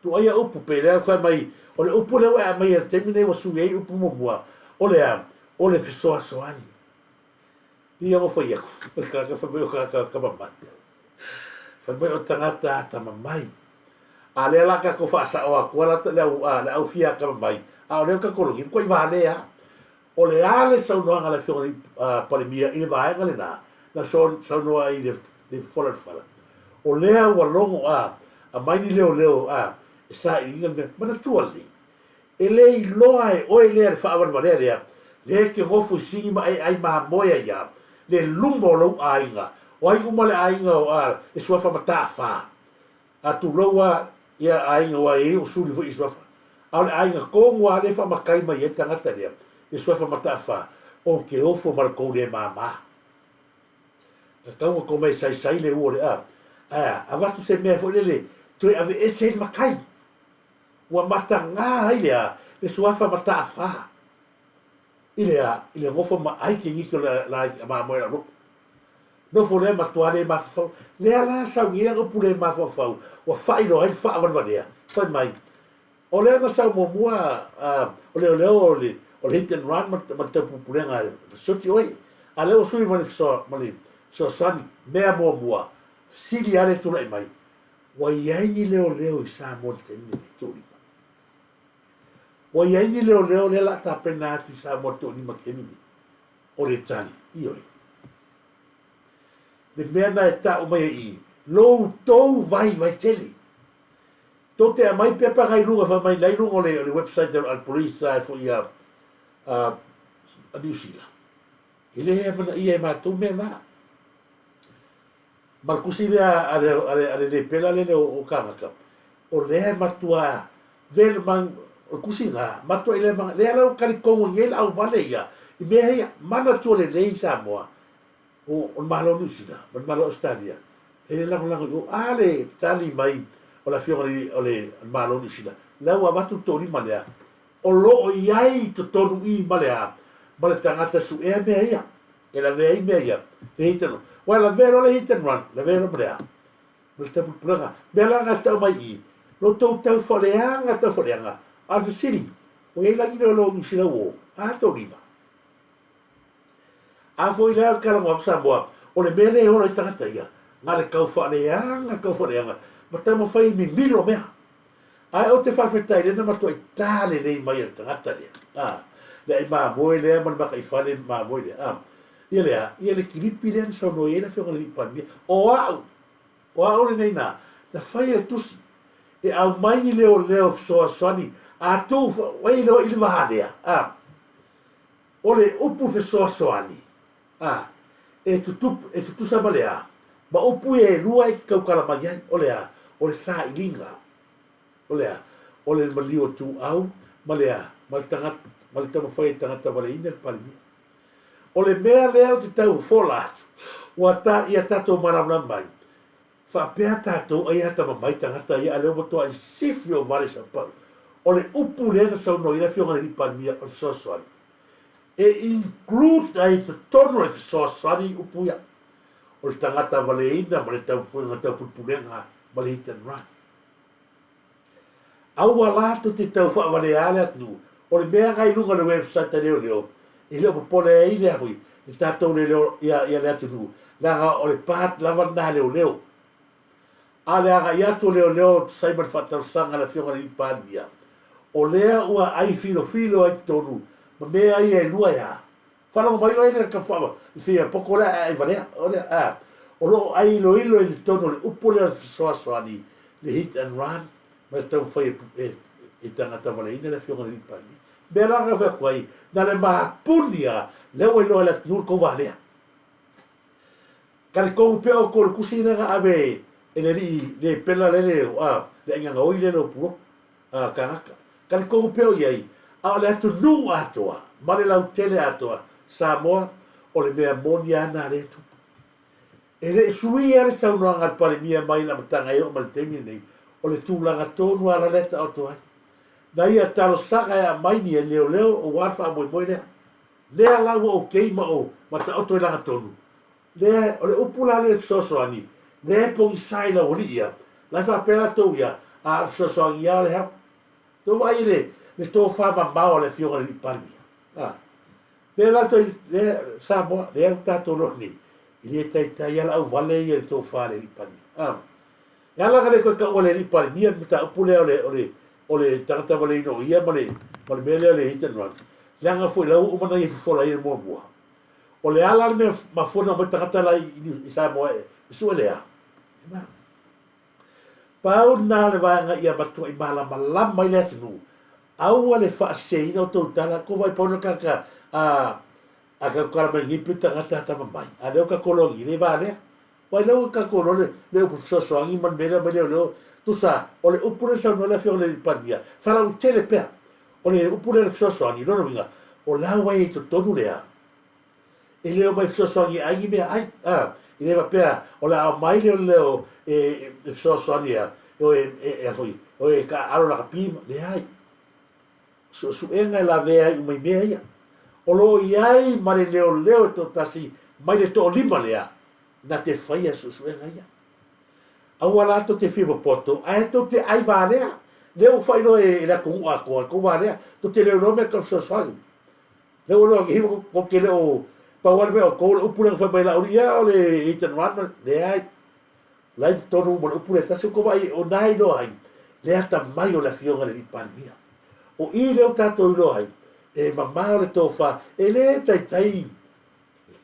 Tuaia upu pe lea fai mai o le upu lea ua e aumaia i le taimi lenei ua sui ai upu muamua, o le a? O le fesoasoani. Ia ua fai atu, o le tagata fai mai o tagata atamamai. Fai mai o tagata atamamai. A lea la tatou faasao atua la le au a le au fia atamamai, a o lea tatou logi matua valea a. O le a le saunoaga a le Afioga i le Palemia i le vaega lena na saunoa ai i le fofola i le fala? O lea ua logo a aumai ni leoleo a e sailiina le mea. Manatua lelei, E le iloa e oe lea le faavalevalea lea, lea e te nofo i sini ma e ai mamoe ai a le luma o lou aiga, o ai uma le aiga o a le suafa mataafa, a tulou a ia aiga ua i ai o suli foi i suafa, a o le aiga tonu a lea e faamatai mai ai le tagata lea le suafa mataafa, ou te ofo ma le tou le mama. Na tau na tou mai saisai le ua o le a, ae a, avatu se mea foi lele toe aveese ai le matai. Ua mataga ai le a le suafa mataafa i le a i le nofo ma ai ke nisi o le la i mamoe la lotu. Nofo lea matua le mafaufau. Lea la sau nei ana upu le mafaufau ua faailoa ai le faavalevalea. Fai mai, o lea na sau muamua a o leoleo o le o le hit and run ma le taupulepulega e fesooti oe. A lea ua sui ma le ma le fesoasoani. Mea muamua, fesili lava lea e tulai mai, Ua i ai ni leoleo i Samoa i le taimi lenei? Toolima. Ua i ai ni leoleo lea o le a tapena atu i Samoa i le toolima i le taimi lenei? O le tali, ioe. Le mea na e tau mai ai i i, lo outou vaivai tele. Tou te aumai pepa na i luga fai mai la i luga o le, o le website a le police a foi a, a, a Niu Sila. E le amanaia e matou mea na. Ma le tusi lea a le, a le, a le lepela lele o, o kānaka, o lea e matua vele ma, o le tusi lena, matua i le mana, lea la ua talitonu i ai le auvale ia, i mea ia, manatua lelei i Samoa, o, o le Malo o Niu Sila, ma le Malo o Ausetalia, e le lagolago i o, a le tali mai o le afioga i le, o le Malo o Niu Sila, la ua avatu le toolima lea, o lo o i ai i totonu i ma le a, ma le tagata suea mea ia. E lavea ai mea ia, le hit and run. Ua lavea loa le hit and run, lavea loa ma le a? Ma le tapulepulega. Mea la na tau mai i i, lo tou tau faleaga, tau faleaga, a o le fesili, ua i ai lagi leoleo o Niu Sila ua o? A tou lima. A foi la o le talanoa atu Samoa, o le mea lea e ola ai tagata ia, na le tau faaleaga, tau faleaga, ma taumafai e mimilo mea. Ae ou te faafetai lea na matuai ta lelei mai e le tagata lea, a, le ai mamoe lea ma le makaifale mamoe lea, a, ia le a, ia le kilipi lea na saunoa i ai le Afioga i le Alii Palemia. O au, o au lenei na, na fai le tusi e aumai ni leoleo fesoasoani a tuu ai loa i le va lea, a, o le upu fesoasoani, a, e tutupu, e tutusa ma le a, ma upu ia e lua e te tautala mai ai, o le a, o le sailiga, o le a, o le maliu o Tuau ma le a, ma le tagata, ma le taumafai e tagata valeina le Palemia. O le mea lea ou te tau fofola atu, ua ta, ia tatou malamalama mai, faapea tatou ai atamamai tagata ia a lea ua matuai sifi o vale sapau. O le upu lea na saunoa i ai le Afioga i le Alii Palemia o le fesoasoani, e include ai i totonu o le fesoasoani upu ia, o le tagata valeina ma le taupulega taupulepulega ma le hit and run. Aua la tou te tau faavalea le atunuu, O le mea na i luga o le website a leoleo, e le o popole ai le a foi, le tatou leoleo ia, ia le atunuu, leaga o le part lava lena a leoleo. A o le agai atu o leoleo e tusa ai ma le faatalosaga a le Afioga i le Alii Palemia, o lea ua ai filofilo ai totonu ma mea ia e lua e a. Faalogo mai oe le tama i fia poko lea ae ai valea. O lea, a, o lo o ai iloilo i totonu o le upu lea o le fesoasoani, le hit and run, ma le taumafai e, e, e tagata valeina le Afioga i le Alii Palemia. Mea la na fai atu ai, na le mapuni a, lea ua iloa e le atunuu le tou valea. Talitonu pea outou i le tusi lea na ave e le alii le pela lele, a, le aiga gaoi lele o Pulotu. a tagata. Talitonu pea o i ai, a o le atunuu atoa ma le lautele atoa, Samoa, o le mea moni lava na lea e tupu. E le i suia le saunoaga a le Palemia mai le amataga e oo mai le taimi lenei, o le tulaga tonu lava la lea e taoto ai. Na ia talosaga e aumai ni leoleo aua le faamoemoe lea. Lea la ua okay ma o ma taoto i lagatonu. Lea, o le upu la lea fesoasoani, lea e pogisa i lau alii ia, la e faapea latou ia, a o le fesoasoani ia o le hau. Tou vaai i le, le tofa mamao a le Afioga i le Alii Palemia. A. Lea la toi, lea, Samoa, lea le tatou loa nei, e le taitai lava le auvale ia i le tofa a le Alii Palemia. A. E ala ona le toe taua e le Alii Palemia le mataupu lea o le, o le, o le tagata valeina o ia ma le, ma le mea lea o le hit and run, leaga foi la ua uma ona ia fofola ai le muamua. O le a la le mea mafua ona aumai tagata la i Samoa e sue lea? Pau lena le vaega ia matuai malamalama ai le atunuu, aua le faaseseina o tou tala, ko vai pau le tagata a a ka kala mai nei pe tagata tama mai. A leo ka kologi le va lea. Vai leo ka kolo le le upu fesoasoani ma le mea lea mai leo leo tusa o le upu le saunoa le afioga i le Palemia falautele pea. O le upu lea o le fesoasoani, lona uiga, o la ua i ai i totonu lea, e le omai fesoasoani e ai ni mea ai. A, e le faapea o le a aumai lea o le leo e fesoasoani a, e o e, e, e, foi, e o e taaalo lakapi, leai. Suesuega e lavea ai uma i mea ia. O lo o i ai ma le leoleo e toatasi mai le toalima lea na te faia suesuega ia. Aua la tou te fia popoto, ae tou te ai valea. Lea ua faailoa e le atunuu atoa, tou valea, tou te le iloa mea tau fesoasoani. Lea ua iloa hiva tou te le o, pau lava le mea o outou, o le upu lea na fai mai e Laauli, ia o le hit and run, leai. O la e i totonu uma o le upu lea e tasi, ua tou vaai, o na e iloa ai le atamai o le Afioga i le Alii Palemia. O i lea ua tatou iloa ai, e mamao le tofa, e le taitai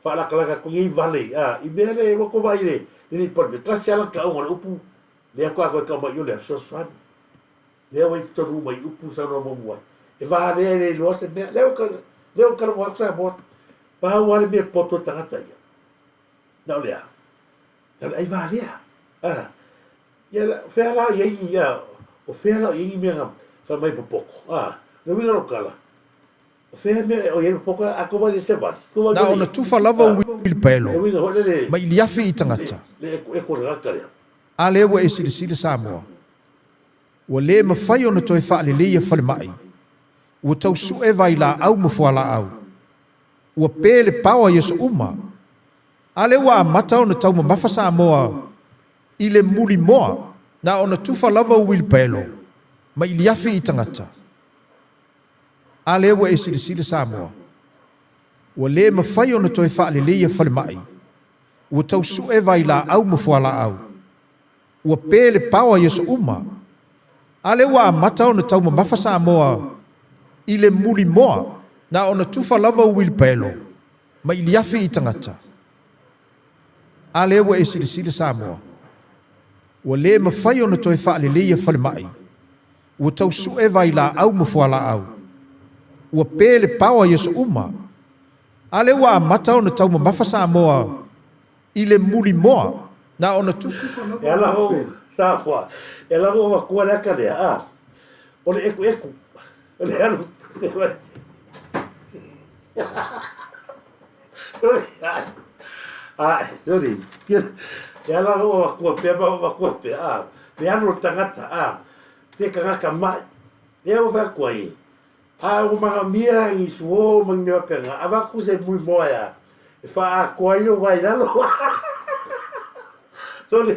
faalatalata atu nei vale a i mea le ua tou vaai i le le Palemia tasi lava lana taoga o le upu lea faatoa toe tau mai i o le fesoasoani lea ua i totonu uma i upu saunoa muamua ai e valea e le iloa se mea lea ua lea ua talanoa atu Samoa pau lava le mea poto e tagata ia na o le a na o le ai valea a ia fea la i ai ia o fea la i ai ni mea na fai mai popoto a le uiga o lau tala O fea mea o i ai popoto a tou vaai i se vali. Tou vaai Na ona tufa lava uilipaelo ma iliafi i tagata. A lea ua e silasila Samoa, ua le mafai ona toe faaleleia falemai, ua tau sue vailaau ma fualaau, ua pe le paoa i aso uma, a lea ua amata ona taumamafa Samoa i le mulimoa. Na ona tufa lava uilipaelo ma iliafi i tagata. A lea ua e silasila Samoa, ua le mafai ona toe faaleleia falemai, ua tau sue vailaau ma fualaau, ua pe le paoa i aso uma, a lea ua amata ona taumamafa Samoa i le mulimoa na ona tufa lava uilipaelo ma iliafi i tagata. A lea ua e silasila Samoa, ua le mafai ona toe faaleleia falemai, Ua tau sue vailaau ma fualaau. Ua pe le paoa i aso uma. A lea ua amata ona taumamafa Samoa i le mulimoa na ona tufa lava E ala ou Samoa, e ala ou avatua le ata lea, a, o le ekueku, o le alu, sorry, a, sorry, e ala ou avatua pea ma ou avatua pea, a, le alu o le tagata, a, Te tagata mai. Lea ua fai atu ai, a ua manaomia ni suo ma ni mea faapena, avatu se mulimoa e a, e faaatoa ai lou vae i lalo. Sorry.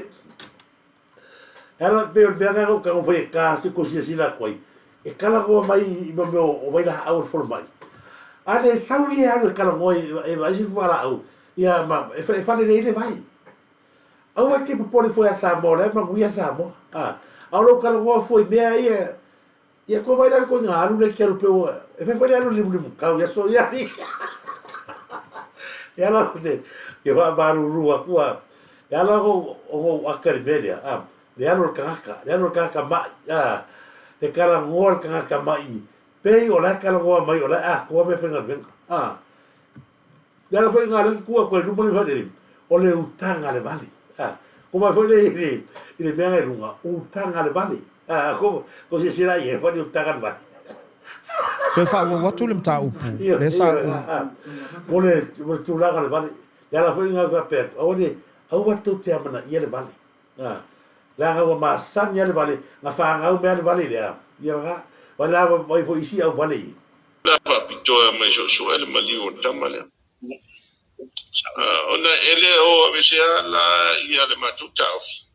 E ala pei o le mea lena na ou tago fai e ta se tou silasila atu ai. E kalagoa mai i mo mea o vailaau o le fono mai. A le sau ia e alu e kalagoa e vaai se fualaau, ia ma e falelei le vai. Aua e te popole fua ia Samoa, o la e manuia Samoa. A o lou kalagoa fua i mea ia, ia ko vai la le koiga alu le ke alu pe ua, e fai foi le alu limulimu kau ia so ia. E ala o te, ke whaamaruru aku a, e ala o ngou aka le mea lea, a, le alu o le tagata, le alu o le tagata ma'i, a, le kalagoa le tagata ma'i, pei o la e kalagoa mai o la e atoa mea faigaluega, a. Le ala foi ngā lea tu atu ai luma le whaelele, o le utaga le vale, a. Ko mai foi le i le, i le mea ngai lunga, utaga le vale, a, ko, ko se sila i e whare utaga le vale. Toe faaauau atu le mataupu, lea sa ou. Mo le, mo le tulaga le vale, le ala foi ngā faapea atu, aua ne, aua tou te amanaia le vale. A, leaga ua masani a le vale, na fanau mea le vale lea. Ia nga, vai la vai foi isi au vale i. La faapitoa mai suesue le maliu o le tama lea. Ona e le o aveesea la ia le matou taofi,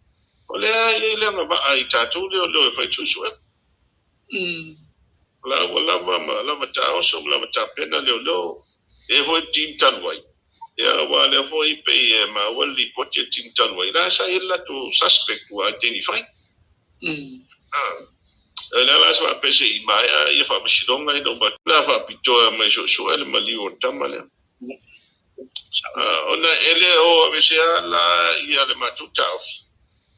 o lea e i ai le agavaa i tatou leoleo e fai suesuega. O la ua lava ma lava taoso ma lava tapena leoleo, e i ai foi le team talu ai. Ia, aua o lea foi pei e maua le lipoti a le team talu ai, la sa i ai le latou suspect ua identify. O le a la se faapea se i maea ia faamasinoga ina ua la faapitoa mai suesue le maliu o le tama lea. Ona e le o aveesea la ia le matou taofi,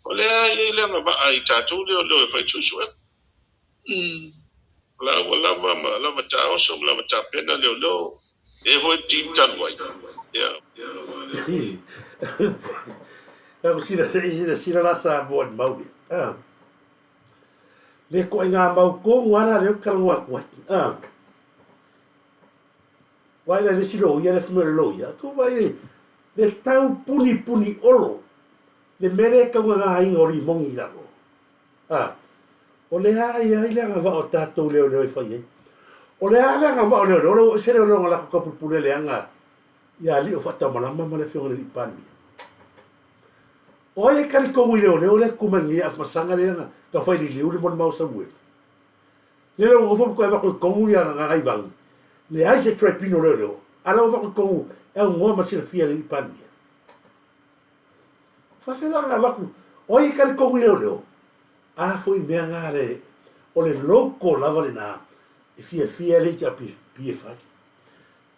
o lea e i ai le agavaa i tatou leoleo e fai suesuega. O la ua lava ma lava taoso ma lava tapena leoleo, e foi le team talu ai. Ia. Sila sila la Samoa i le mau lea. Le koʻi ngā mau tonu a la lea ou te talanoa atu ai. Vaai la i le isi loia, le fai mai o le loia, atu vaai le, le tau punipuni olo, le mea lea e tau gagāina o limogi i lalo. A, o le a i ai le agavaa o tatou leoleo e fai ai? O le a le agavaa o leoleo? O le ua ese leoleo na latou taupulepule leaga ia alii o Faataumalama ma le afioga i le Alii Palemia. O ai e talitonu i leoleo lea e tutu mai nei e Afamasaga lea na tau fai liliu le molimau a Samueli? Lele ua nofo ma toe avatu i totonu ia Gagaivagi, leai se tribunal o leoleo, a lea ua avatu i totonu e aunoa ma silafia e le Alii Palemia. Faafetai na avatu, o ai e talitonu i leoleo? A foi mea na le, o le logo lava lena e fiafia ai le HRPP e fai.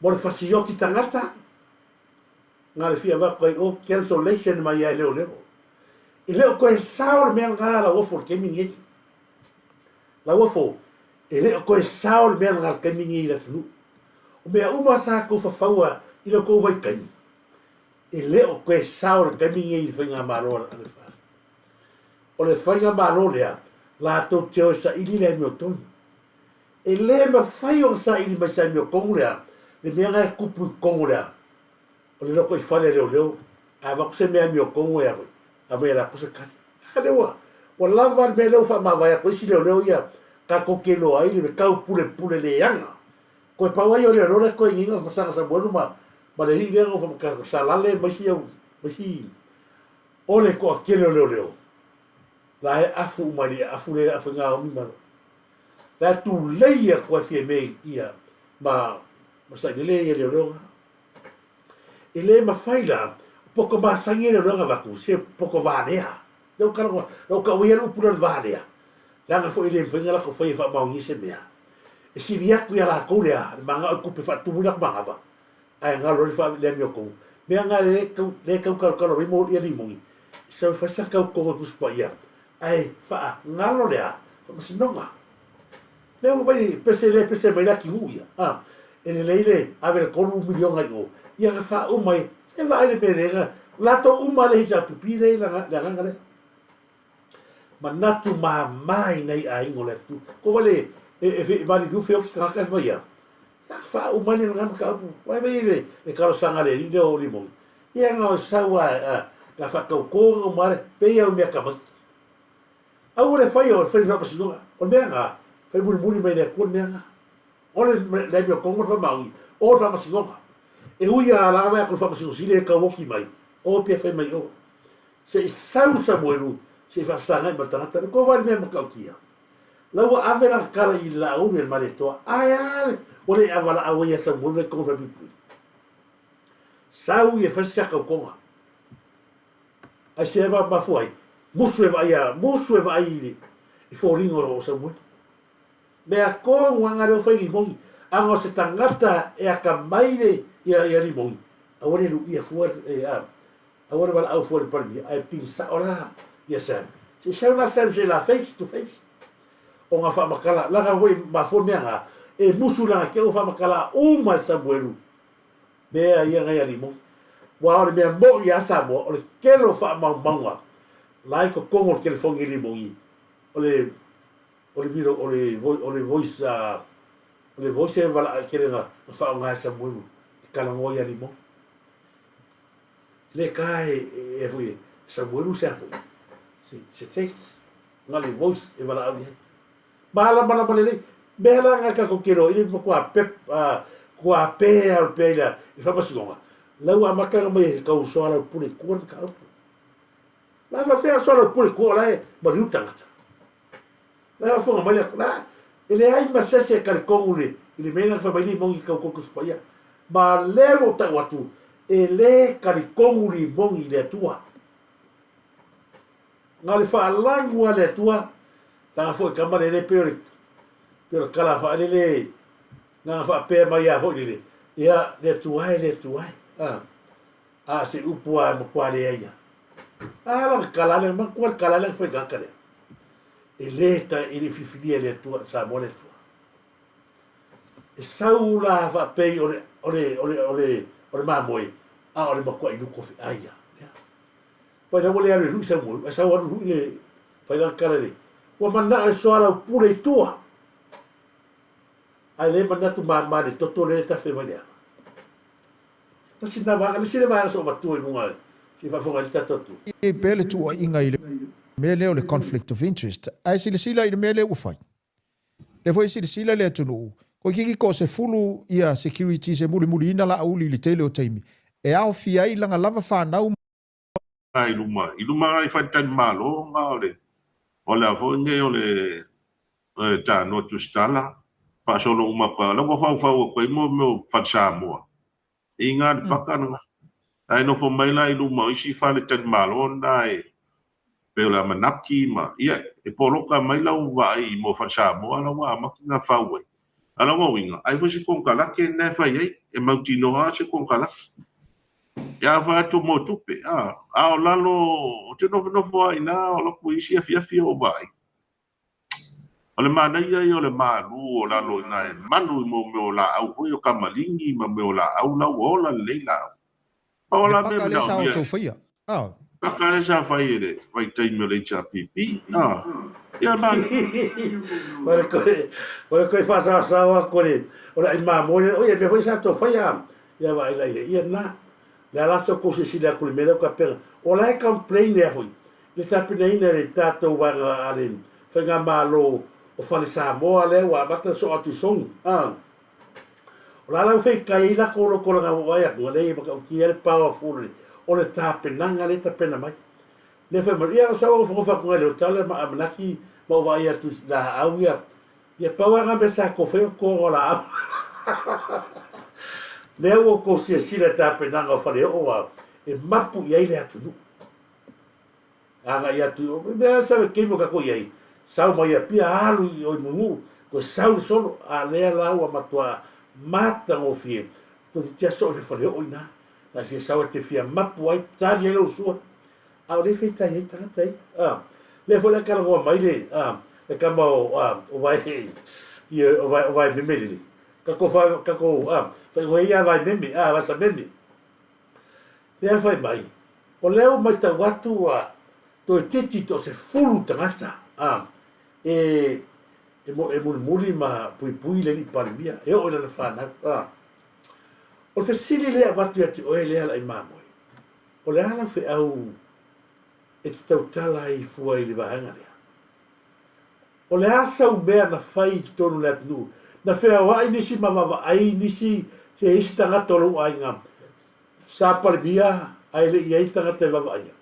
Mo le fasioti tagata, Na le fia avatu ai o cancellation mai ai leoleo. E le o toe sao le mea lena Lauofo i le taimi lenei. Lauofo, e le o toe sao le mea lena i le taimi lenei i le atunuu. O mea uma sa tou fafaua i lo tou vaitaimi, e le o toe sao i le taimi lenei i le faigamalo a le FAST. O le faigamalo lea, latou te o e saili le amiotonu. E le mafai ona saili mai se amiotonu lea, le mea lena e tupu i totonu o le a? O le lotoifale a leoleo, a avatu se mea amiotonu e ave, aumai e latou se tali. A lea ua, ua lava le mea lea ua faamavae atu ai isi leoleo ia tatou te iloa ai le taupulepule leaga. Toe pau ai ia o leoleo la e toe ina ma Saga Samuelu ma, ma le alii lea na faamata Salale ma isi au, ma isi, o le toatele o leoleo, la e afu uma i le afu lea e afu ai Gaomi ma la e tulei atu ai Fiame ia ma, ma Sailele ia leoleo na. E le mafai la, poto masani e leoleo na avatu, se poto valea. Lea ua talanoa, lea ua tau ia le upu lea o le valea, leaga foi e le mafai ona latou faia e faamaonia se mea. E sili atu ia latou lea, le manao i tupe e faatumu ai latou manava, ae galo ai le faa, le amiotonu. Mea na lea e tau, lea e tau talotalo ai mo ia limoni, e sau e fai sa tautoga i Tusi Paia, ae faagalo le a? Faamasinoga. Lea ua fai pese le pese mai le atunuu ia. A, e lelei le ave le 3 miliona i o, ia na faauma ai, e vaai le mea lea, latou uma le HRPP lea i le agaga lea. Manatu mama i nai aiga o le atunuu. Ko vai le, e, e, e maliliu feoki tagata e fai mai ia, ia faauma ai le lena mataupu. Vai vai le, le talosaga a le alii lea o Limoni. Ia na o sau a, na faatauto na uma ale, pei au mea tamaiti. Aua le faia o le fai faamasinoga. O le mea na, fai mulimuli mai le Atua le mea na. O le le amiotonu ma le faamaoni, o le faamasinoga. E ui a ala ave atu le faamasino sili e tauoki mai, o pea fai mai o. Se i sau Samuelu, se i faafesagai ma le tagata, le kovai le mea matautia. La ua ave lana tala i Laauli e le Malietoa, ae a le ua le ava laau ai ia Samuelu la i totonu o le falepuipui. Sau ia e fai se tautoga. Ai se ma mafua ai, musu e vaai a, musu e vaai i le i foliga o Samuelu. Mea tonu lava lea ua fai Limoni, ana o se tagata e atamai le ia ia Limoni, aua le luia fua e a, aua le valaau fua i le Palemia, ae pili sao la ia Sam. Se i sau la Sam se la face to face. O nga faamatala, laga foi mafua mea nga, e musu lana te ua faamatala uma e Samuelu mea ia ngai a Limoni. Aua o le mea mo'i a Samoa, o le tele o faamaumauga la i totonu o le telefoni a Limoni, o le o le video, o le o le voice a o le voice e vala'a tele na faaaoga e Samuelu e talanoa ia Limoni. Le ka e e foi e Samuelu se a foi se se text nga le voice e valaau i ai. Malamalama lelei. Mea la nga tatou te iloa i le matua pep a kua pe a o le pea i le faamasinoga, la ua amata ona mai e tau soalaupule i tua le mataupu. La faafefea soalaupule i tua o la e maliu tagata. La e faafofoga mai le atu, la, e leai ma se isi e talitonu i le mea lea na fai mai Limoni i tau Tusi Paia. Ma lea ua ou tau atu, e le talitonu Limoni i le Atua. Na o le faalanu lava le Atua, leaga foi tama lele pei o le, pei o le tala faalele, na ona faapea mai lava foi lele, ia, le Atua e, le Atua e. A, a se upu lava e matua leai lava. A lana tala lea, manatua le tala lea na fai i le tagata lea. E le ta, e le filifilia e le Atua, Samoa le Atua. E sau la faapei o le, o le, o le, o le, o le mamoe, a o le matuai luko feai lava. Lea. Pai la ua le alu e lui sau moe, ae sau alu lui le, fai lana tala le, ua manao e soalaupule i tua. Ae le manatu mama le toto lea e tafe mai le ala. Tasi lena vaega, le isi lea vaega sa ou avatua i luga se i faafofoga ai le tatou atunuu. I ai pea le tuuaiga i le mea lea o le conflict of interest. Ae silasila i le mea lea ua fai. Lea foi e silasila le atunuu, toeitiiti toasefulu ia securities e mulimuliina Laauli i le tele o taimi, e aofia ai lana lava fanau ma. I luma, i luma i faletalimalo nga o le, o le a foi nei o le tanoa tusitala, faasolo uma atu lava, la ua faufau atu ai mo mea o fale Samoa, i ina le paka lena. Ae nofo mai la i luma o isi faletalimalo na e pei o le Amanaki ma, ia, e poloka mai lau vaai i mo fale Samoa la ua amata ona fau ai. A o lona uiga, ai foi se konekarate lena e fai ai, e mautinoa lava se konekarate. Ia fai atu mo tupe, a, a o lalo, ou te nofonofo lava i ina, o atu i isi afiafi o ou vaai. O le manaia ia o le malu o lalo i ina e malu i mo mea o laau foi o kamaligi ma mea o laau la ua ola lelei laau. Pau Le la mea paka lea sa manaomia outou faia. Ah. Paka lea sa fai e le vaitaimi o le HRPP. Ah. Ia ma O le toe, o le toe faasaosao atu o le, o le ai mamoe lea, oi e mea foi sa outou faia, ia vaai la i ai, ia na. Le a la se tou silasila atu i le mea lea ua tapena. O la e complain lea foi, le tapenaina e le tatou vaega a le Faigamalo o Fale Samoa lea ua amata ona soo atu i Sogi. A. O la la ua feitai ai latou loto laga ua vaai atu, leai e matautia le powerful o le tapenaga lea e tapena mai. Lea fai mai, ia o sau nofonofo atu nai le hotel ma Amanaki ma ou vaai atu i laau ia, Ia pau lava mea sa tou faia o totoga o laau. Lea ua outou silasila i tapenaga o Faleoo a e mapu i ai le atunuu. Agai atu i o, mea sa le taimi o tatou i ai, sau mai Apia alu i o i Mumu, toe sau le solo, a lea la ua matua matagofie, toeitiiti lava soo i le Faleoo i ina. Na e fia sau e te fia mapu ai, tali ai lou sua, A o lea e feitai ai tagata ia. A, lea foi la e talanoa mai le, a, le tama o, a, o Vae, ia, o Vae, o Vaememe lele. Tatou fa, tatou, a, faaigoa ia Vaememe, a, Vaesameme. Lea fai mai, o lea ua matau atu a, toeitiiti toasefulu tagata, a, e, e, mo, e mulimuli ma puipui le alii Palemia, e oo i lana fanau, a. O le fesili lea e avatu ia te oe lea Laimamoe, O le a lau feau e te tautala ai fua i le vaega lea? O le a sau mea na fai i totonu o le atunuu? Na feaoai nisi ma vaavaai nisi se isi tagata o lou aiga sa Palemia ae le i ai tagata e vaavaaia?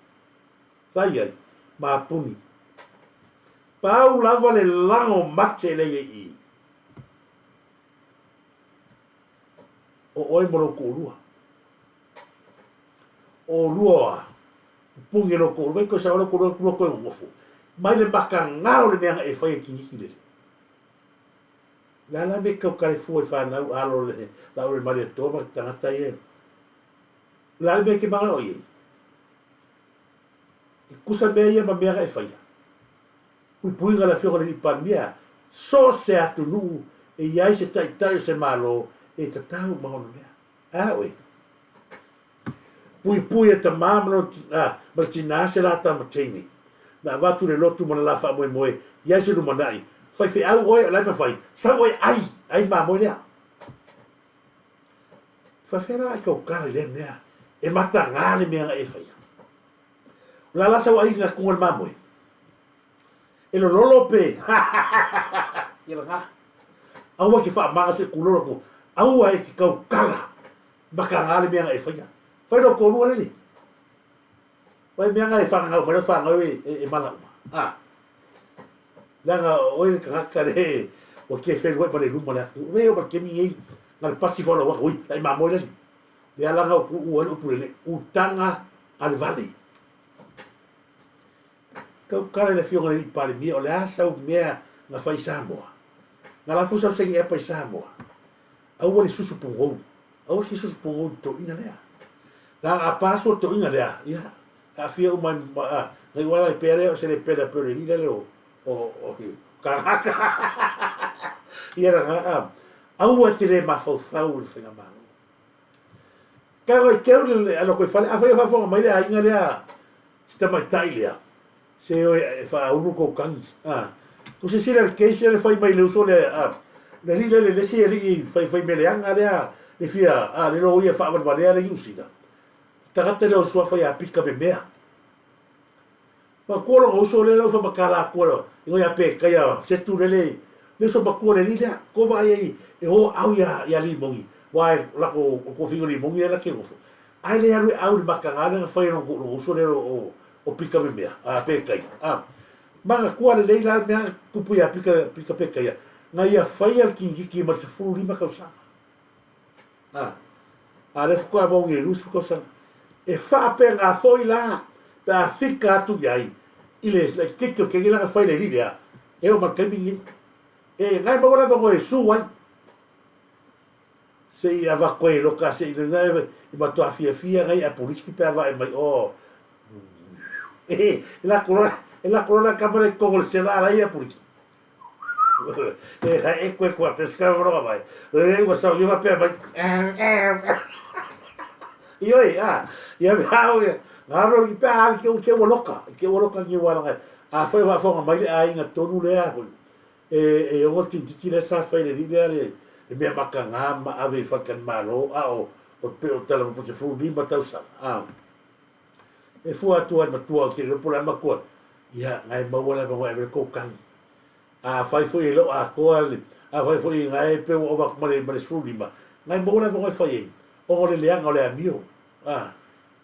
Sa i ai, mapuni. Pau lava le lago mate lea i i. O oe ma lou toalua. O olua o a? Pupuni e lou toalua, vai toe sao lou toalua lua toe nonofo. Mai le makagao le mea na e faia i kiniki lele. Le a la mea e tautale fua i fanau alo le lau le Malietoa ma le tagata ia. Le a le mea e te manao i ai? E tusa mea ia ma mea na e faia. Puipuiga a le Afioga i le Alii Palemia, so o se atunuu e i ai se taitai o se Malo e tatau ma ona mea. Ae a oe? Puipui e tamā ma lona ma le tinā se la tama teine. Na avatu le lotu ma le la faamoemoe i ai se lumanai. Faifeau oe o le a mafai, sau oe ai, ai mamoe lea. Faafefea la e tautala i lea mea e matagā le mea na e faia. O le a la sau aiga kuga le mamoe? E lololo pe ia lagā. Aua e te faamaga se kulolo atu. Aua e te tautala matagā le mea na e faia. Fai lou toalua lele. Vai mea na e whangangau mai lau whangau e, e, e mala uma. Ah. Leaga oe le tagata le ua ke whenua ma le luma le atu. Ue o ma kemi nei na le pasi fo lau ui, lai mamoe lali. Le alanga o ku ua le upu lele, utanga a le vale. Kau kare le fionga le Palemia o le a sau mea na fai Samoa. Na la fusa o sengi epa i Samoa. Aua le susu pogou. Aua ke susu pogou i toina lea. La a paso toina lea. Ia, aafia uma ai nai uala i pea lea o se le pena pe o le lila lea o o o kagaka. Ia la a aua te le mafaufau i le faigamalo. Ka i keu le ala koe fale, afai o faafofoga mai le aiga lea si tamaitai lea, se oe e faaulu kou kagi. A, ko se sila le case lea le fai mai le uso lea, a, le alii lea le lesi alii fai fai mea leaga lea, le fia, a, le loia faavalevalea le Niu Sila. Tagata lea o suafa ia pika me mea. Matua lona uso lea lau faamatala atu ai igoa ia Pekaia Setu lele le uso matua le alii lea ko vaai ai e o au ia ia Limoni wa e lako o tofiga o Limoni lea lake nofo ae le alu e au i le mataga lea na fai e lona uso lea o o Pika me mea a Pekaia a manatua lelei la le mea na tupu ia Pika Pika Pekaia na ia faia le kinigiki ma le 15 tausaga. Ā, a lea faatoa mau i le 20 tausaga. E faapena foi la pe a fika atu i ai i le laitiiti o le taimi lea na fai le alii lea, e oo mai le taimi lenei. E na e maua le avanoa e su ai, se i avatu ai e loka se i na e matua fiafia nai apolisi pe a vae mai o e lako loa e lako loa la kama lea i totonu o le sela a la ia apolisi. E hai e koe kua pesca roa mai. E ua sau ia pea mai. Ioi, a, ia mea au ia. Ngā roro ki pea a ke ke ua loka, ke ua loka ni wala A whai wha whanga mai le aiga tonu le a hoi. E e ongo tintiti le sa whai le rile le le mea maka ngā ma ave i whakan malo a o o pe o tala mo se furu lima tausaga. A e fua atu ai matua o ke ropo la makua. Ia ngai maua le avanoa e ave le koukahi. Afai foi e le o atoa le, afai foi ngai pe ua ova atu ma le, ma le 15, ngai maua le avanoa e fai ai, ona o le leaga o le amio. A,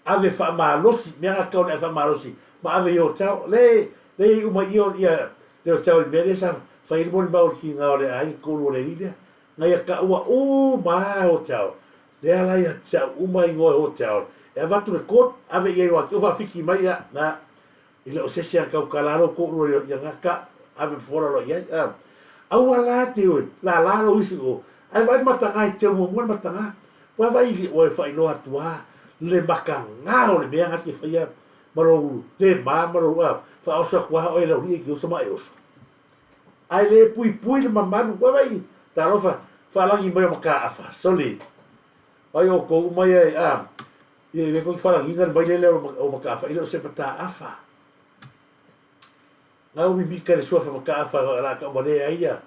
ave faamalosi, mea na tau le ave faamalosi, ma ave i hotel, le, le i uma i o, ia, le hotel i le mea lea sa fai ai le molimau o le kiga o le aiga tolu o le alii lea. Ngai a taua uma a hotel, lea la ia te au uma igoa e hotel, e avatu le court, ave i ai loa, te u faafiki mai, ia, na, E le o se isi a tautala lou toalua ia ia ka ave fofola loa i ai. A, aua la te oe, lala lou isu i o, ae vaai le mataga e teu muamua le mataga. Ua vaai i oe faailoa atu a le mataga o le mea na te faia ma lou le ma ma lou a, faaoso atu a oe e lau alii e te oso ma e oso. Ae le puipui le mamalu, ua vaai, talofa, faalagi mai o mataafa, sole, vai outou uma ia e, a, Ia e le koe falagiga le maile lea o Mataafa, e le o se Mataafa. Na umi mika le suafa Mataafa la ka valea ai ia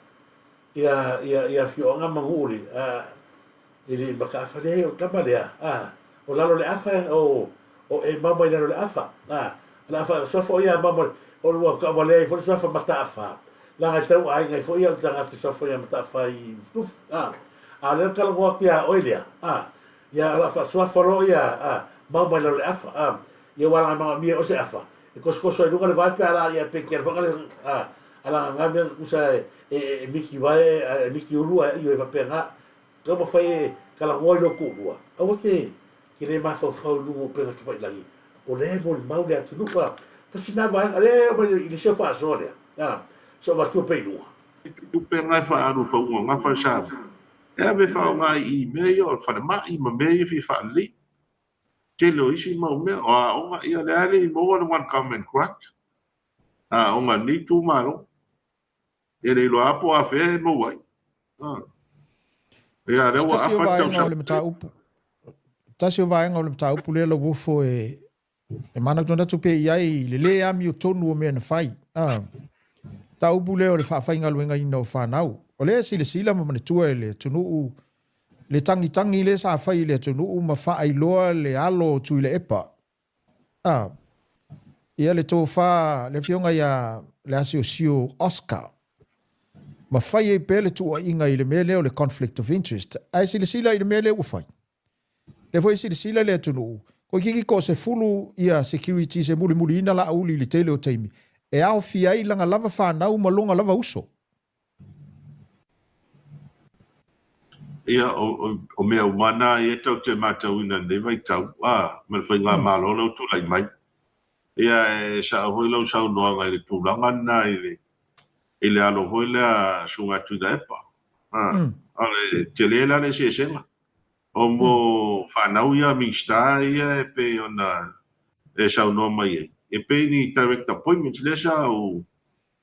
ia ia ia afioaga ma nuu le a e le Mataafa lea o tama lea a o lalo le afa o o e mama i lalo le afa a la afa suafa o ia mama o ua ka valea ai foi le suafa Mataafa la ngai tau aiga ai foi ia o tagata suafa ia Mataafa i Lufutufu a a lea talanoa atu ia oe lea a Ia ala faasuafa loa ia a mau mai lalo le afa a ia ua laga manaomia o se afa e kosokoso ai luga le vae pe a la ia pe ke alofanga le a Alaga nga mea tusa e e miki vae e miki ulu ae ioe faapena. Taumafai e talanoa i lou toalua, aua te te le mafaufau i luga o upega tafailagi, o lea e molimau le atunuu. A, tasi lena vaega, lea e oo mai i le isi au faasoa lea, a, se o avatua pea i luga. Tupe na e faaalu i fauga gafa le Samoa, e ave e faaaoga i mea ia o le falemai ma mea ia e fia faalelei. Tele o isi mau mea, o aoga, ia lea e le i maua le One Government Grant, aoga a lenei itumalo. E le iloa lava po o afea e maua ai. Ia, lea ua afa le tausaga. O le mataupu. Tasi o vaega o le mataupu lea Lauofo e e manatunatu pea i ai i le lē amiotonu o mea na fai. Ah. Mataupu lea o le faafaigaluegaina o fanau. O lea e silasila ma manatua e le atunuu le tagitagi lea sa fai i le atunuu ma faailoa le alo o Tuilaepa Ah, ia le tofa, le afioga ia Leasiosio Oscar, ma fai ai pea le tuuaiga i le mea lea o le conflict of interest. Ae silasila i le mea lea ua fai. Lea foi e silasila le atunuu, toeitiiti toasefulu ia securities e mulimuliina Laauli i le tele o taimi, e aofia ai lana lava fanau ma lona lava uso. Ia, o mea uma na ia tatou te matauina i lenei vaitau, a, ma le faigamalo lea ua tulai mai. Ia, e sao foi lau saunoaga i le tulaga lena i le, i le alo foi lea Susuga Tuilaepa. A, o le tele la le eseesega. O mo fanau ia a Minisita ia e pei ona e saunoa mai ai, e pei ni direct appointments lea sa ou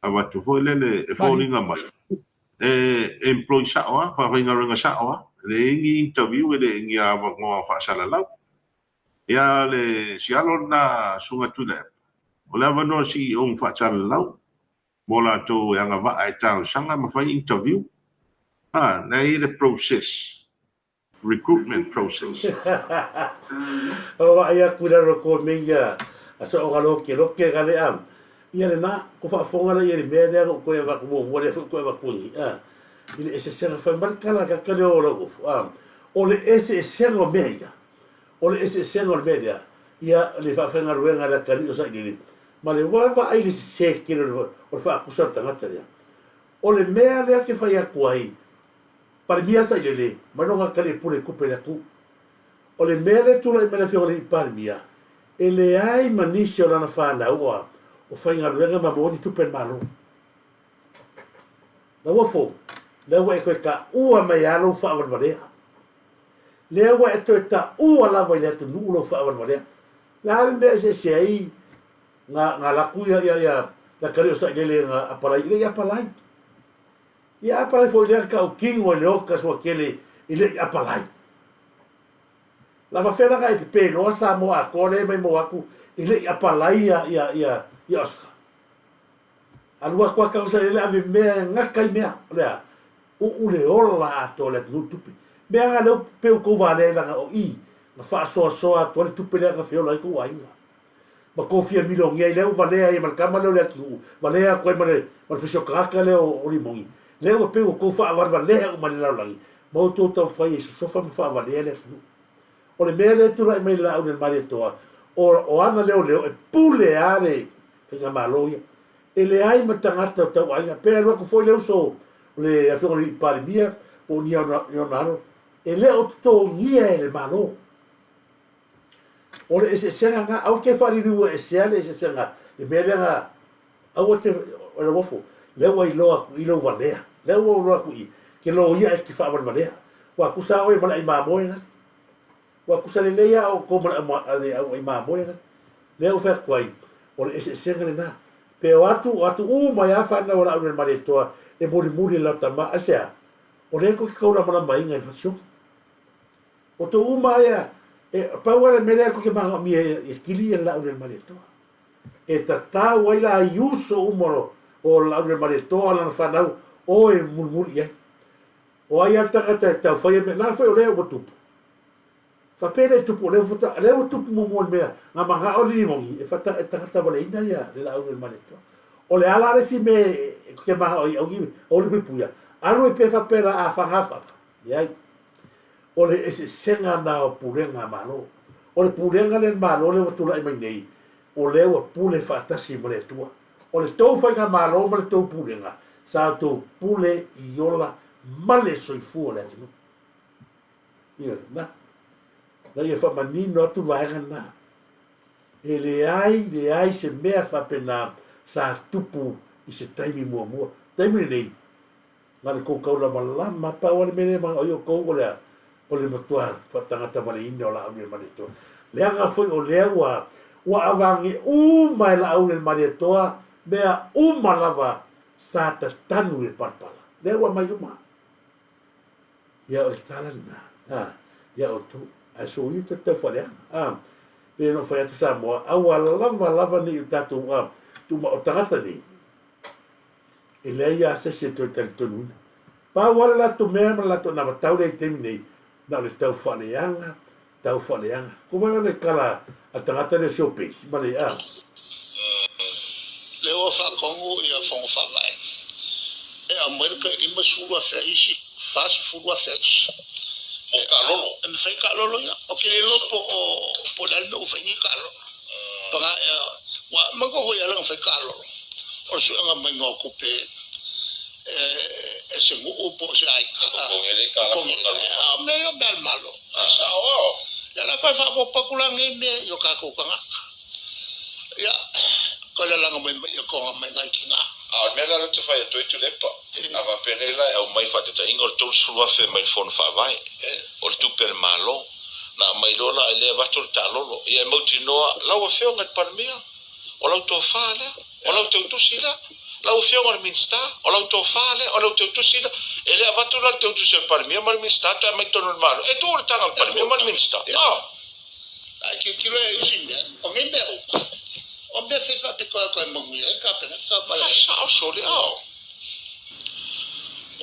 avatu foi lele e foliga mai e employ sao a, faafaigaluega sao a, e leai ni interview e leai ni avanoa faasalalau. Ia le sialo lena Susuga Tuilaepa, o le avanoa CEO na faasalalau mo latou e agavaa e talosaga ma fai interview. A, lea e i ai le process. recruitment process. O vaai atu i lalo ko me ia a so ga lo ke lo ke ga le am. Ia le na ko faafofoga la ia le mea lea na toe avatu muamua lea foi toe avatu nei a. I le eseesega fai mai le tala ka tele o lau ofu a. O le eseesega o mea ia. O le eseesega o le mea lea ia le faafaigaluega a le atalii o sailiili ma le vaavaai i le sese tele o le faatusa o le tagata lea. O le mea lea ke fai atu ai Palemia Sailele mai lona atalii e pule i tupe i le atunuu. O le mea lea e tulai mai le afioga i le alii Palemia, e leai ma nisi o lana fanau oa o faigaluega ma maua ni tupe a le Malo. Lauofo, lea ua e toe taua mai lava lou faavalevalea. Lea ua e toe taua lava i le atunuu lou faavalevalea. Le a le mea e eseese ai nga, nga laku ia, ia, ia, le atalii o Sailele na apalai, e le i apalai. Ia apalai foi lea tautino e le oka suatele e le i apalai. La faafefea la na e pepe loa Samoa atoa lea e maimau atu e le i apalai ia ia ia ia Oscar. Alu atu a tausa lele ave mea e gata i mea. O le a? Uu le ola atoa o le atunuu i tupe. Mea na lea pe ua tou valea ai laga o i na faasoasoa atu ai le tupe lea na feola ai tou aiga. Ma tofia milionia ai lea ua valea ai ma le tama lea o Leatinuu, valea atu ai ma le ma le fesiotagata lea o Limogi. Lea ua pei ua tou faavalevalea uma i le lalolagi ma outou taumafai e sosofa ma faavalea le atunuu. O le mea lea e tulai mai i le Laauli a le Malietoa, o o ana leoleo e pule lava le faigamalo ia. E leai ma tagata o tauaiga. Pe alu atu foi le uso o le Afioga i le Palemia po o ni ona alo, e le o totogia e le Malo. O le eseesega na, aua te faaliliua esea le eseesega, le mea lea na, aua te, o le uafu, lea ua iloa atu i lou valea, lea ua iloa atu i, ke loia e te faavalevalea. Ua tusa oe ma le ai mamoe na. Ua tusa lelei lava outou ma le au ai mamoe na. Lea ua fai atu ai, o le eseesega lena. Pe o atu, o atu uma ai lava fanau a Laaulialemalietoa e mulimuli e lata ma, aisea? O lea tou te taulamalamaina i fasioti. O tou uma ia, e pau lava le mea lea tou te manaomia ia kili ia le Laaulialemalietoa. E tatau ai la i uso uma o le Laaulialemalietoa lana fanau o e mulimuli i ai. O ai lava le tagata e tau faia mea, la foi o lea ua tupu. Faapea lea e tupu, o lea ua, lea ua tupu muamua i le mea, na manao le Limogi e fata, e tagata valeina ia le Laaulialemalietoa. O le a la le isi mea e te manao ai aua le puipuia, alu ai pea faapea la a faga faga. Leai. O le eseesega na o pulega a Malo. O le pulega lea a le Malo lea ua tulai mai nei, o lea ua pule faatasi ma le Atua. O le tou faigamalo ma le tou pulega, sa outou pule i ola ma le soifua o le atunuu. Ioe, na. Na ia faamanino atu le vaega lena. E leai, leai se mea faapena sa tupu i se taimi muamua. Taimi lenei, na le kou kaulamalama, pau lava le mea lea e manao ai outou o le a? O le matua faatagata valeina o Laauli-le-Malietoa. Leaga foi o lea ua, ua avage uma e Laauli-le-Malietoa mea uma lava sa tatanu i le palapala. Lea ua aumai uma. Ia o le tala lena, a, ia outou, ae soia tou te taufaaleaga. A, pei ona ou fai atu Samoa, aua lava lava ne i o tatou, a, tuuma, o tagata nei, e leai lava se isi e toe talitonuina. Pau lava le latou mea ma le latou anavatau lea i le taimi nei, na o le taufaaleaga, taufaaleaga. Ko wai le kala a tagata lea siopeli, ma le, a. Lea ua faatonu ia Fono Faavae e aumai le tai 50,000 a isi, 40,000 a isi. Mo taalolo. E mafai taalolo ia. Ou te le iloa po o po o le a le mea ua fai nei taalolo. Paga ea, ua manatua foi ala na fai taalolo, o le suega maiga o tupe e se nuu po o se aiga. Totogi ai le A o mea ia o mea a le Malo. Ia la toe faaopoopo atu la nei mea i o tatou tagata. Ia, toe lalaga mai ma ia toga mai nai tina. A o le mea la lea ou te fai atu ai Tuilaepa, a faapea nei la e aumai faataitaiga o le 30,000 mai le Fono Faavae, o le tupe a le Malo, na aumai loa la e lea avatu le taalolo, ia e mautinoa lau Afioga i le Palemia, o lau tofa lea, o lau teutusi lea, lau Afioga i le Minisita, o lau tofa lea, o lau teutusi lea. E le avatu la le teutusi a le Palemia ma le Minisita toe aumai i totonu o le Malo, e tuu le taga a le Palemia ma le Minisita. Oh! Ae tilotilo i ai isi mea, o nei mea uma, o mea fai faapitoa e toe manuia ai le Kapeneta ma le. A sao sole, oh!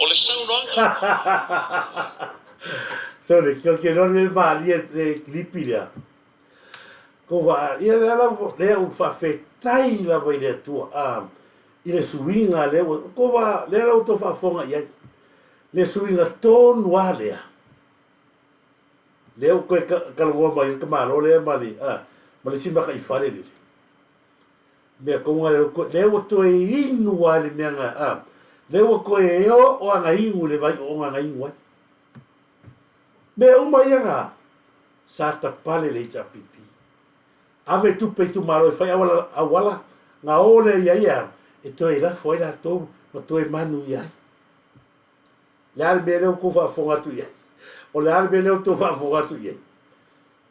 O le saunoaga. Sorry, ke ke lore le malie le klipi lea. Ko wa ia lea la lea u faafetai lava i le Atua a i le suiga lea ua ko wa lea la ua tou faafofoga i ai. Le suiga tonu a lea. Lea ua toe talanoa mai ai le tamaloa lea ma le a ma le isi mataifale lele. Mea tonu a lea ua lea ua toe inu a i le mea na a lea ua toe oo ana inu i le vai ooga na inu ai. Mea uma ia na sa tapale le HRPP. Ave tupe i itumalo e fai auala, auala na o lea i ai a e toe lafo ai latou ma toe manuia ai. Le a le mea lea ua tou faafofoga atu i ai? O le a le mea lea ua tou faafofoga atu i ai?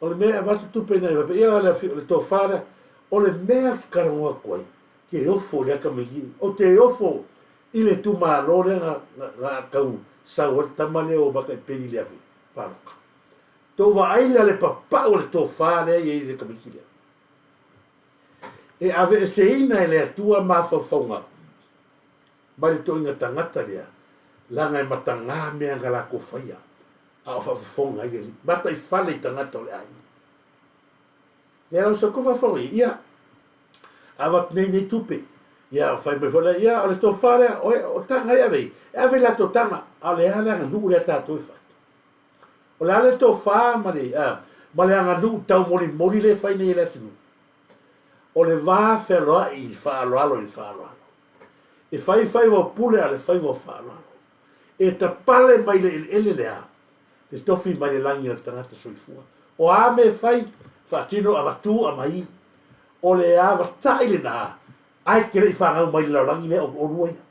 O le mea e avatu tupe ina ia faapea, ia le, le tofa lea, o le mea ou te talanoa atu ai, ke ofo i le atamai, ou te ofo i le itumalo lea na, na, na tau sau ai le tama lea o Mataipeli i le afe palota. Tou vaai la le papau o le tofa lea e i ai i le tamaiti lea. E aveeseina e le Atua mafaufauga mai le toeaina tagata lea, leaga e matagā mea na latou faia, a o faafofoga ai le Alii. Mataifale i tagata o le aiga. Lea la o se tou faafofoga i ai, ia, avatu nei nei tupe, ia fai mai foi lea, ia o le tofa lea, o, o taga e ave ai, e ave i latou taga, a o le a le aganuu lea tatou e fai? O le a le tofa ma le, a, ma le aganuu taumolimoli lea e fai nei e le atunuu? O le va fealoai i le faaaloalo i le faaaloalo. E fai faiva o pule a o le faiva o faaaloalo. E tapale mai le eleele lea, le tofi mai le lagi a le tagata soifua. O a mea e fai, faatino, avatu, aumai. O le avatai lena, ae te le i fanau mai le lalolagi lea o oulua ia.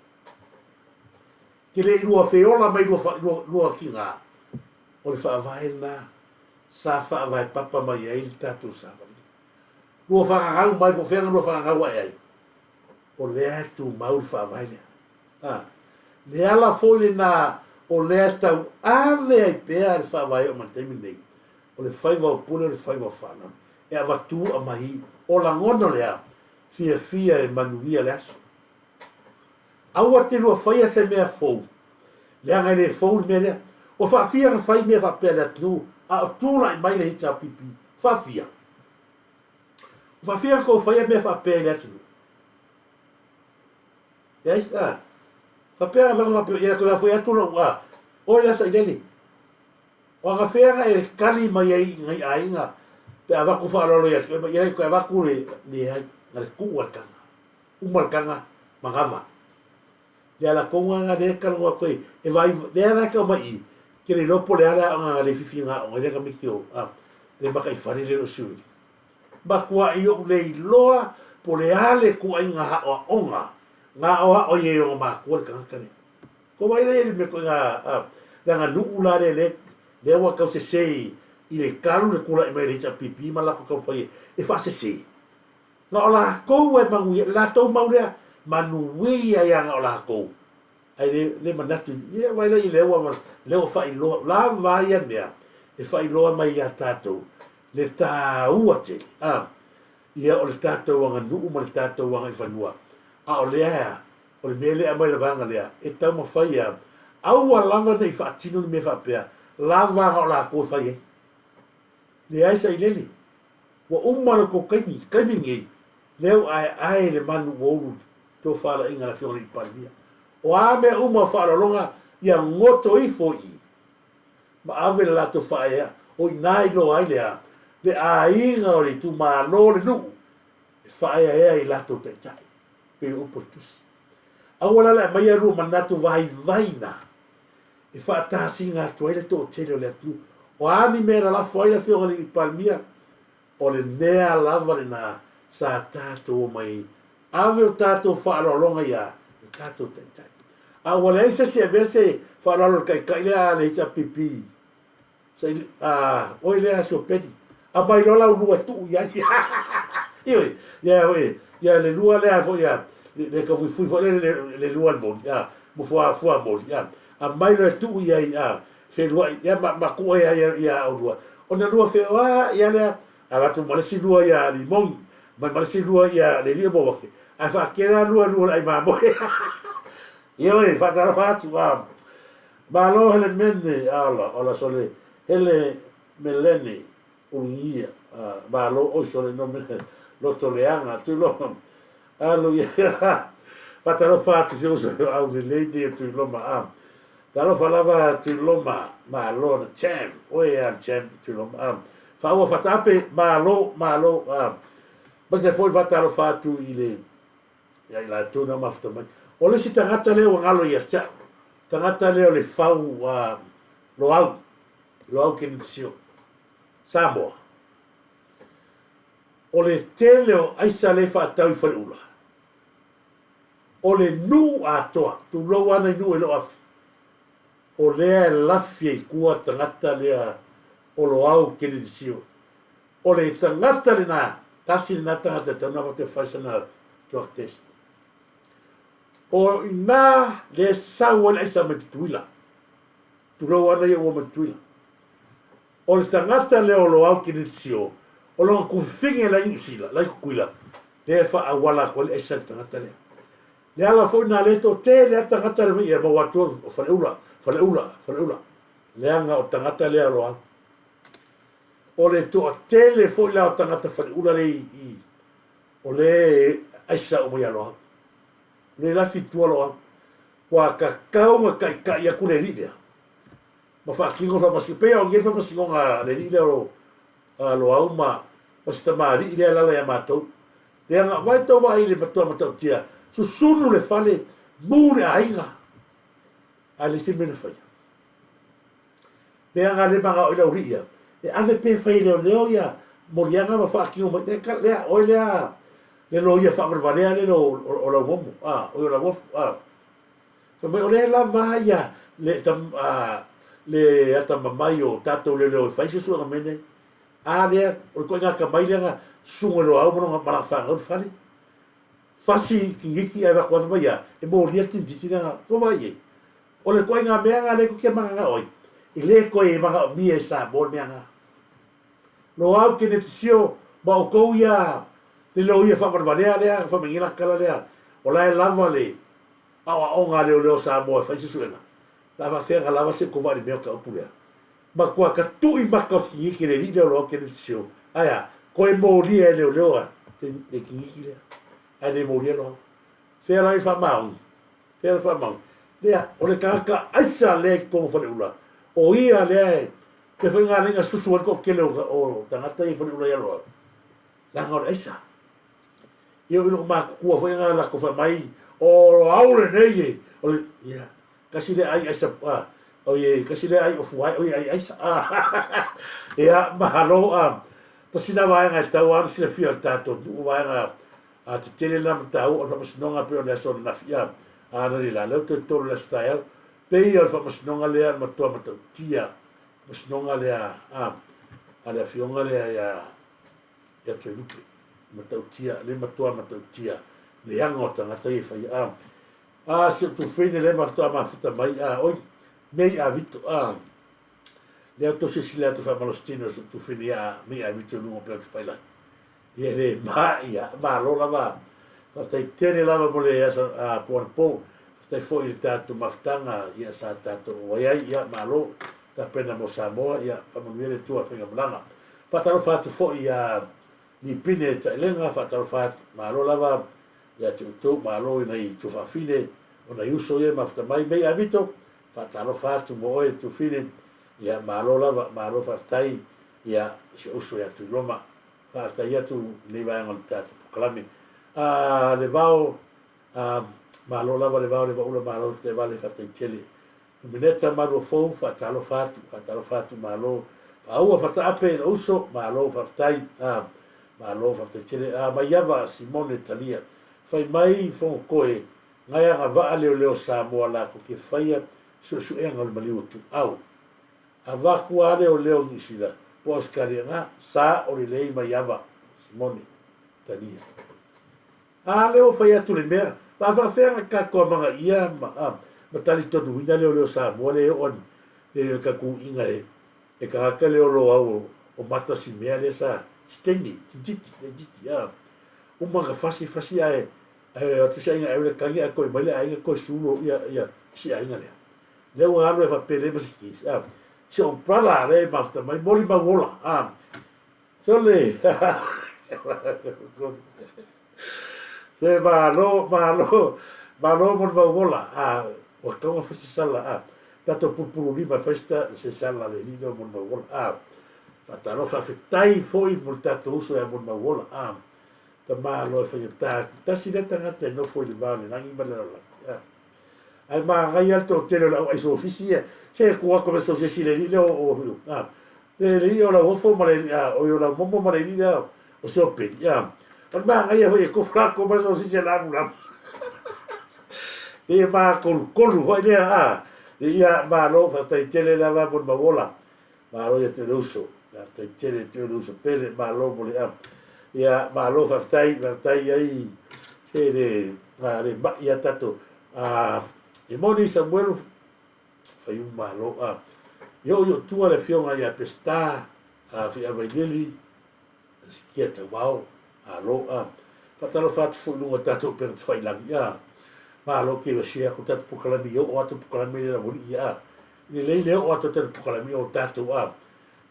Te le i lua feola mai lua, lua, lua tiga. O le faavae lena sa faavae papa mai ai le tatou savaliga. Lua fagagau mai po o fea na lua fagagau ae ai. O lea e tumau le faavae lea. A, le ala foi lena o lea e tau ave ai pea le faavae oo mai le taimi lenei, o le faiva o pule o le faiva o faaaloalo. E avatu aumai, o lagona lea, fiafia e manuia le aso. Aua te lua faia se mea fou, leaga e le fou le mea lea. Ua faafia ona fai mea faapea i le atunuu a o tulai mai le HRPP? Faafia. Ua faafia ona tou faia mea faapea i le atunuu? Leai, a. Faapea na faapea, ia toe afoi atu lau, a. Oi la sailele. O agafea na e tali mai ai i nai aiga pe avatu faaaloalo ia te oe, ia toe avatu le, leai, na le tuu a le taga. Uma le taga manava. Lea la kou gaga lea talanoa atu ai e vaai lea la e tau mai i ke le iloa po o le a le aoga le fifi ga aoga ai lea tamaiti o a le mataifale lea o Siuili. Matuai ou le iloa po o le a le ituaiga aoaoga na aoao ai e ona matua le tagata lea. Tou vaai la i ai i le mea ituaiga a le aganuu la lea lea lea ua tau sese i le talu le tulai mai o le HRPP ma latou taumafai e faasese. Na o latou e manuia, latou mau lea, manuia ia na o latou. Ae le, le manatu, ia vaai la i lea ua, lea ua faailoa, lava ia mea e faailoa mai ia tatou le taua tele, a, ia o le tatou aganuu ma le tatou agaifanua. A o lea ea, o le mea lea e aumai le vaega lea, e taumafai ia, aua lava ne i faatino ni mea faapea, lava na o latou e fai ai. Leai sailele, Ua uma lo tou taimi, taimi lenei, lea ua aeae le manu ua ulu tofalaiga a le Afioga i le Palemia. O a mea uma o faaaloaloga ia goto ifo i i, ma ave le latou faaea, o i ina iloa ai le a, le aiga o le itumalo o le nuu e faaeaea i latou taitai, pei o upu a le Tusi. Aua la le aumaia lua manatu vaivai na e faatasina atu ai le toatele o le atunuu. O a ni mea e lalafo ai le Afioga i le Palemia, o le mea lava lena sa tatou omai ai. Ave o tatou faaaloaloga ia o tatou taitai. A ua leai se isi e avea se faaaloalo i le taitai lea a le HRPP, sa i, a, oe lea Siopeni, aumai loa lau lua e tuu i ai. Ioe, ia oe, ia le lua lea foi ia, le, le taufuifui foi lea le, le lua le moli, a, mo fua, fua moli, a, aumai loa e tuu i ai, a, feluai, ia ma, ma tuu ai ia, ia olua. Ona lua feoai a lea, avatu ma le isi lua ia Limoni, mai ma le isi lua ia le alii o Mauake, ae faatele lava lua lua o le ai mamoe. Ioe, faatalofa atu, a, Malo hele mene ala ola sole hele melene ulugia malo oi sole no mene loto leaga Tuiloma alu ia faatalofa atu si uso au lelei nei o Tuiloma a talofa lava Tuiloma malo na champ oe a champ Tuiloma a faaua fataape malo malo a aemaise foi faatalofa atu i le ia i latou na mafuta mai. O le isi tagata lea ua galo ia te au, tagata lea o le fau a Loau, Loau Kenichio, Samoa. O le tele o aisa lea e faatau i Faleula, o le nuu atoa, tulou lava nai nuu e le o afe, o lea e lafi ai i tua tagata lea o Loau Kenichio. O le tagata lena, tasi lena tagata e tatau ona avatu e fai sana drug test. O i ina lea e sau ai le aisa mai Tutuila. Tulou ana ia ua mai Tutuila. O le tagata lea o Loau Kenetio, o lona tufifine la i Niu Sila, la i Tutuila, lea e faaauala atu ai le aisa i le tagata lea. Le ala foi lena lea e toatele lava tagata lea e maua atu o Faleula, Faleula, Faleula, leaga o le tagata lea o Loau. O le toatele foi la o tagata faleula lea i o lea aisa uma ia Loau. O lea lafi i tua Loau. Ua tatau ona taitai atu le alii lea ma faatino le faamasinoga. Pei lava o nei le faamasinoga a le alii lea o Loau ma ma si tamalii lea e alaala ia matou. Leaga vaai tou vaai i le matua matautia, susunu le fale, mu le aiga. Ae leai se mea na faia. Mea na le manao i lau alii ia, e ave pe fai e leoleo ia moliaga ma faatino mai, lea, lea, oe lea le loia faavalevalea lele o, o, o Laumomo, a, oi o Lauofu, a. Fai mai, o lea lava ia le, tam, a, le atamamai o tatou leoleo e fai suesuega mea nei. A lea, o le ituaiga atamai lea na susu e Loau ma lona, ma lana fanau i le fale. Fasi kiniki ae avatu lava fai mai ia, e molia le tinititi lea na, ua vaai i ai. O le ituaiga mea lena lea tou te mananao ai, e le toe manaomia e Samoa le mea lena. Loau Kenetisio ma outou ia le loia faavalevalea lea, fai mai nei la tala lea, o la e lava le aoaoga a leoleo Samoa e fai se suega, la faafefea ona lava se kovaa i le mea o ta upu lea. Matua tatui maka o se kiniki le alii lea o Loau Kenetisio, ae a, toe molia e leoleo a le kiniki lea, ae le molia Loau. Fea la i faamaoni? Fea le faamau? Lea, o le tagata aisa lea i totonu o Faleula, o ia lea e, pei foi na ala ai ona susu ai le toatele o, o tagata ia i Faleula ia Loau, leaga o le aisa. Ia o i loko matutua foi nga latou fai mai, o Loau lenei e, o le, ia, tasi lea ai aisa, a, oi e, tasi lea ai o Fuae, oi ai aisa, a, ia, mahalo, a, tasi na vaega e tatau lava ona silafia e le tatou nuu, vaega a tetele na matau o le faamasinoga pei o le aso ananafi, a, a na le la, lea ua toe tolu i le aso taeao, pei o le faamasinoga lea na matua matautia, faamasinoga lea a, a le afioga lea ia, ia Toelupe, matautia, le matua matautia, leaga o tagata ia e faia, a, a, si ou tufine lea ma faatoa mafuta mai, a, oi, mei a Vito, a, lea tou silasila atu faamalositino i si ou tufine ia mei a Vito i luga o pea o te failagi. Ia le ma, ia, malo lava, faafetai tele lava mo le aso, a, po anapo, faafetai foi i le tatou mafutaga, ia, sa tatou auai ai, ia, malo, tapena mo Samoa, ia, faamanuia le Atua i faigamalaga. Faatalofa atu foi ia Lipine Taelega, faatalofa atu, malo lava ia te outou, malo i nai tuafafine o nai uso ia e mafuta mai. Mei Avito, faatalofa atu mo oe Tufine, ia malo lava, malo faafetai ia si ou uso ia Tuiloma. Faafetai atu i lenei vaega o le tatou polokalame. Ah, Levao, ah, malo lava Levao, Levaula, malo Tevale, faafetai tele. Nomeneta Maluafou, faatalofa atu, faatalofa atu, malo. Faaua Fataape i lou uso, malo faafetai, a, malo faafetai tele. A, Maiava Simone Talia, fai mai Fogokoe, ngai agavaa leoleo Samoa latou te faia suesuega o le maliu o Tuau. Avaku a leoleo Niusila po Ausetalia nga sa o lelei Maiava Simone Talia. A lea ua fai atu le mea, ma faafefea na tatou amanaia ma, a, ma talitonuina leoleo Samoa lea e oo ani le tatou iga e, e tagata lea o Loau o, o mata si mea lea sa Stanley, tititi, tititi, a. Uma na fasi, fasi ae, ae o atu si aiga ave le tagi ae toe mai le aiga toe sulu ia, ia, si aiga lea. Lea ua alu e faapelei ma si case, a. Si ou brother lea e mafuta mai, molimau ola, a. Sole! Se malo, malo, malo mo le mau ola. A, ua tatau ona fai se sala, a. Tatou pulupulu lima e fai se sala a le alii lea o Molimauola. A, faatalofa, faafetai foi mo le tatou uso ia Molimauola. A, tama loa e faigata, tasi lea tagata e nofo i le va o le lagi ma le lalolagi. A. Ae manaia le toatele o le au aisofisi ia, se tuu atu ma se sosesi i le alii lea o, o, a, le alii o Lauofo ma le, a, oi o Laumomo ma le alii lea o Seopeli, a. O le manaia foi e tofu latou ma le sosisi e lamulamu. Pei e makolukolu foi lea, a. Ia, malo, faafetai tele lava mo le mau ola. Malo ia te oe le uso. Faafetai tele ia te oe le uso pele, malo mo le, a. Ia, malo faafetai, faafetai ai, se le, a, le mai a tatou. A, e moni Samuelu, fai uma malo, a. I oo i o tua le afioga ia Peseta, a, Fiavailili, Sikia Tauao, malo, a. Faatalofa atu foi i luga o tatou upega tafailagi, a. Malo ke share ko tatou polokalame i oo atu polokalame le laualii, a. Lelei le oo atu o tatou polokalame o tatou, a.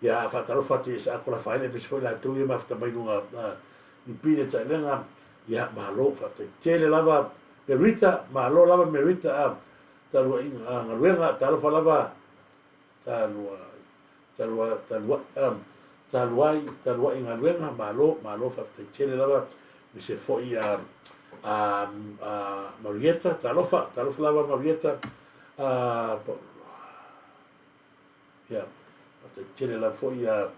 Ia, faatalofa atu i Saako Lafaele aemaise foi latou ia mafuta mai luga, a, i Pine Taelega, ia, malo, faafetai tele lava Merita, malo lava Merita, a, taluaiga, a, galuega, talofa lava, talua, talua, talua, a, taluai, taluai galuega, malo, malo, faafetai tele lava, aemaise foi a, a, a Marieta, talofa, talofa lava Marieta, a, ia, faafetai tele lava foi a,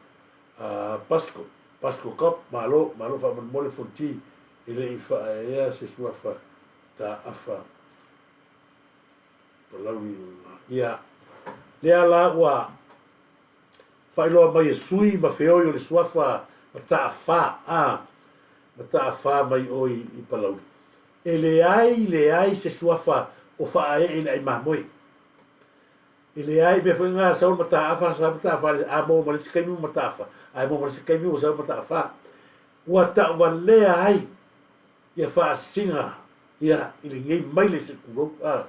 a Pasco, Pasco Cop, malo, malo faamolemole Fonti, e le i faaeaea se suafa taafa. Palauli ia lea la ua faailoa mai e sui ma feoi o le suafa Mataafa a Mataafa mai o i Palauli. E leai leai se suafa o faaee i le ai mamoe. E leai mea foi nga sau le Mataafa sau Mataafa a maua ma le isi taimi ua Mataafa ae maua ma le isi taimi ua sau Mataafa. Ua tauvalea ai ia faasina ia i lenei maile se tulou a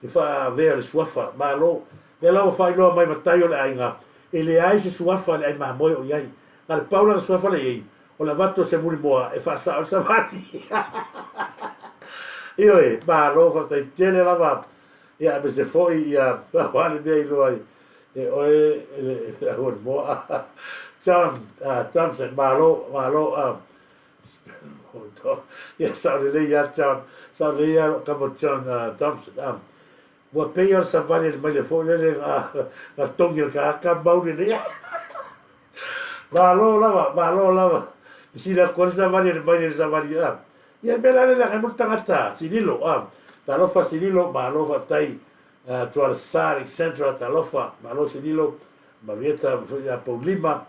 le faaavea o le suafa malo lea la ua faailoa mai matai o le aiga e leai se suafa le ai mamoe o iai na le pau lana suafa le iai o le avatu o se mulimoa e faasao le savati ioe malo faafetai tele lava ia aemaise foi ia aua le mea iloa ai e oe le aualimoa John Johnson malo malo a. Ia sao lelei ia John, sao lelei ia lou tama John Thompson. Ua pei o le savali a le maile foi lele na togi e le tagata mau lelei. Malo lava, malo lava. E sili atu ai le savali a le maile i le savali a. Ia mea la lele agai mo le tagata, Sililo. Talofa Sililo, malo faafetai. Tuala Sa Alexandra, talofa, malo Sililo. Marieta ma foi ia Paulima,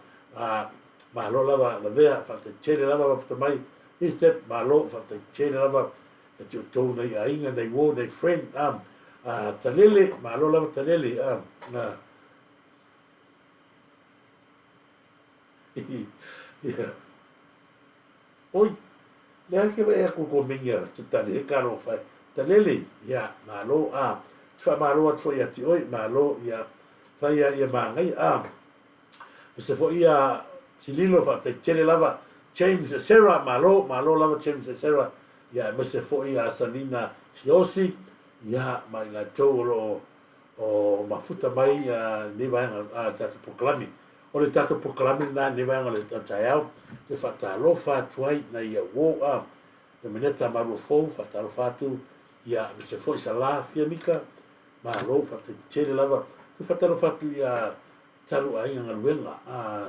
malo lava Lavea, faafetai tele lava mafuta mai. Eastep, malo, faafetai tele lava ia te outou nai aiga, nai uo, nai friend, Talele, malo lava Talele, ia. Oi, lea ke vaai atu i komeni a Tale, he talofa e. Talele, ia, malo, a. Te faamalo atu foi ia te oe, malo, ia, fai a ia manaia, a. Aemaise foi ia Sililo, faafetai tele lava. James Esera, malo, malo lava James Esera, ia, aemaise foi ia Asanina Siosi, ia, ma i latou o lo o o mafuta mai lenei vaega a le tatou polokalame. O le tatou polokalame lena lenei vaega o le taeao, toe faatalofa atu ai nai au uo a Nomeneta Maluafou, faatalofa atu ia aemaise foi Sala Fiamika, malo faafetai tele lava. Toe faatalofa atu ia Talu Aiga Galuega, a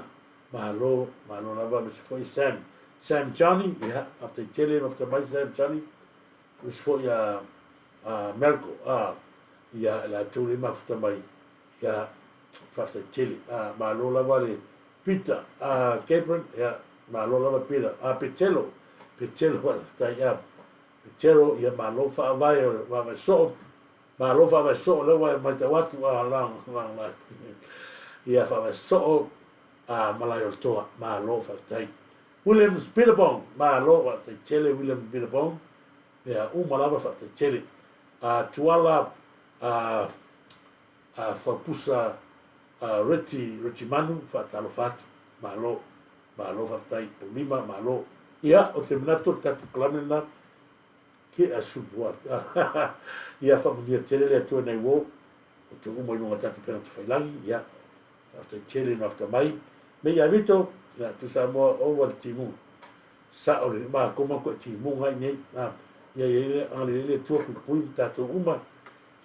malo, malo lava aemaise foi Sam, Sam Johnny, ia faafetai tele mafuta mai Sam Johnny, aemaise foi ia Melko, a ia latou le mafuta mai ia faafetai tele. A malo lava le Peter a Gabriel, ia malo lava Peter, a Petelo, Petelo faafetai a Petelo, ia malo faavae o vaavae soo, malo faavae soo lea ua e matau atu a la la ia faavae soo a malae o le toa, malo faafetai. Williams Billabong, malo faafetai tele William Billabong, mea uma lava faafetai tele. A Tuala a a Faupusa a Reti Retimanu faatalofa atu, malo, malo faafetai Paulima, malo. Ia, o te manatu o le tatou kalame lena, ke a subua. Ia faamanuia tele le Atua nai uo, o te uma i luga o tatou pena tafailangi, ia, faafetai tele mafuta mai. Me ia Vito, ia, tu Samoa over le timuga. Sao lelei, matou ma toe timuga ai nei, a, ia i ai le agalelei le Atua puipui ma tatou uma,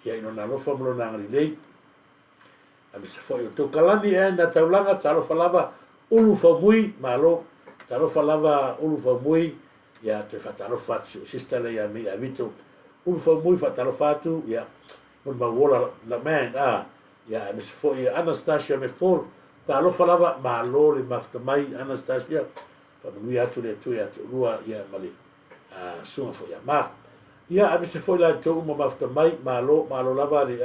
ia i Lona alofa ma Lona agalelei. Aemaise foi o tou kalani e na taulaga, talofa lava Ulu Faumui, malo, talofa lava Ulu Faumui, ia toe faatalofa atu si ou sister lea ia Mei Avito, Ulu Faumui faatalofa atu, ia, molimau ola la man, a, ia aemaise foi Anastasia McFall, talofa lava, malo le mafuta mai Anastasia, Faamanuia atu le Atua ia te oulua ia ma le susuga foi ia Mark. Ia aemaise foi la outou uma mafuta mai, malo, malo lava le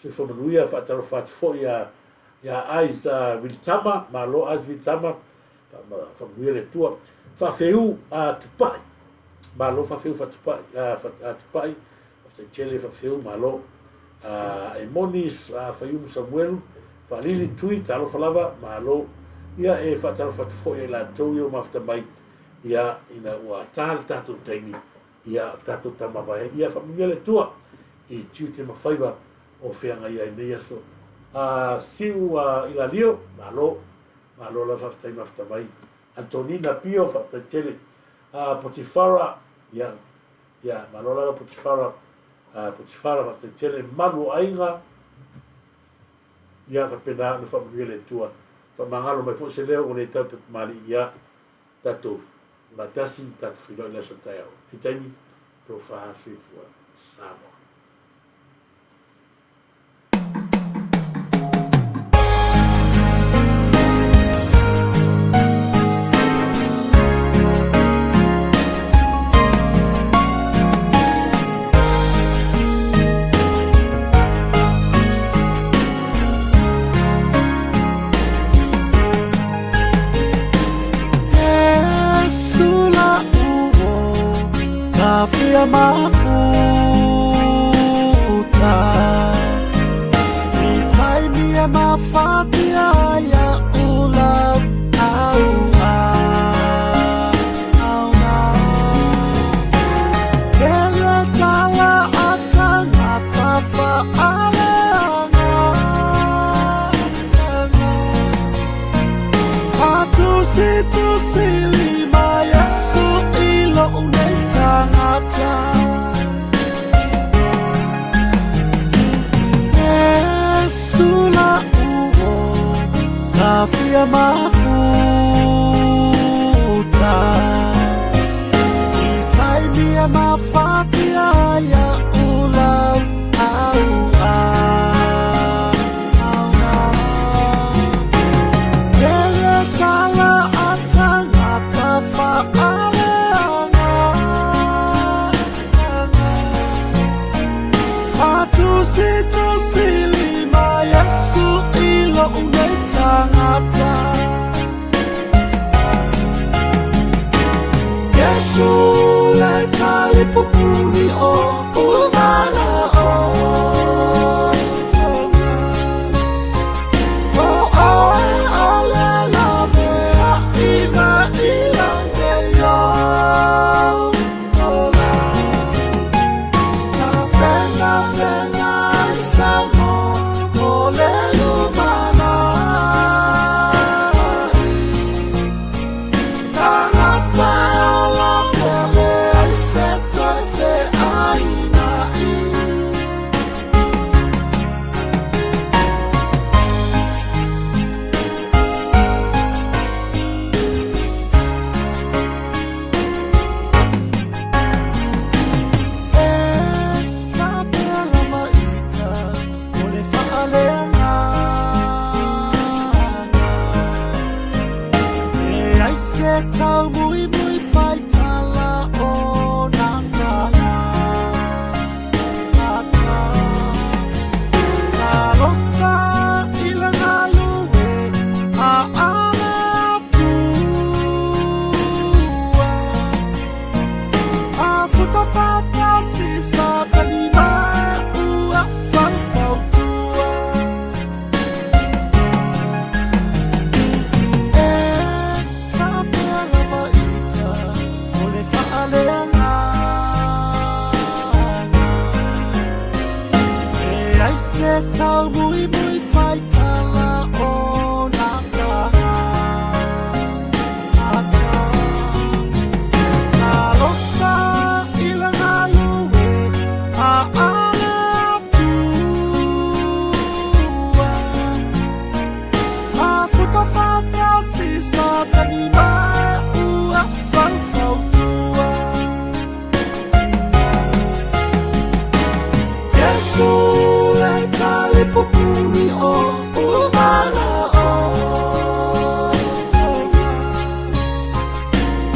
soifua manuia, faatalofa atu foi ia ia Ais Vilitama, malo Ais Vilitama, faamanuia le Atua. Faafeu Tupai, malo Faafeu Faatupai, Tupai, Faafetai tele Faafeu, malo. E moni Faiumu Samuelu, Faalili Tui, talofa lava, malo. Ia e faatalofa atu foi ia i latou ia ua mafuta mai, ia ina ua ta le tatou taimi, ia tatou tamavae ai. Ia faamanuia le Atua i tiute ma faiva o feagai ai nei aso. Siu Ilalio, malo, malo lava faafetai mafuta mai. Antonina Pio, faafetai tele. Potifara, ia, Ia, malo lava Potifara, Potifara faafetai tele, malu o aiga, ia faapena ona faamanuia le Atua. Faamagalo mai foi se leo ua le tau tapamalii ia tatou latasi ma tatou feiloai i le aso taeao. I taimi, tofa soifua Samoa. fia mafuta I taimi e mafatia ai a'u lau auauna. Tele tala a tangata whaaleanga. Patusi tusi lima Yesu i lo'u nei tangata. Yesu le tali pupuni o umana o. O oe o le lavea i nga ilange yo ola. Ka pena pena sango o le lumana. Tangata ola pele ai se toe feaina i. E faapea lava ita o le faaleagaga. E ai se taumuimui faitala o nā tagata. Talofa i le galue a ale atua. A futa faatasi Satani ma ua faufautua. E faapea lava ita o le faaleagaga. E ai se taumuimui faitala o nā tagata. Talofa i le galue a ale atua. A futa faatasi Satani ma ua faufautua. Yesu le tali pupuni o umana o.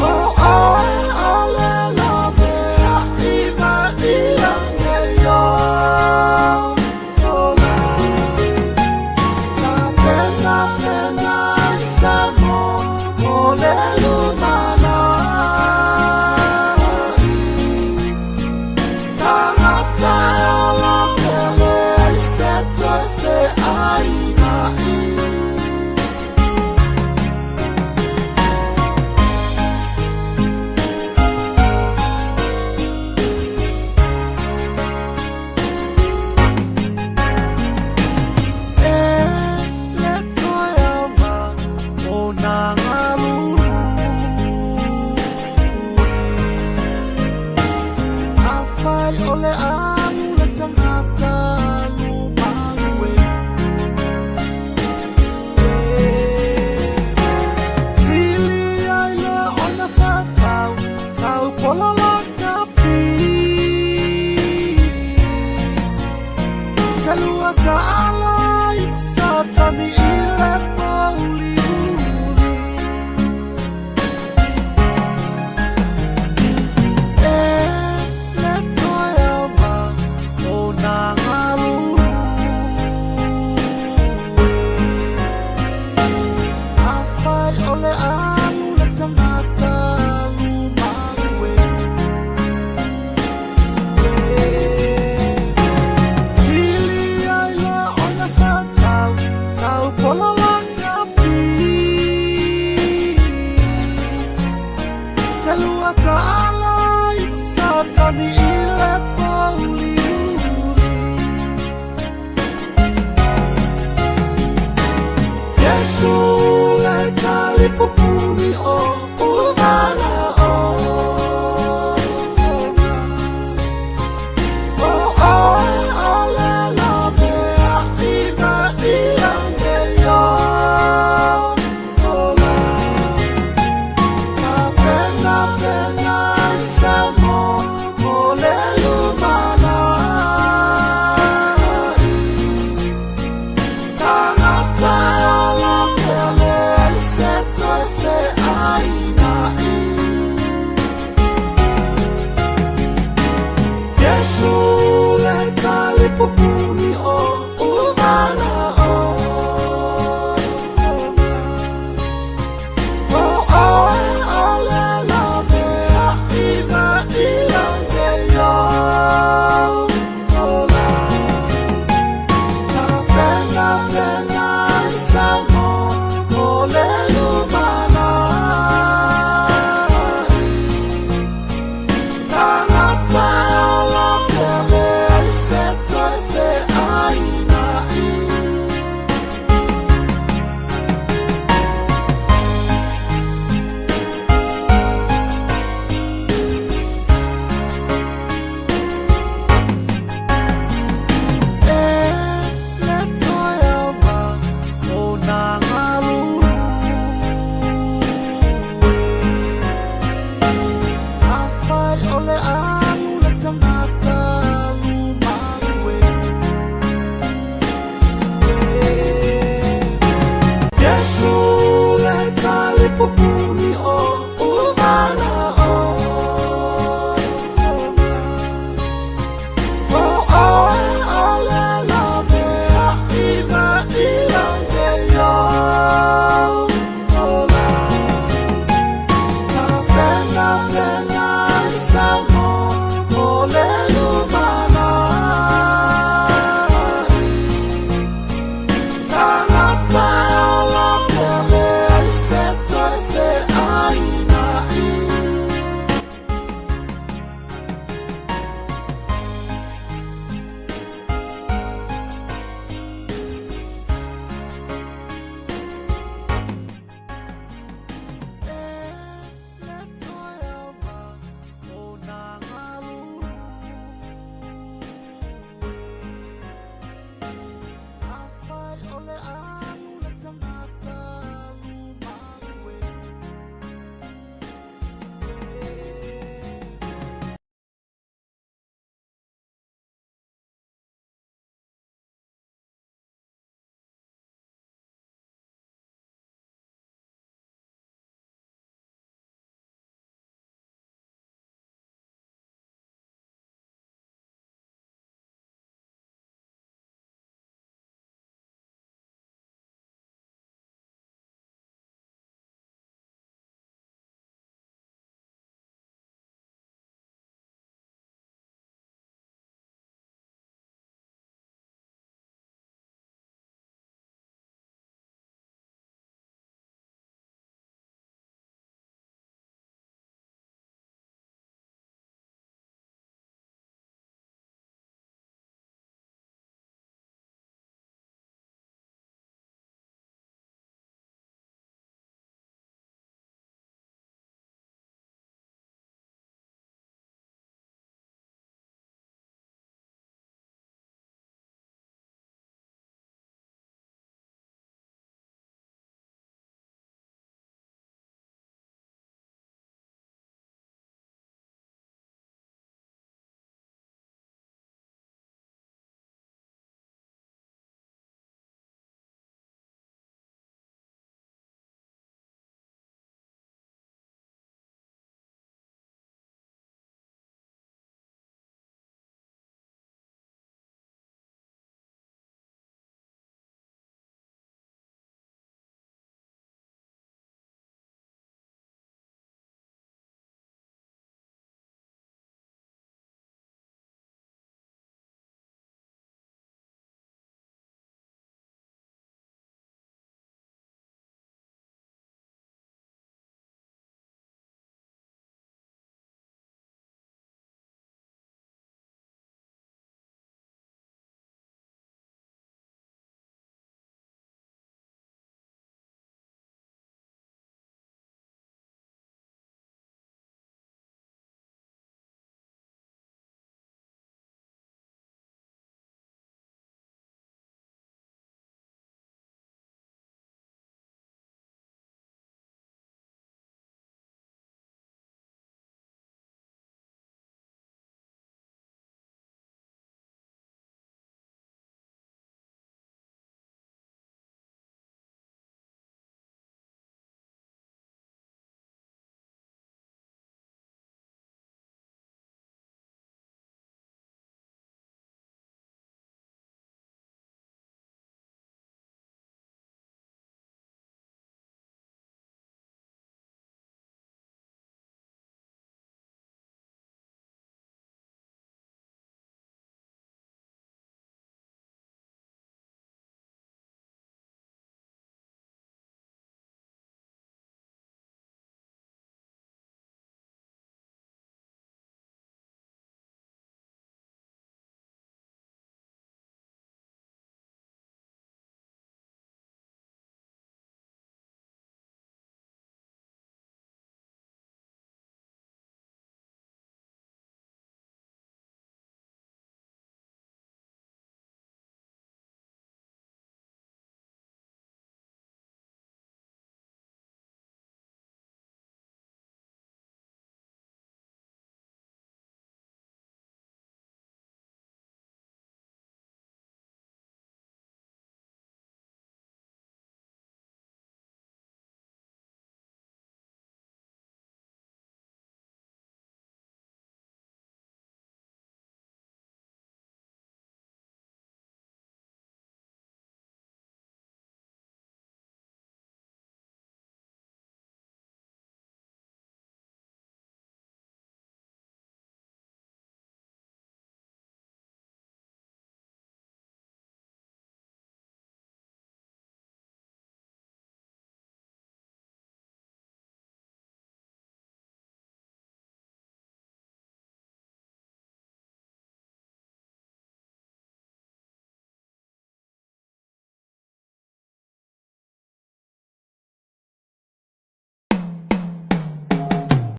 O oe o le lavea i nga ilange yo ola. Ka pena pena sango o le lumana. Tangata ola pele ai se toe feaina i. E le toe aoga o nā galulue. Afai o le alu le tagata alu malue. Sili ai le ona whatau, tau pola la kapi. Te lua ta'ala i Satani i le